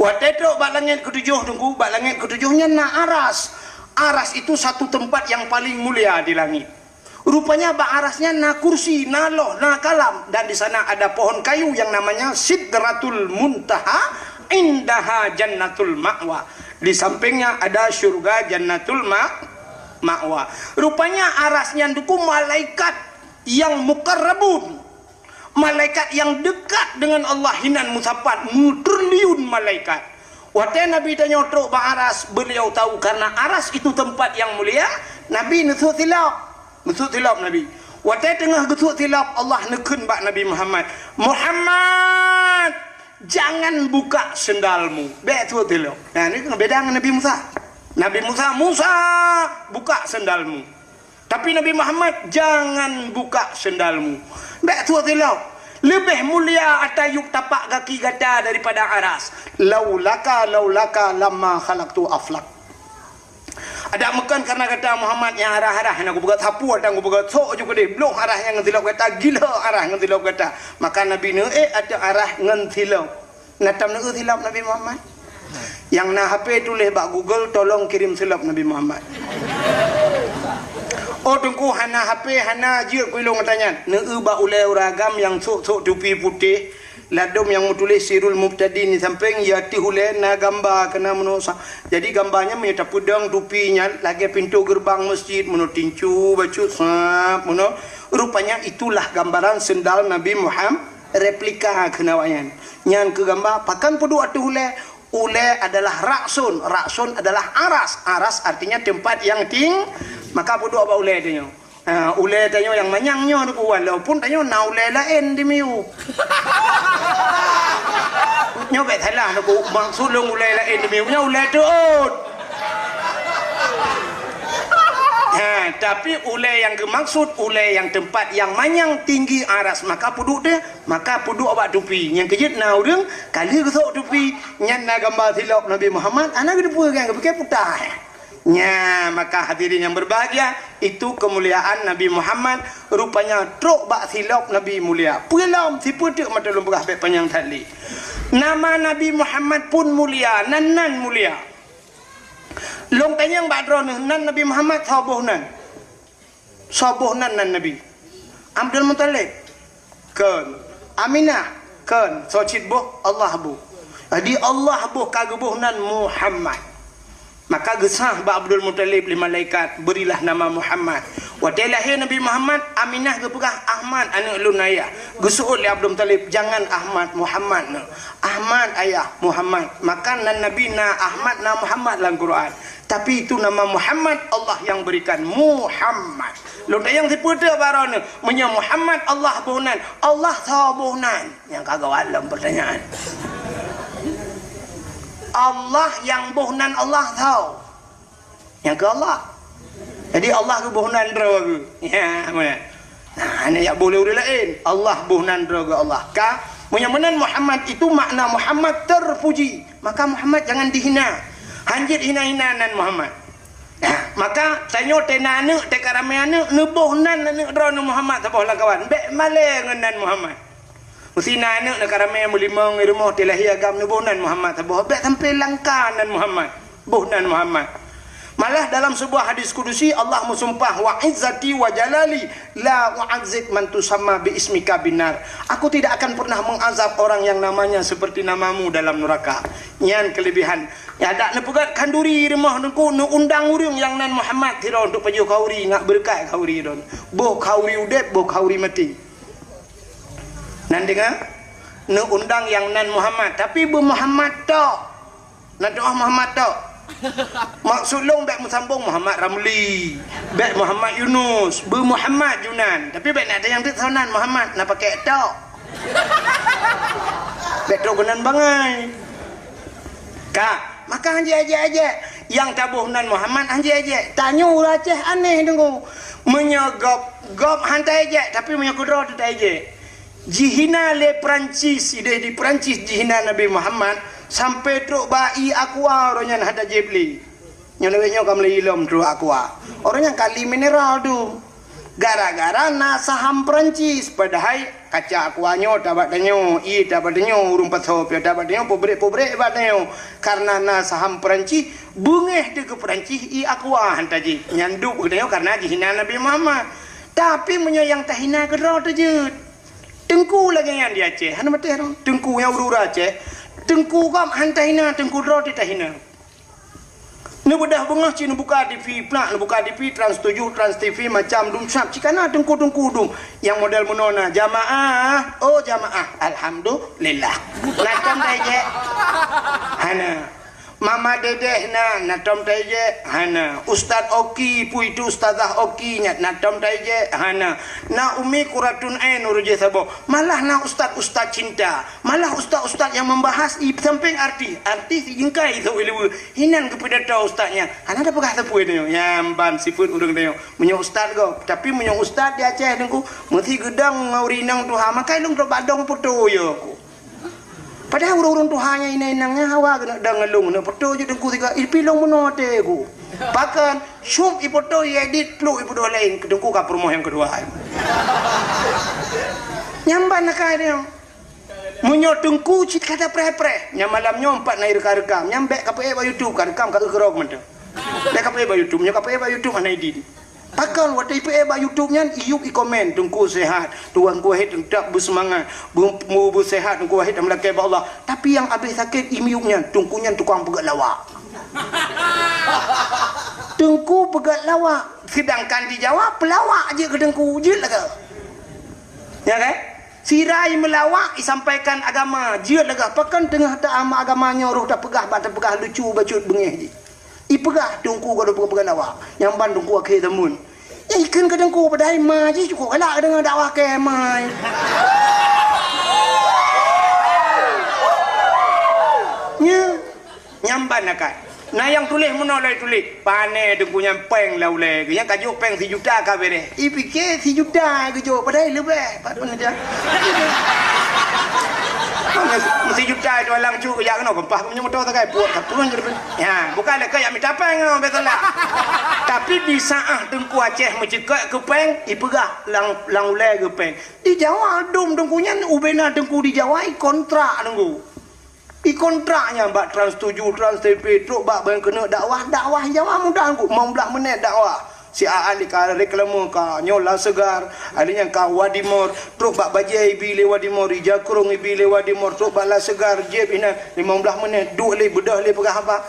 Watée trok bak langét ketujuh, Teungku, bak langét ketujuh nyan na aras. Aras itu satu tempat yang paling mulia di langit. Rupanya bak aras nyan na kursi, na loh, na kalam, dan di sana ada pohon kayu yang namanya Sidratul Muntaha, indaha Jannatul Ma'wa. Di sampingnya ada syurga Jannatul Ma-, Ma'wa. Rupanya aras nyan Teungku malaikat yang mukarrabun. Malaikat yang dekat dengan Allah hinan meusapat, meutriliun malaikat. Watée Nabi tanyoe trok bak aras, beliau tahu karena aras itu tempat yang mulia, Nabi neusut silop. Neusut silop Nabi. Watée teungoh geusut silop, Allah neukheun bak Nabi Muhammad, "Muhammad, jangan buka sendalmu." Bék sut silop. Nah, ni beda ngon Nabi Musa. Nabi Musa, "Musa, buka sendalmu." Tapi Nabi Muhammad, "Jangan buka sendalmu." Bék sut silop. Leubeh mulia ata yup tapak gaki gata daripada aras. "Laulaka, laulaka lamma khalaqtu aflak." Adak meukan karena gata Muhammad nyang arah-arah, na kupeugah sapu, dan kupeugah sok ju keudeh, bloh arah nyang ngon silop gata, gila arah ngon silop gata. Maka Nabi neuék ateueh arah ngon silop. Na tom neuék silop Nabi Muhammad? Nyang na H P tuléh bak Google, "Tolong kirim silop Nabi Muhammad." Oh, Teungku hana H P, hana jeuet ku ilong gata nyan. Neuék bak ulée uragam nyang sok-sok tupi putéh, ladom nyang meutuléh Sirul Mubtadin di sampéng, ya teuh ulée na gamba keunan meunoe sa-, jadi gamba nyan meunyoe tapeudong tupi nyan lagée pintoe geureubang meuseujid, meunoe tincu bacut sab, meunoe. Rupanya itulah gambaran seundal Nabi Muhammad, replika keunan awak nyan. Nyan keuh gamba, pakon peuduek ateueh ulée? Ulée adalah rakson, rakson adalah aras, aras artinya tempat yang ting-, maka peuduek bak ulée tanyoe. Ha, ulée tanyoe nyang manyang nyoe Teungku, walaupun tanyoe na ulée laén di miyueb. Nyoe bék salah Teungku, maksud lôn ulée laén di miyueb nyoe ulée teuôt. Ha, tapi ulée nyang geumaksud ulée nyang tempat nyang manyang tinggi aras, maka peuduek teuh, maka peuduek bak tupi. Nyang keujeuet na ureuëng ka lheueh geusok tupi, nyan na gamba silop Nabi Muhammad, hana geuteupeue kan, geupike puta. Nya, maka hadirin yang berbahagia, itu kemuliaan Nabi Muhammad. Rupanya trok bak silop Nabi mulia. Peue lom, sipeue teuk mata lôn peugah bék panyang that lé. Nama Nabi Muhammad pun mulia, nan-nan mulia. Lôn tanyong bak droeneuh, nan Nabi Muhammad soe boh nan? Soe boh nan nan Nabi? Abdul Muthalib? Kon. Aminah? Kon. Soe cit boh? Allah boh. Jadi Allah boh ka geuboh nan Muhammad. Maka geusah bak Abdul Muthalib lé malaikat, "Berilah nama Muhammad." Watée lahé Nabi Muhammad, Aminah geupeugah, "Ahmad, aneuëk lôn ayah." Geuseuôt lé Abdul Muthalib, "Jangan Ahmad, Muhammad neuh." "Ahmad ayah, Muhammad." Maka nan Nabi na Ahmad, na Muhammad lam Quran. Tapi itu nama Muhammad Allah yang berikan. Muhammad. Lôn tanyong sipeue teuk bak droeneuh, meunyoe Muhammad Allah boh nan, Allah soe boh nan? Nyang ka geualom pertanyaan. Allah nyang boh nan Allah soe? Nyang keu Allah. Jadi Allah geuboh nan droe geuh. Ya, mana? Nah, hana jak boh lé ureuëng laén. Allah boh nan droe geuh Allah. Ka, meunyoe meunan Muhammad itu makna Muhammad terpuji. Maka Muhammad jangan dihina. Hanjeuet hina-hina nan Muhammad. Nah, maka tanyoe teuh na aneuëk, teuh ka ramé aneuëk, neuboh nan aneuëk droeneuh Muhammad saboh lam kawan. Bék malée ngon nan Muhammad. Meusina aneuëk neuka ramé meulimong i rumoh, teuh lahé agam neuboh nan Muhammad saboh. Bék sampai langka nan Muhammad. Boh nan Muhammad. Malah dalam sebuah hadis kudusi Allah meusumpah, "Wa izzati wa jalali la u'adzib man tusamma bi ismika binar." Aku tidak akan pernah mengazab orang yang namanya seperti namamu dalam neraka. Nyan kelebihan. Ya, dak neupeugét khanduri i rumoh Teungku, neuundang ureuëng nyang nan Muhammad sidroe untuk pajoh khanduri, ngat beureukat khanduri droe. Boh khanduri udeb, boh khanduri maté. Nan deungoe, neuundang nyang nan Muhammad, tapi beu Muhammad tok. Nan doh Muhammad tok. Maksud lôn bék meusambong Muhammad Ramli, bék Muhammad Yunus, beu Muhammad Junan. Tapi bék nak tanyong teuk soe nan Muhammad, na pakai tok. Bék trok keunan bangai. Ka, maka hanjeuet ajak-ajak. Nyang taboh nan Muhammad hanjeuet ajak. Tanyoe ureuëng Aceh aneh Teungku. Meunyoe gob, gob han taejek, tapi meunyoe keudroe teuh taejek. Jihina lé Perancis, ideh di Perancis jihina Nabi Muhammad, sampai trok bak ié Aqua, uroe nyan hana jieb lé. Nyoe lewat nyoe ka meulai ilom trok Aqua. Uroe nyan kali mineral tu. Gara-gara na saham Perancis, padahai kaca Aqua nyoe tabak tanyoe, ié tabak tanyoe, ureuëng pasoe piôh tabak tanyoe, pabrik-pabrik bak tanyoe. Karena na saham Perancis, beungéh teuh keu Perancis ié Aqua han tajieb. Nyan duek keu tanyoe karena jihina Nabi Muhammad. Tapi meunyoe nyang tahina keudroe teuh jeuet. Teungku lagée nyan di Aceh, hana maté roh. Teungku nyang ureuëng Aceh, teungku gob han tahina, teungku droe teuh tahina. Neubeudoh beungoh cit neubuka T V, plak neubuka T V, Trans tujuh, Trans T V, macam dum sab, cit kana teungku-teungku dum. Nyang model meunoe na, "Jamaah, oh jamaah, alhamdulillah." Na tom taejek? Hana. Mama Dedeh na, na tom taejek? Hana. Ustaz Oki, peue itu Ustazah Oki nyan, na tom taejek? Hana. Na Umi Quratun Ain ureuëng jih saboh. Malah na ustaz-ustaz cinta. Malah ustaz-ustaz nyang membahas i sampéng artis. Artis i jeungkai i sôk i luweue. Hinan geupidato ustaz nyan. Hana tapeugah sapeue tanyoe. Nyan ban sifeuet ureuëng tanyoe. Meunyoe ustaz gob. Tapi meunyoe ustaz di Aceh Teungku, meusi geudong ngon ureuëng inong tuha, makai lôn trok bak dong poto yo ku. Padahai ureuëng-ureuëng tuha nyan inong-inong nyan hawa keuneuk dong ngon lôn, keuneuk poto jeuet Teungku sigoe, i pi lôn meunoe até ku. Pakon? Syup ipoto, iedit, pluk ipeuduek laén, Teungku ka peurumoh nyang keudua. Nyan ban akai nyoe. Meunyoe Teungku cit ka tapreh-preh, nyan malam nyoe pat na irekam-rekam, nyan bèk kapeuék bak YouTube, karekam ka eu keudroe mantong. Bèk kapeuék bak YouTube, nyoe kapeuék bak YouTube hana idin. Pakon watèe ipeuék bak YouTube nyan, iyup ikomen, "Teungku sehat, Teungku Wahid teutap beuseumangat, beu-, beu-, beuseuhat Teungku Wahid dan meulakèe bak Allah." Tapi nyang abéh sakét imiyup nyan, Teungku nyan tukang peugöt lawak. Teungku peugöt lawak, seudangkan di Jawa peulawak jeuet keu Teungku, jeuet lagèe. Ya kan? Sira imeulawak, isampaikan agama, jeuet lagèe. Pakon teungoh ta-, agama nyoe roh tapeugah, bak tapeugah lucu bacut beungéh jih. Ipeugah Teungku ka peugah lawak, nyang ban Teungku akhé zaman. Nyan ikheun keu Teungku, padahai ma jih cukôp galak deungoe dakwah kèe ma. Nyan, nyan ban akai. Na nyang tuléh meunoe lé tuléh, "Pané Teungku nyan pèng lam ulèe geuh, nyang ka jok pèng sijuta ka bèrèh." Ipiké sijuta geujok, padahai leubèh. Pat pun aja. Sijuta itu alang cuk jak keunoe, keumpah meunyoe moto sagai, puak ka turun jadi. Ya, bukan lé keu jak mita pèng nyoe, biasalah. Tapi di saat Teungku Aceh meuceukeuk keu pèng, ipeugah lam, lam ulèe geuh pèng. Di Jawa dum Teungku nyan, ubena Teungku di Jawa, ikontrak Teungku. Ikontrak nyan bak Trans tujuh, Trans T V, trok bak ban keuneuk dakwah, dakwah Jawa mudah Teungku, limong blah menit dakwah. Si Aan di ka reklame ka nyoe Laseugar, ada nyang ka Wadimor, trok bak bajèe ibi lé Wadimor, ija krông ibi lé Wadimor, trok bak Laseugar, jép inan limong blah menit, duek lé, beudôh lé peugah haba.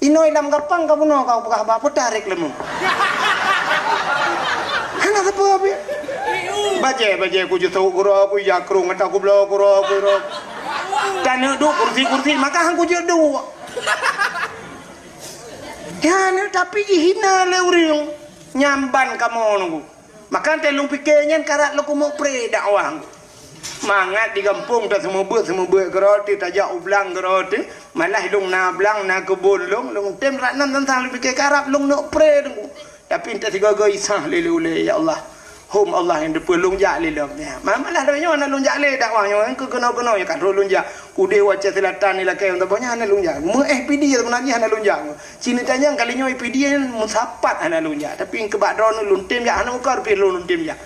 Inoe lam gapang ka bunoe ka peugah haba, peue tarek leumo. Hana sapeue pih. Bajèe, bajèe ku jitôk keudroe, ku ija krông ata ku bloe keudroe, keudroe. Taneuk duek kursi-kursi, maka han ku jeuet duek. Ya, tapi jihina lé ureueng. Nyan ban kamoe Teungku. Maka teuh lôn pike nyan karab lôn keumeuk pré dakwah. Mangat di gampông taseumeubeuet-seumeubeuet keudroe teuh, tajak u blang keudroe teuh, malah lôn na blang, na keubon lôn, lôn tem rat nan teuntang lôn pike karab lôn neuk pré Teungku. Tapi entah sigoe-goe isah lé ulèe, ya Allah. Hom Allah nyang teupeue lôn jak lé lom. Ya, ma-, malah lôn nyoe hana lôn jak lé dakwah nyoe, keu keunoe-keunoe ya ka lôn jak. Udeh u Aceh Selatan ni lakèe, untuk banyak hana lôn jak. Meu F P D sebenarnya hana lôn jak. Sini tanyong kali nyoe F P D nyan meusapat hana lôn jak. Tapi keubah droeneuh lôn tem jak, hana meuka pih lôn tem jak.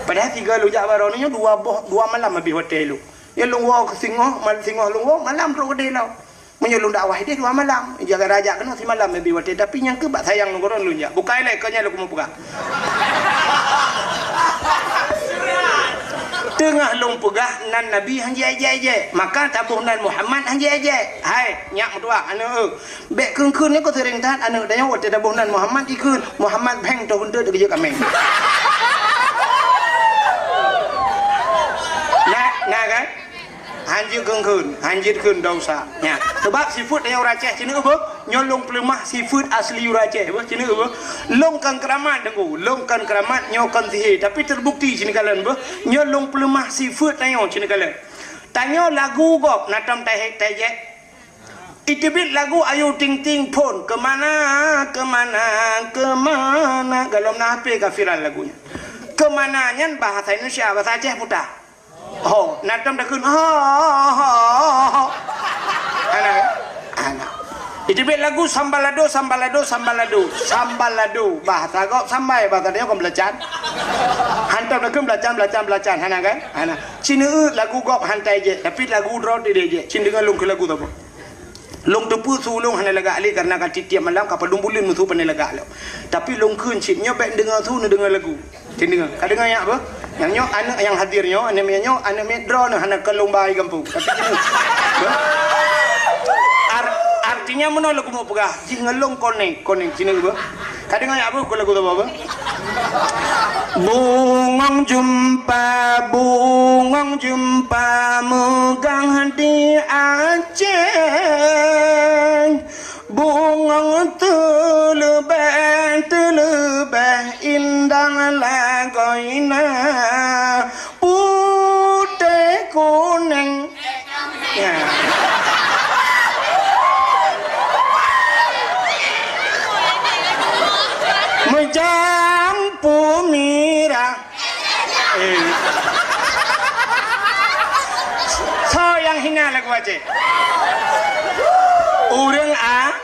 Padahai sigoe lôn jak bak droeneuh nyoe dua boh, dua malam habéh watèe lôn. Ya lôn woe keu singoh, mal-, singoh lôn woe, malam trok keudeh lom. Meunyoe lôn dakwah ideh dua malam, jaga rajak keunoe simalam habéh watèe. Tapi nyang keuh bak sayang lôn keu droeneuh lôn jak. Bukai lé keu nyan lôn keumeung peugah. Teungoh lôn peugah nan Nabi han jijak-jak. Maka taboh nan Muhammad han jijak-jak. Hai, nyak meutuah, aneuk eu. Bèk kheun-kheun nyoe keu seuring that aneuk tanyoe watèe taboh nan Muhammad jikheun. Muhammad bheng toh keuneuk teukeujot kaméng. Na, na kan? Han jeuet kheun-kheun, han jeuet kheun dosa. Nya, sebab sifeuet tanyoe ureueng Aceh, ci neuk beuh, nyoe lôn peuleumah sifeuet asli ureueng Aceh, beuh, ci neuk beuh. Lôn kon keuramat Teungku, lôn kon keuramat, nyoe kon sihé, tapi teubukti ci neukalon beuh, nyoe lôn peuleumah sifeuet tanyoe ci neukalon. Tanyoe lagu gob na tom tahe-, tajek. Iteubiet lagu Ayu Ting Ting phôn, "Keumana, keumana, keumana." Golom na H P ka viral lagu nyan. "Keumana" nyan bahasa Indonesia, bahasa Aceh peue ta? Ho, na tom takheun, ho, ho, ho, ho. Hana, hana. Iteubiet lagu Sambalado, Sambalado, Sambalado. Sambalado, bahasa gob sambai, bahasa tanyoe kon beulacan. Han tom takheun beulacan, beulacan, beulacan. Hana kan? Hana. Ci neuk lagu gob han tajek, tapi lagu droe teuh jijek. Ci neudeungoe lôn keu lagu saboh. Lôn teupeue su lôn hana lagak lé, karena ka tiep-tiep malam ka padum buleuen meusu pandai lagak lom. Tapi lôn kheun cit, nyoe bèk neudeungoe su, neudeungoe lagu. Ci neudeungoe. Ka deungoe nyak beuh? Nyang nyoe aneuk nyang hadir nyoe, aneuk miet nyoe, aneuk miet droeneuh hana keu lôn ba i gampông. Tapi ci neuk. Beuh? Ar-, artinya meunoe lôn keumeung peugah, jih ngon lôn konek, konek ci neuk beuh. Ka deungoe nyak beuh, keu lagu saboh beuh? Bungong jeumpa, bungong jeumpa meugang di Aceh. Bungong teuleubeh, teuleubeh indah lagoina, putéh kunéng. Ya. Meujampu mirah. Eh. Soe nyang hina lagu Aceh? Ureueng a-,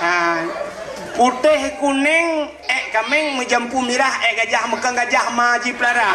a-, Putéh kunéng, ék kaméng, meujampu mirah, ék gajah, meukang gajah ma jipeulara.